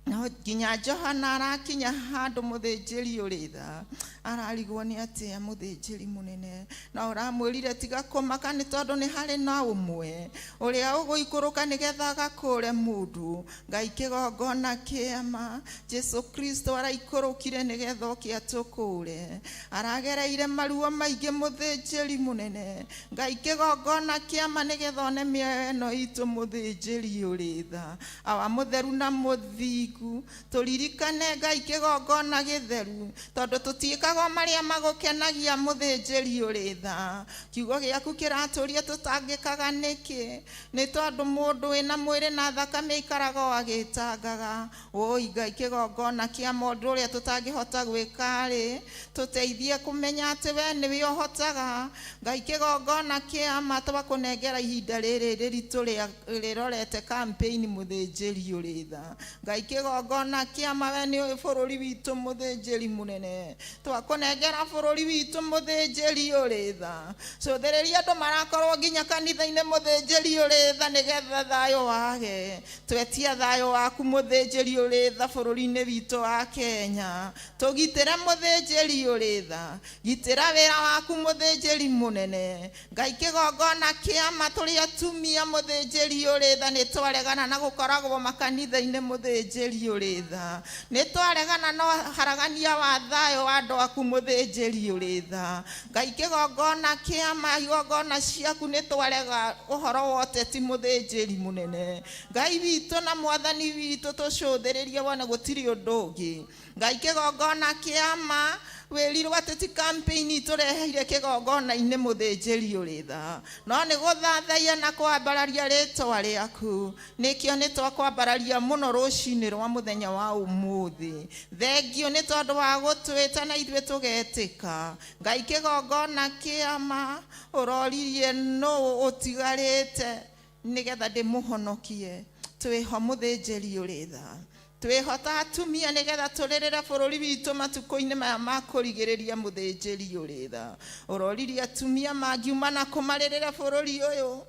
No nginya Johana arakinya handũ mũthĩnjĩri ũrĩ tha, ararigwo nĩ atĩa mũthĩnjĩri mũnene, no ũramwĩrire tiga kũmaka nĩ tondũ nĩ harĩ na ũmwe ũrĩa ũgũikũrũka nĩgetha agakũre mũndũ Ngai kĩgongona kĩama. Jesu Kristo araikũrũkire nĩgetha oke atũkũre, aragereire maruo maingĩ mũthĩnjĩri mũnene Ngai kĩgongona kĩama, nĩgetha one mĩoyo ĩno itũ mũthĩnjĩri ũrĩ tha. Awa mũtheru na mũthingu, tũririkane Ngai kĩgongona gĩtheru, tondũ tũtiĩkaga Twĩkaga o marĩa magũkenagia mũthĩnjĩri ũrĩ tha. Kiugo gĩaku kĩratũria tũtangĩkaga nĩkĩ? Nĩ tondũ mũndũ wĩna mwĩrĩ na thakame aikaraga o agĩtangaga. Wũi Ngai, kĩgongona kĩa mũndũ ũrĩa tũtangĩhota gwĩka-rĩ, tũteithie kũmenya atĩ we nĩwe ũhotaga. Ngai, kĩgongona kĩa ma twakũnengera ihinda rĩrĩ rĩritũ rĩrorete campaign mũthĩnjĩri ũrĩ tha. Ngai, kĩgongona kĩa ma we nĩũĩ bũrũri witũ mũthĩnjĩri mũnene. Twakũnengera bũrũri witũ mũthĩnjĩri ũrĩ tha. Cũthĩrĩria andũ marakorwo nginya kanitha-inĩ mũthĩnjĩri ũrĩ tha nĩgetha thayũ wage. Twetia thayũ waku mũthĩnjĩri ũrĩ tha bũrũri-inĩ witũ wa Kenya. Tũgitĩre mũthĩnjĩri ũrĩ tha. Gitĩra wĩra waku mũthĩnjĩri mũnene. Ngai, kĩgongona kĩa ma tũrĩ atumia mũthĩnjĩri ũrĩ tha, nĩ twaregana na gũkoragwo makanitha-inĩ mũthĩnjĩri ũrĩ tha. Nĩ twaregana na haragania wa thayũ wa andũ aku mũthĩnjĩri ũrĩ tha. Ngai, kĩgongona kĩa ma igongona ciaku nĩ twarega ũhoro wa ũteti mũthĩnjĩri mũnene. Ngai witũ na mwathani witũ tũcũthĩrĩrie wone gũtirĩ ũndũ ũngĩ. Ngai, kĩgongona kĩa ma wĩrirwo atĩ ti campaign tũreheire kĩgongona-inĩ mũthĩnjĩri ũrĩ tha, no nĩ gũthathaiya na kwambararia rĩtwa rĩaku. Nĩkĩo nĩ twakwambararia mũno rũcinĩ rwa mũthenya wa ũmũthĩ. Thengio nĩ tondũ wa gũtwĩta na ithuĩ tũgetĩka. Ngai, kĩgongona kĩa ma ũroririe nũ ũtigarĩte nĩgetha ndĩmũhonokie. Twĩho mũthĩnjĩri ũrĩ tha. Twĩhota atumia nĩgetha tũrĩrĩre bũrũri witũ matukũ-inĩ maya ma kũrigĩrĩria mũthĩnjĩri ũrĩ tha. Ũroririe atumia mangiuma na kũmarĩrĩre bũrũri ũyũ.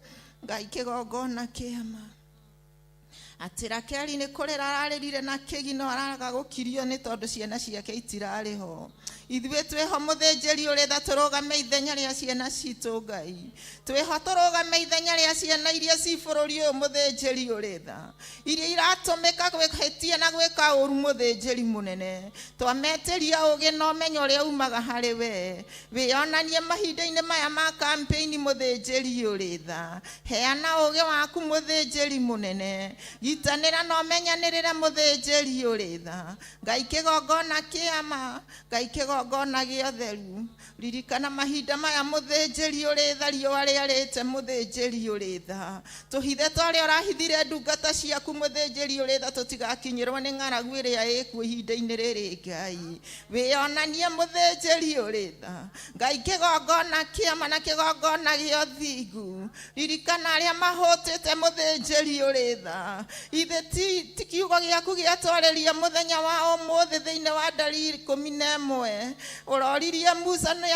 Ngai, kĩgongona kĩa ma atĩ Rakeli nĩ kũrĩra ararĩrire na kĩgino araga gũkirio nĩ tondũ ciana ciake itirarĩ ho. Ithuĩ twĩho mũthĩnjĩri ũrĩ tha, tũrũgame ithenya rĩa ciana citũ. Ngai, twĩho tũrũgame ithenya rĩa ciana iria ci bũrũri ũyũ mũthĩnjĩri ũrĩ tha, iria iratũmĩka gwĩhĩtia na gwĩka ũru mũthĩnjĩri mũnene. Twametĩria ũgĩ na ũmenyo ũrĩa umaga harĩ we. Wĩyonanie mahinda-inĩ maya ma campaign mũthĩnjĩri ũrĩ tha. Heana ũgĩ waku mũthĩnjĩri mũnene. Gitanĩra na ũmenyanĩrĩre mũthĩnjĩri ũrĩ tha. Ngai, kĩgongona kĩa ma, Ngai, kĩgongona gĩa ũtheru. Ririkana mahinda maya mũthĩnjĩri ũrĩ tha, riũa rĩarĩte mũthĩnjĩri ũrĩ tha. Tũhithe ta ũrĩa ũrahithire ndungata ciaku mũthĩnjĩri ũrĩ tha, tũtigakinyĩrwo nĩ ng'aragu ĩrĩa ĩkuo ihinda-inĩ rĩrĩ. Ngai, wĩyonanie mũthĩnjĩri ũrĩ tha. Ngai, kĩgongona kĩa ma na kĩgongona gĩa ũthingu. Ririkana arĩa mahũtĩte mũthĩnjĩri ũrĩ tha. Ithe ti kiugo gĩaku gĩatwarĩria mũthenya wa ũmũthĩ thĩinĩ wa ndari 11. Ũroririe Musa nĩ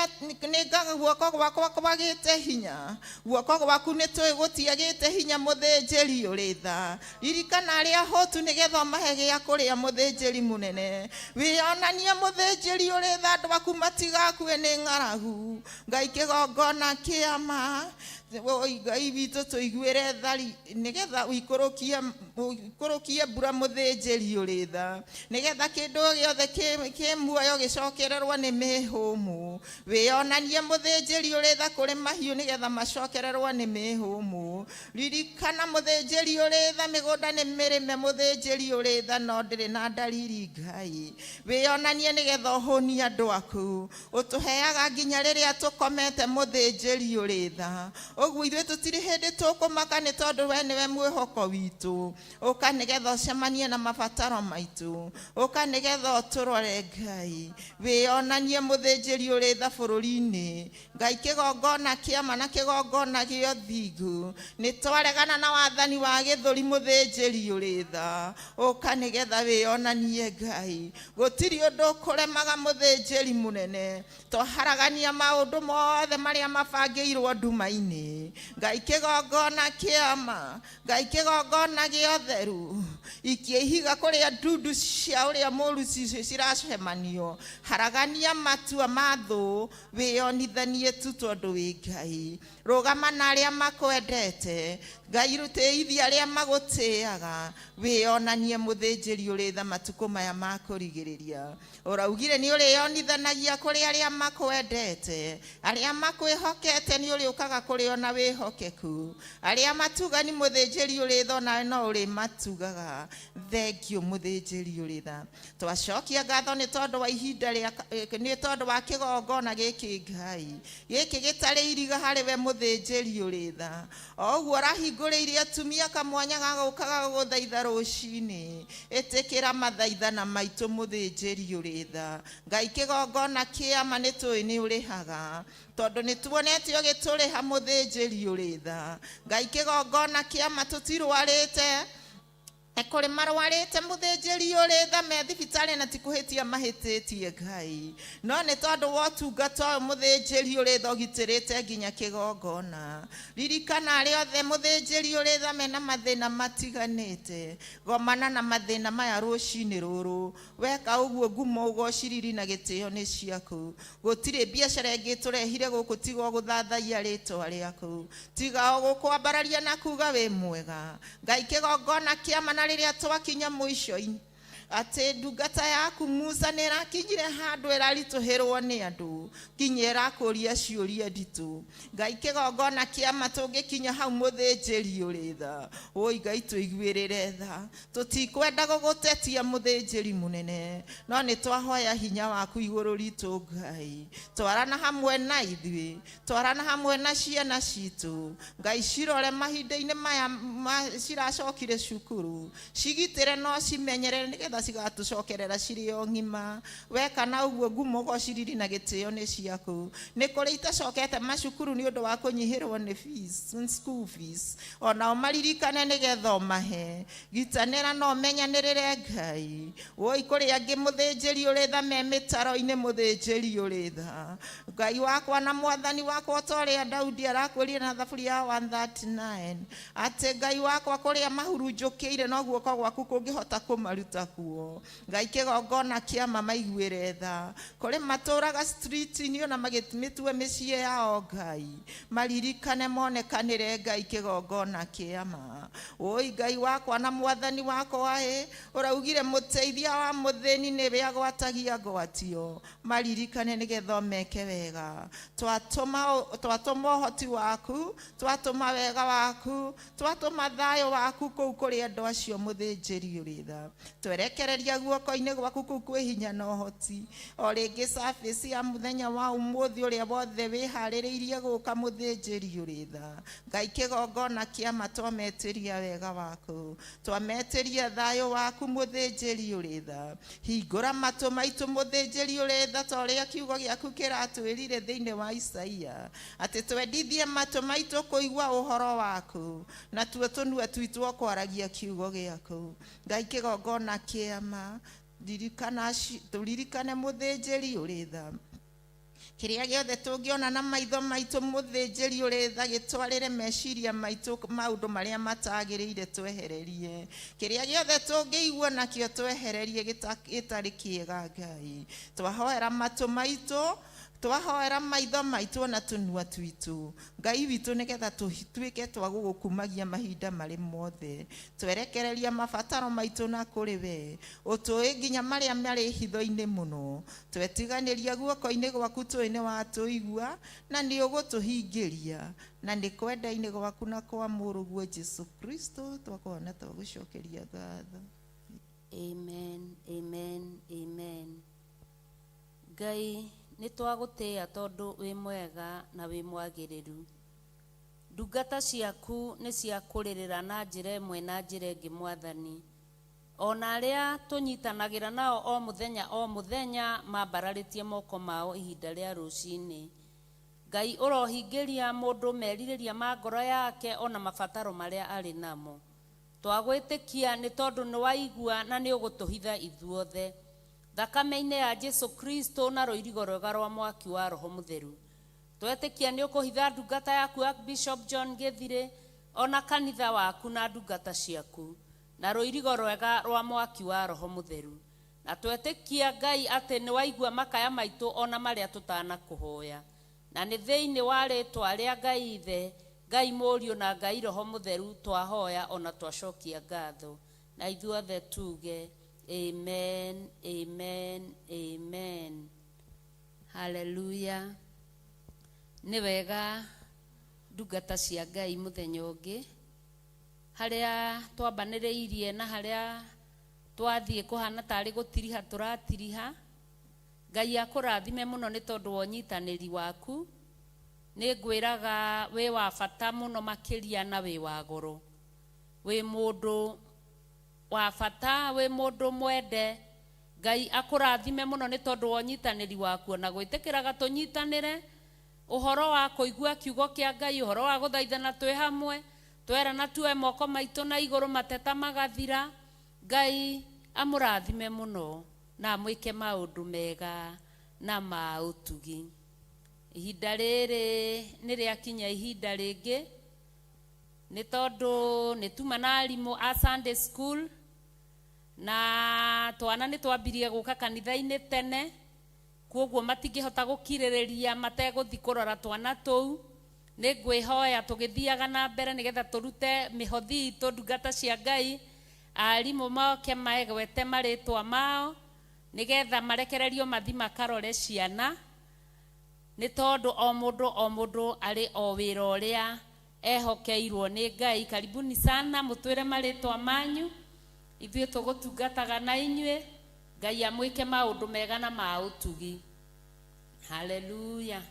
guoko gwakwa kwagĩte hinya. Guoko gwaku nĩ tũĩ gũtiagĩte hinya mũthĩnjĩri ũrĩ tha. Ririkana arĩa ahũtu nĩgetha ũmahe gĩa kũrĩa mũthĩnjĩri mũnene. Wĩyonanie mũthĩnjĩri ũrĩ tha, andũ aku matigakue nĩ ng'aragu. Ngai, kĩgongona kĩa ma, wũi Ngai witũ tũiguĩre thari nĩgetha ũikũrũkie mbura mũthĩnjĩri ũrĩ tha, nĩgetha kĩndũ gĩothe kĩ muoyo gĩcokererwo nĩ mĩhũmũ. Wĩyonanie mũthĩnjĩri ũrĩ tha kũrĩ mahiũ nĩgetha macokererwo nĩ mĩhũmũ. Ririkana mũthĩnjĩri ũrĩ tha, mĩgũnda nĩ mĩrĩme mũthĩnjĩri ũrĩ tha, no ndĩrĩ na ndariri. Ngai, wĩyonanie nĩgetha ũhũnie andũ aku. Ũtũheaga nginya rĩrĩa tũkomete mũthĩnjĩri ũrĩ tha. Ũguo ithuĩ tũtirĩ hĩndĩ tũkũmaka nĩ tondũ we nĩwe mwĩhoko witũ. Ũka nĩgetha ũcemanie na mabataro maitũ. Ũka nĩgetha ũtũrore. Ngai, wĩyonanie mũthĩnjĩri ũrĩ tha bũrũri-inĩ. Ngai, kĩgongona kĩa ma na kĩgongona gĩa ũthingu. Nĩ twaregana na wathani wa gĩthũri mũthĩnjĩri ũrĩ tha. Ũka nĩgetha wĩyonanie. Ngai, gũtirĩ ũndũ ũkũremaga mũthĩnjĩri mũnene. Twaharagania maũndũ mothe marĩa mabangĩirwo nduma-inĩ. Ngai, kĩgongona kĩa ma, Ngai, kĩgongona gĩa ũtheru. Ikia ihiga kũrĩa ndundu cia ũrĩa mũru ciracemanio. Haragania matua ma thũ, wĩyonithanie tu tondũ wĩ Ngai. Rũgama na arĩa makwendete. Ngai, rutĩithia arĩa magũtĩaga. Wĩyonanie mũthĩnjĩri ũrĩ tha matukũ maya ma kũrigĩrĩria. Ũraugire nĩ ũrĩyonithanagia kũrĩ arĩa makwendete. Arĩa makwĩhokete nĩ ũrĩũkaga kũrĩ o na wĩhokeku. Arĩa matugani mũthĩnjĩri ũrĩ tha, onawe no ũrĩmatugaga. wega. Thank you mũthĩnjĩri ũrĩ tha. Twacokia ngatho nĩ tondũ wa ihinda rĩa nĩ tondũ wa kĩgongona gĩkĩ Ngai gĩkĩ gĩtarĩ iriga harĩ we mũthĩnjĩri ũrĩ tha. O ũguo ũrahingũrĩirie atumia kamwanya ga gũka ga gũgũthaitha rũcinĩ, ĩtĩkĩra mathaithana maitũ mũthĩnjĩri ũrĩ tha. Ngai kĩgongona kĩama nĩ tũĩ nĩ ũrĩhaga tondũ nĩ tuonete ũgĩtũrĩha mũthĩnjĩri ũrĩ tha. Ngai kĩgongona kĩama tũtirwarĩte, kũrĩ marwarĩte mũthĩnjĩri ũrĩ tha me thibitarĩ na ti kũhĩtia mahĩtĩtie Ngai, no nĩ tondũ wa ũtungata ũyũ mũthĩnjĩri ũrĩ tha ũgitĩrĩte nginya kĩgongona. Ririkana arĩa othe mũthĩnjĩri ũrĩ tha mena mathĩna matiganĩte, gomana na mathĩna maya rũcinĩ rũrũ. Weka ũguo ngumo ũgociriri na gĩtĩo nĩ ciaku. Gũtirĩ biacara ĩngĩ tũrehire gũkũ tiga o gũthathaiya rĩtwa rĩaku, tiga o gũkwambararia na kuga wĩ mwega. Ngai kĩgongona kĩama na rĩrĩa twakinya mũico-inĩ atĩ ndungata yaku Musa nĩ ĩrakinyire handũ ĩraritũhĩrwo nĩ andũ nginya ĩrakũria ciũria nditũ. Ngai kĩgongona kĩama tũngĩkinya hau mũthĩnjĩri ũrĩ tha, oi Ngai tũiguĩrĩre tha. Tũtikwenda gũgũtetia mũthĩnjĩri mũnene, no nĩ twahoya hinya waku igũrũ ritũ Ngai. Twarana hamwe na ithuĩ, twarana hamwe na ciana citũ Ngai, cirore mahinda-inĩ maya ciracokire cukuru, cigitĩre no cimenyerere nĩgetha cigatũcokerera cirĩ o ng'ima. Weka na ũguo ngumo ũgociriri na gĩtĩo nĩ ciaku. Nĩ kũrĩ itacokete macukuru nĩ ũndũ wa kũnyihĩrwo nĩ fees, school fees, onao maririkane nĩgetha ũmahe. Gitanĩra na ũmenyanĩrĩre Ngai. Woi kũrĩ angĩ mũthĩnjĩri ũrĩ tha me mĩtaro-inĩ mũthĩnjĩri ũrĩ tha. Ngai wakwa na mwathani wakwa, ta ũrĩa Daudi arakwĩrire na thaburi ya 139 atĩ Ngai wakwa kũrĩa mahurunjũkĩire no guoko gwaku kũngĩhota kũmaruta kuo. Ngai kĩgongona kĩama maiguĩre tha. Kũrĩ matũraga street-inĩ ona magĩmĩtue mĩciĩ yao Ngai, maririkane monekanĩre Ngai kĩgongona kĩama. Woi Ngai wakwa na mwathani wakwa ĩ, ũraugire mũteithia wa mũthĩni nĩwe agwatagia ngwatio, maririkane nĩgetha ũmeke wega. Twatũma ũhoti waku, twatũma wega waku, twatũma thayũ waku kũu kũrĩ andũ acio mũthĩnjĩri ũrĩ tha. Twerekereria guoko-inĩ gwaku kũu kwĩ hinya na ũhoti. O rĩngĩ service ya mũthenya wa ũmũthĩ ũrĩa wothe wĩharĩrĩirie gũka mũthĩnjĩri ũrĩ tha. Ngai kĩgongona kĩama twametĩria wega waku, twametĩria thayũ waku mũthĩnjĩri ũrĩ tha. Hingũra matũ maitũ mũthĩnjĩri ũrĩ tha, ta ũrĩa kiugo gĩaku kĩratwĩrire thĩinĩ wa Isaia atĩ twendithie matũ maitũ kũigua ũhoro waku, na tuo tũnua twitũ kwaragia kiugo gĩaku. Ngai kĩgongona kĩama tũririkane mũthĩnjĩri ũrĩ tha. Kĩrĩa gĩothe tũngĩona na maitho maitũ mũthĩnjĩri ũrĩ tha gĩtwarĩre meciria maitũ maũndũ marĩa matagĩrĩire twehererie. Kĩrĩa gĩothe tũngĩigua nakĩo twehererie gĩtarĩ kĩega Ngai. Twahoera matũ maitũ, twahoera maitho maitũ na tũnua twitũ Ngai witũ, nĩgetha tũtuĩke twa gũgũkumagia mahinda marĩ mothe. Twerekereria mabataro maitũ na kũrĩ we, ũtũĩ nginya marĩa marĩ hitho-inĩ mũno. Twetiganĩria guoko-inĩ gwaku tũĩ nĩ watũigua na nĩ ũgũtũhingĩria, na nĩ kwenda-inĩ gwaku na kwa mũrũguo Jesu Kristo twakuona twagũcokeria ngatho. Amen, amen, amen. Ngai nĩ twagũtĩĩa tondũ wĩ mwega na wĩ mwagĩrĩru. Ndungata ciaku nĩ cia kũrĩrĩra na njĩra ĩmwe na njĩra ĩngĩ mwathani. Ona arĩa tũnyitanagĩra nao o mũthenya o mũthenya mambararĩtie moko mao ihinda rĩa rũcinĩ. Ngai ũrohingĩria mũndũ merirĩria ma ngoro yake ona mabataro marĩa arĩ namo. Twagwĩtĩkia nĩ tondũ nĩ waigua na nĩ ũgũtũhitha ithuothe. Thakame-inĩ ya Jesu Kristo na rũirigo rwega rwa mwaki wa Roho Mũtheru. Twetĩkia nĩ ũkũhitha ndungata yaku Archbishop John Gĩthirĩ ona kanitha waku na ndungata ciaku na rũirigo rwega rwa mwaki wa Roho Mũtheru. Na twetĩkia Ngai atĩ nĩ waigua makaya maitũ ona marĩa tũtanakũhoya. Na nĩ thĩinĩ wa rĩtwa rĩa Ngai Ithe, Ngai Mũriũ na Ngai Roho Mũtheru twahoya ona twacokia ngatho. Na ithuothe tuge amen, amen, amen. Hallelujah. Nĩ wega ndungata cia Ngai mũthenya ũngĩ. Harĩa twambanĩrĩirie na harĩa twathiĩ kũhana tarĩ gũtiriha tũratiriha. Ngai akũrathime mũno nĩ tondũ wa ũnyitanĩri waku. Nĩ ngwĩraga wĩ wa bata mũno makĩria na wĩ wa goro. Wĩ mũndũ wa bata, wĩ mũndũ mwende. Ngai akũrathime mũno nĩ tondũ wa ũnyitanĩri waku, ona gwĩtĩkĩraga tũnyitanĩre ũhoro wa kũigua kiugo kĩa Ngai, ũhoro wa gũthaithana twĩ hamwe, twerana tuoe moko maitũ na igũrũ mateta magathira. Ngai amũrathime mũno na amwĩke maũndũ mega na ma ũtugi. Ihinda rĩrĩ nĩ rĩakinya ihinda rĩngĩ, nĩ tondũ nĩ tuma na arimũ a Sunday school, na twana nĩ twambirie gũka kanitha-inĩ tene, koguo matingĩhota gũkirĩrĩria mategũthiĩ kũrora twana tũu. Nĩ ngwĩhoya tũgĩthiaga na mbere nĩgetha tũrute mĩhothi itũ ndungata cia Ngai, arimũ moke megwete marĩtwa mao nĩgetha marekererio mathi makarore ciana, nĩ tondũ o mũndũ o mũndũ arĩ o wĩra ũrĩa ehokeirwo nĩ Ngai. Karibuni sana, mũtwĩre marĩtwa manyu, ithuĩ tũgũtungataga na inyuĩ. Ngai amwĩke maũndũ mega na ma ũtugi. Haleluya.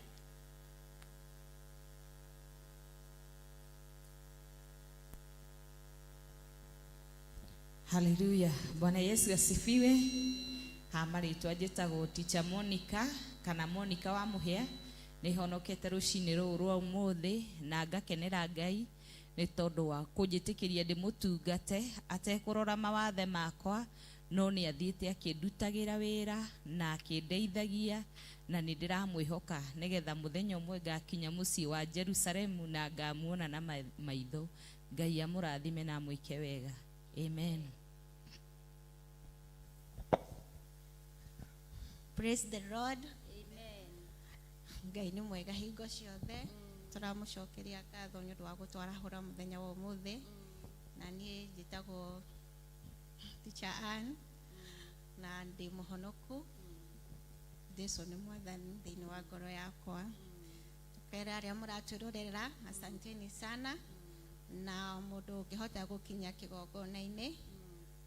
Haleluya. Bwana Yesu asifiwe. Ha marĩtwa njĩtagwo Teacher Monica kana Monica wa Mũhĩa. Nĩ honokete rũcinĩ rũrũ rwa ũmũthĩ na ngakenera Ngai nĩ tondũ wa kũnjĩtĩkĩria ndĩmũtungate atekũrora mawathe makwa, no nĩ athiĩte akĩndutagĩra wĩra na akĩndeithagia, na nĩ ndĩramwĩhoka nĩgetha mũthenya ũmwe ngakinya mũciĩ wa Jerusalemu na ngamuona na maitho. Ngai amũrathime na amwĩke wega. Amen. Praise the Lord. Amen. Ngai nĩ mwega hingo ciothe. Tũramũcokeria ngatho nĩ ũndũ wa gũtwarahũra mũthenya wa ũmũthĩ. Na niĩ njĩtagwo Teacher Ann na ndĩ mũhonoku. Jesu nĩ mwathani thĩinĩ wa ngoro yakwa. Tũkera arĩa mũratwĩrorera, asanteni sana. Na mũndũ ũngĩhota gũkinya kĩgongona-inĩ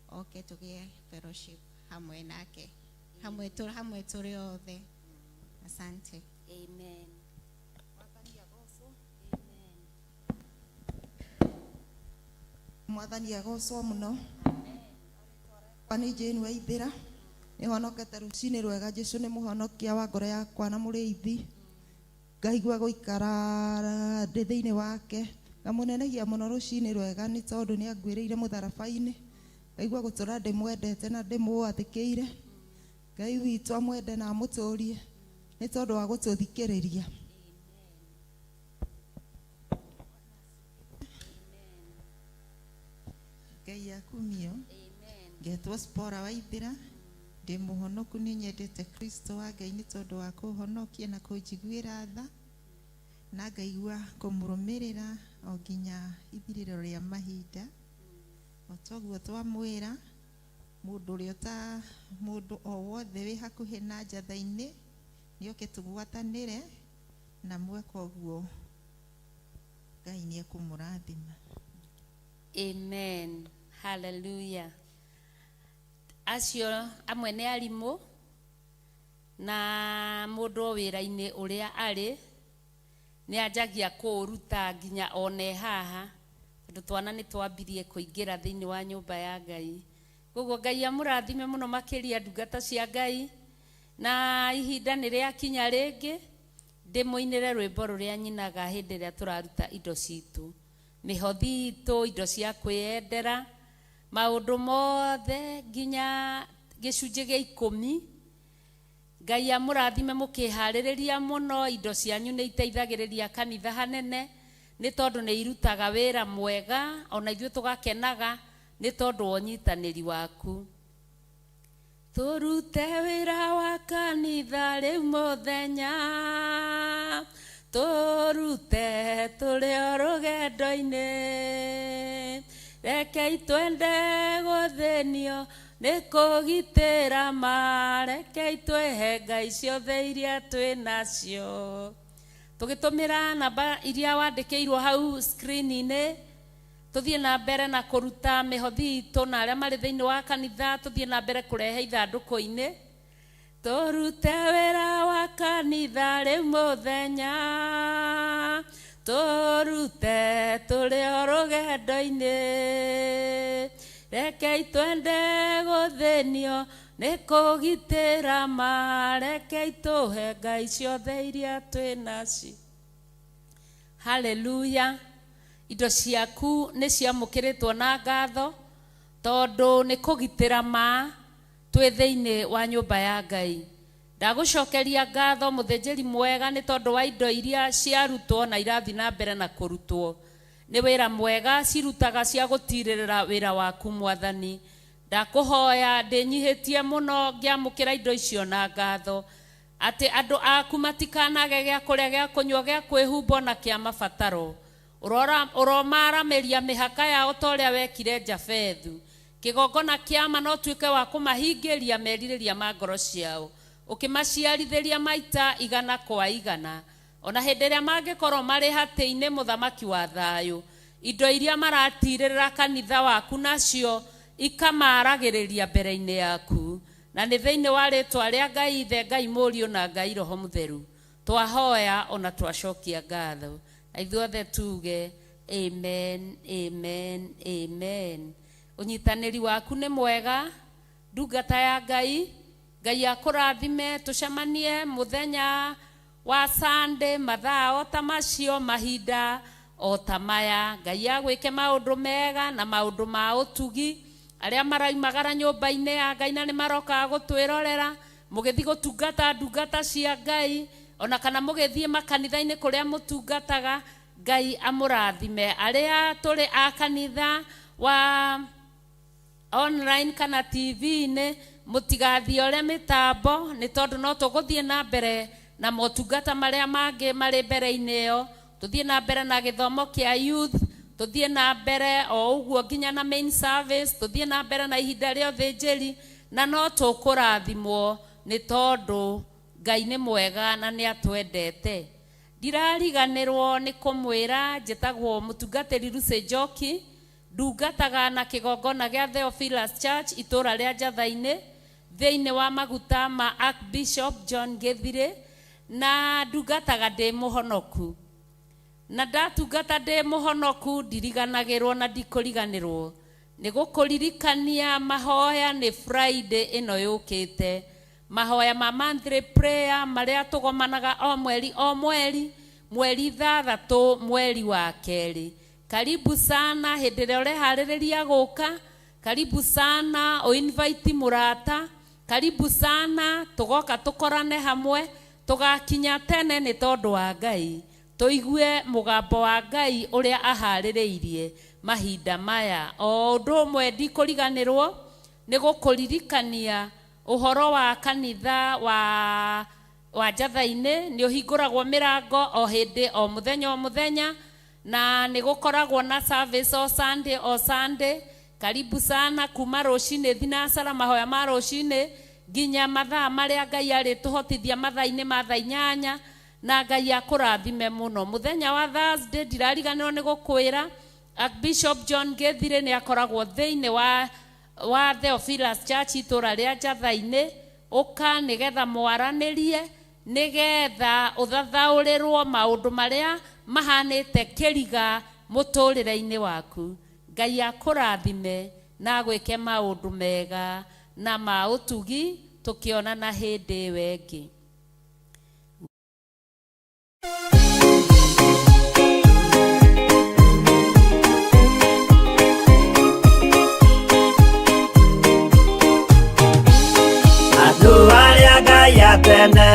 oke tũgĩe fellowship hamwe nake, hamwe tũrĩ othe. Asante. Amen. Mwathani agocwo mũno. Kwa nĩ Jane Waithĩra, nĩ honokete rũcinĩ rwega. Jesu nĩ mũhonokia wa ngoro yakwa na mũrĩithi. Ngaigua gũikara ndĩ thĩinĩ wake. Ngamũnenegia mũno rũcinĩ rwega nĩ tondũ nĩ anguĩrĩire mũtharaba-inĩ. Ngaigua gũtũra ndĩmwendete na ndĩmũathĩkĩire. Ngai witũ amwende na amũtũrie nĩ tondũ wa gũtũthikĩrĩria. Ngai akumio. Ngetwo Spora Waithĩra, ndĩ mũhonoku, nĩ nyendete Kristo wa Ngai nĩ tondũ wa kũhonokia na kũnjiguĩra tha, na ngaigua kũmũrũmĩrĩra o nginya ithirĩro rĩa mahinda. O toguo twamwĩra, mũndũ ũrĩa ũta mũndũ o wothe wĩ hakuhĩ na njatha-inĩ nĩoke tũgwatanĩre na mweka ũguo Ngai nĩekũmũrathima. Amen. Hallelujah. Acio amwe nĩ arimũ na mũndũ o wĩra-inĩ ũrĩa arĩ nĩ anjagia kũũruta nginya one haha, tondũ twana nĩ twambirie kũingĩra thĩinĩ wa nyũmba ya Ngai. Koguo Ngai amũrathime mũno makĩria ndungata cia Ngai, na ihinda nĩ rĩakinya rĩngĩ ndĩmũinĩre rwĩmbo rũrĩa nyinaga hĩndĩ ĩrĩa tũraruta indo citũ, mĩhothi itũ, indo cia kwĩyendera, maũndũ mothe nginya gĩcunjĩ gĩa 10. Ngai amũrathime mũkĩharĩrĩria mũno. Indo cianyu nĩ iteithagĩrĩria kanitha hanene nĩ tondũ nĩ irutaga wĩra mwega, ona ithuĩ tũgakenaga nĩ tondũ wa ũnyitanĩri waku. Tũrute wĩra wa kanitha rĩu mũthenya, tũrute tũrĩ o rũgendo-inĩ, rekei twende gũthĩnio nĩ kũgitĩra ma, rekei twĩhe Ngai ciothe iria twĩ nacio. Tũgĩtũmĩra namba iria wandĩkĩirwo hau screen-inĩ, Tũthiĩ na mbere na kũruta mĩhothi itũ na arĩa marĩ thĩinĩ wa kanitha tũthiĩ na mbere kũrehe ithandũkũ-inĩ. Tũrute wĩra wa kanitha rĩu mũthenya, tũrute tũrĩ o rũgendo-inĩ. Rekei twende gũthĩnio nĩ kũgitĩra ma, rekei tũhe Ngai ciothe iria twĩ nacio. Haleluya. Indo ciaku nĩ ciamũkĩrĩtwo na ngatho tondũ nĩ kũgitĩra ma twĩ thĩinĩ wa nyũmba ya Ngai. Ndagũcokeria ngatho mũthĩnjĩri mwega nĩ tondũ wa indo iria ciarutwo na irathiĩ na mbere na kũrutwo. Nĩ wĩra mwega cirutaga cia gũtirĩrĩra wĩra waku Mwathani. Ndakũhoya ndĩnyihĩtie mũno ngĩamũkĩra indo icio na ngatho atĩ andũ aku matikanage gĩa kũrĩa, gĩa kũnyua, gĩa kwĩhumba na kĩa mabataro. Ũromaramĩria mĩhaka yao ta ũrĩa wekire Jafethu. Kĩgongona kĩama no tuĩke wa kũmahingĩria merirĩria ma ngoro ciao, ũkĩmaciarithĩria maita igana kwa igana. Ona hĩndĩ ĩrĩa mangĩkorwo marĩ hatĩ-inĩ, mũthamaki wa thayũ, indo iria maratirĩrĩra kanitha waku nacio ikamaragĩrĩria mbere-inĩ yaku. Na nĩ thĩinĩ wa rĩtwa rĩa Ngai Ithe, Ngai Mũriũ na Ngai Roho Mũtheru twahoya ona twacokia ngatho. Na ithuothe tuge amen, amen, amen. Ũnyitanĩri waku nĩ mwega, ndungata ya Ngai. Ngai akũrathime. Tũcemanie mũthenya wa Sunday mathaa o ta macio, mahinda o ta maya. Ngai agwĩke maũndũ mega na maũndũ ma ũtugi. Arĩa maraumagara nyũmba-inĩ ya Ngai na nĩ marokaga gũtwĩrorera mũgĩthiĩ gũtungata ndungata cia Ngai, ona kana mũgĩthiĩ makanitha-inĩ kũrĩa mũtungataga, Ngai amũrathime. Arĩa tũrĩ a kanitha wa online kana TV-inĩ, mũtigathiore mĩtambo nĩ tondũ no tũgũthiĩ na mbere na motungata marĩa mangĩ marĩ mbere-inĩ ĩyo. Tũthiĩ na mbere na gĩthomo kĩa youth, tũthiĩ na mbere o ũguo nginya na main service, tũthiĩ na mbere na ihinda rĩa ũthĩnjĩri, na no tũkũrathimwo nĩ tondũ Ngai nĩ mwega na nĩ atwendete. Ndirariganĩrwo nĩ kũmwĩra njĩtagwo mũtungatĩri Lucy Njoki, ndungataga na kĩgongona gĩa Theophilus Church itũra rĩa Njatha-inĩ thĩinĩ wa maguta ma Archbishop John Gĩthirĩ, na ndungataga ndĩ mũhonoku. Na ndatungata ndĩ mũhonoku ndiriganagĩrwo na ndikũriganĩrwo nĩ gũkũririkania mahoya nĩ Friday ĩno yũkĩte, mahoya ma monthly prayer marĩa tũgomanaga o mweri o mweri, mweri 6 mweri wa 2. Karibu sana hĩndĩ ĩrĩa ũreharĩrĩria gũka, karibu sana ũinvite mũrata, karibu sana tũgoka tũkorane hamwe, tũgakinya tene nĩ tondũ wa Ngai, tũigue mũgambo wa Ngai ũrĩa aharĩrĩirie mahinda maya. O ũndũ ũmwe ndikũriganĩrwo nĩ gũkũririkania ũhoro wa kanitha wa Njatha-inĩ. Nĩ ũhingũragwo mĩrango o hĩndĩ o mũthenya o mũthenya, na nĩ gũkoragwo na service o Sunday o Sunday. Karibu sana kuma rũcinĩ thinacara mahoya ma rũcinĩ nginya mathaa marĩa Ngai arĩtũhotithia mathaa-inĩ ma thaa 8, na Ngai akũrathime mũno. Mũthenya wa Thursday ndirariganĩrwo nĩ gũkwĩra Archbishop John Gĩthirĩ nĩ akoragwo thĩinĩ wa Theophilus Church itũra rĩa Njatha-inĩ. Ũka nĩgetha mwaranĩrie, nĩgetha ũthathaũrĩrwo maũndũ marĩa mahanĩte kĩriga mũtũrĩre-inĩ waku. Ngai akũrathime na agwĩke maũndũ mega na ma ũtugi. Tũkĩonana hĩndĩ ĩyo ĩngĩ. Andũ arĩa Ngai atene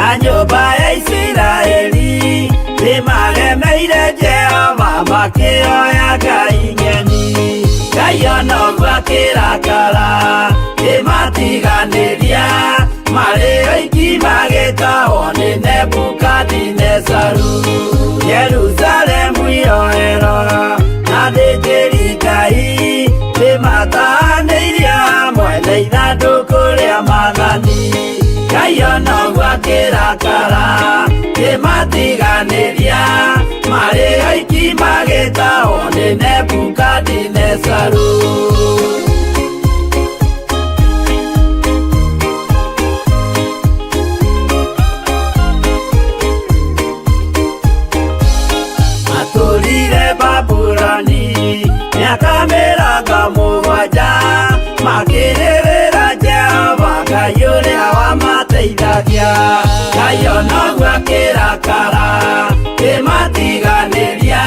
a nyũmba ya Isiraeli nĩmaremeire Jehova makĩoya ngai ng'eni. Ngai ona ũguo akĩrakara kĩmatiganĩria marĩ oiki magĩtahwo nĩ Nebukadinezaru. Jerusalemu iroero na thĩnjĩri Ngai nĩmatahanĩirio hamwe na ithandũkũ rĩa maathani. Ngai ona ũguo akĩrakara kĩmatiganĩria marĩ oiki magĩtahwo. magĩtahwo nĩ Nebukadinezaru. Matũrire Babuloni mĩaka 70, makĩrĩrĩra Jehova Ngai ũrĩa wamateithagia. Ngai onoguo akĩrakara kĩmatiganĩria,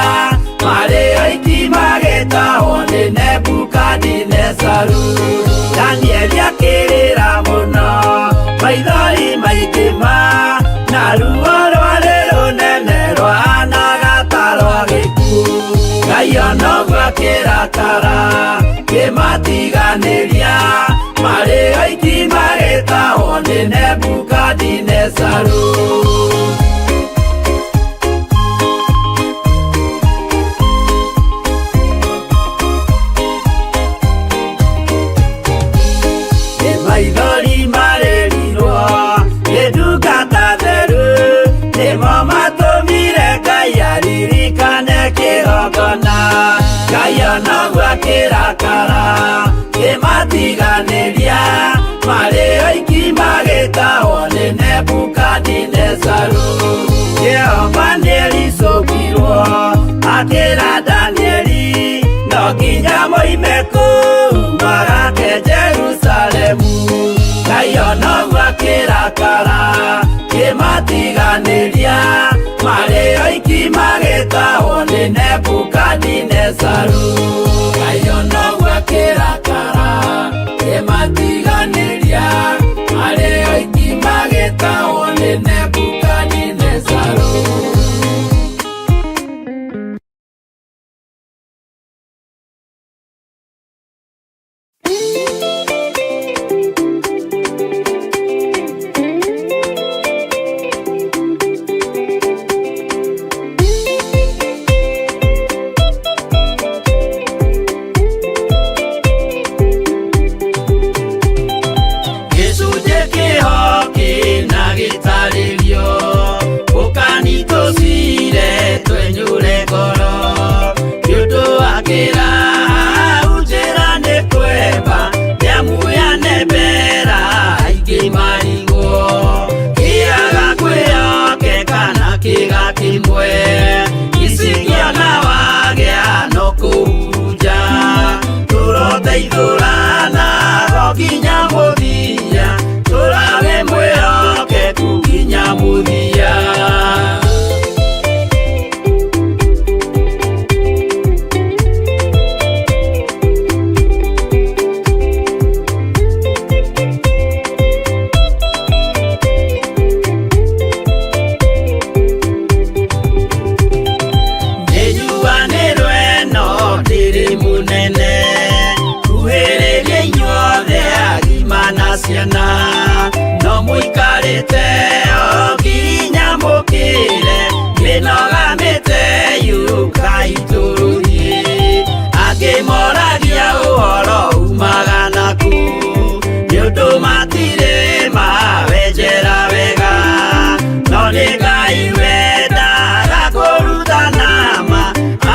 marĩ oiki magĩtahwo nĩ Nebukadinezaru. Danieli akĩrĩra mũno, maithori maingĩ ma, na ruo rwarĩ rũnene rwahanaga ta rwa gĩkuũ. Ngai onoguo akĩrakara kĩmatiganĩria, marĩ oiki magĩtahwo nĩ Nebukadinezaru. Maithori marĩrirwo nĩ ndungata theru, nĩmo matũmire Ngai aririkane kĩgongona. Ngai onoguo akĩrakara kĩmatiganĩria, marĩ oiki magĩtahwo nĩ Nebukadinezaru. Jehova nĩericũkirwo akĩra Danieli, no nginya moime kũu magake Jerusalemu. Ngai onoguo akĩrakara kĩmatiganĩria, marĩ oiki magĩtahwo nĩ Nebukadinezaru. Ngai onoguo akĩrakara kĩmatiganĩria, marĩ oiki magĩtahwo nĩ Nebukadinezaru. Gĩcunjĩ kĩho kĩna gĩtarĩrio, ũkani tũcire twenyũre ngoro, nĩ ũndũ wa kĩraha njĩra nĩ kwemba, nĩamu yanembera aingĩ marigwo, kĩaga kwĩhokeka na kĩga kĩmwe, icikĩona wagĩa no kũhurunja, tũroteithũrana go nginya mũthia, tũrawe mwĩhokeku nginya mũthia. Nĩnjuanĩrwo ĩno ndĩrĩ mũnene, kuhĩrĩria inyuothe agima na ciana, no mũikarĩte o nginya mũkĩre, mĩnoga mĩte yũkai tũrũthiĩ. Angĩ moragia ũhoro umaga nakũ, nĩ ũndũ matirĩ mawenjera wega, no nĩ Ngai wendaga kũrutana ma,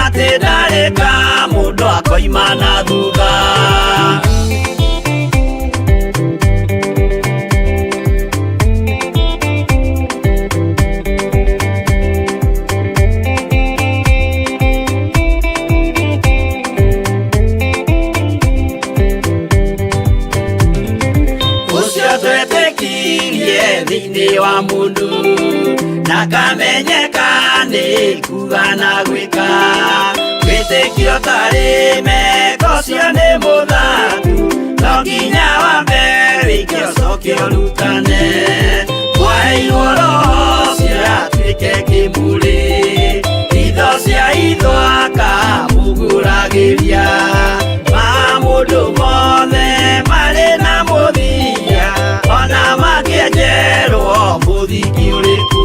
atĩ ndarĩ ka mũndũ akoima na thutha. Ũcio twetĩkirie thĩinĩ wa mũndũ, na kamenyeka nĩ kuga na gwĩka, wĩtĩkio tarĩ meko ũcio nĩ mũthaku, no nginya wambe wĩke ũcoke ũrutane, mwaheirwo Roho ũcio atuĩke kĩmũrĩ, itho cia itho akamũgũragĩria, ma mũndũ mothe marĩ na mũthia, ona makĩenjerwo mũthingi ũrĩkũ.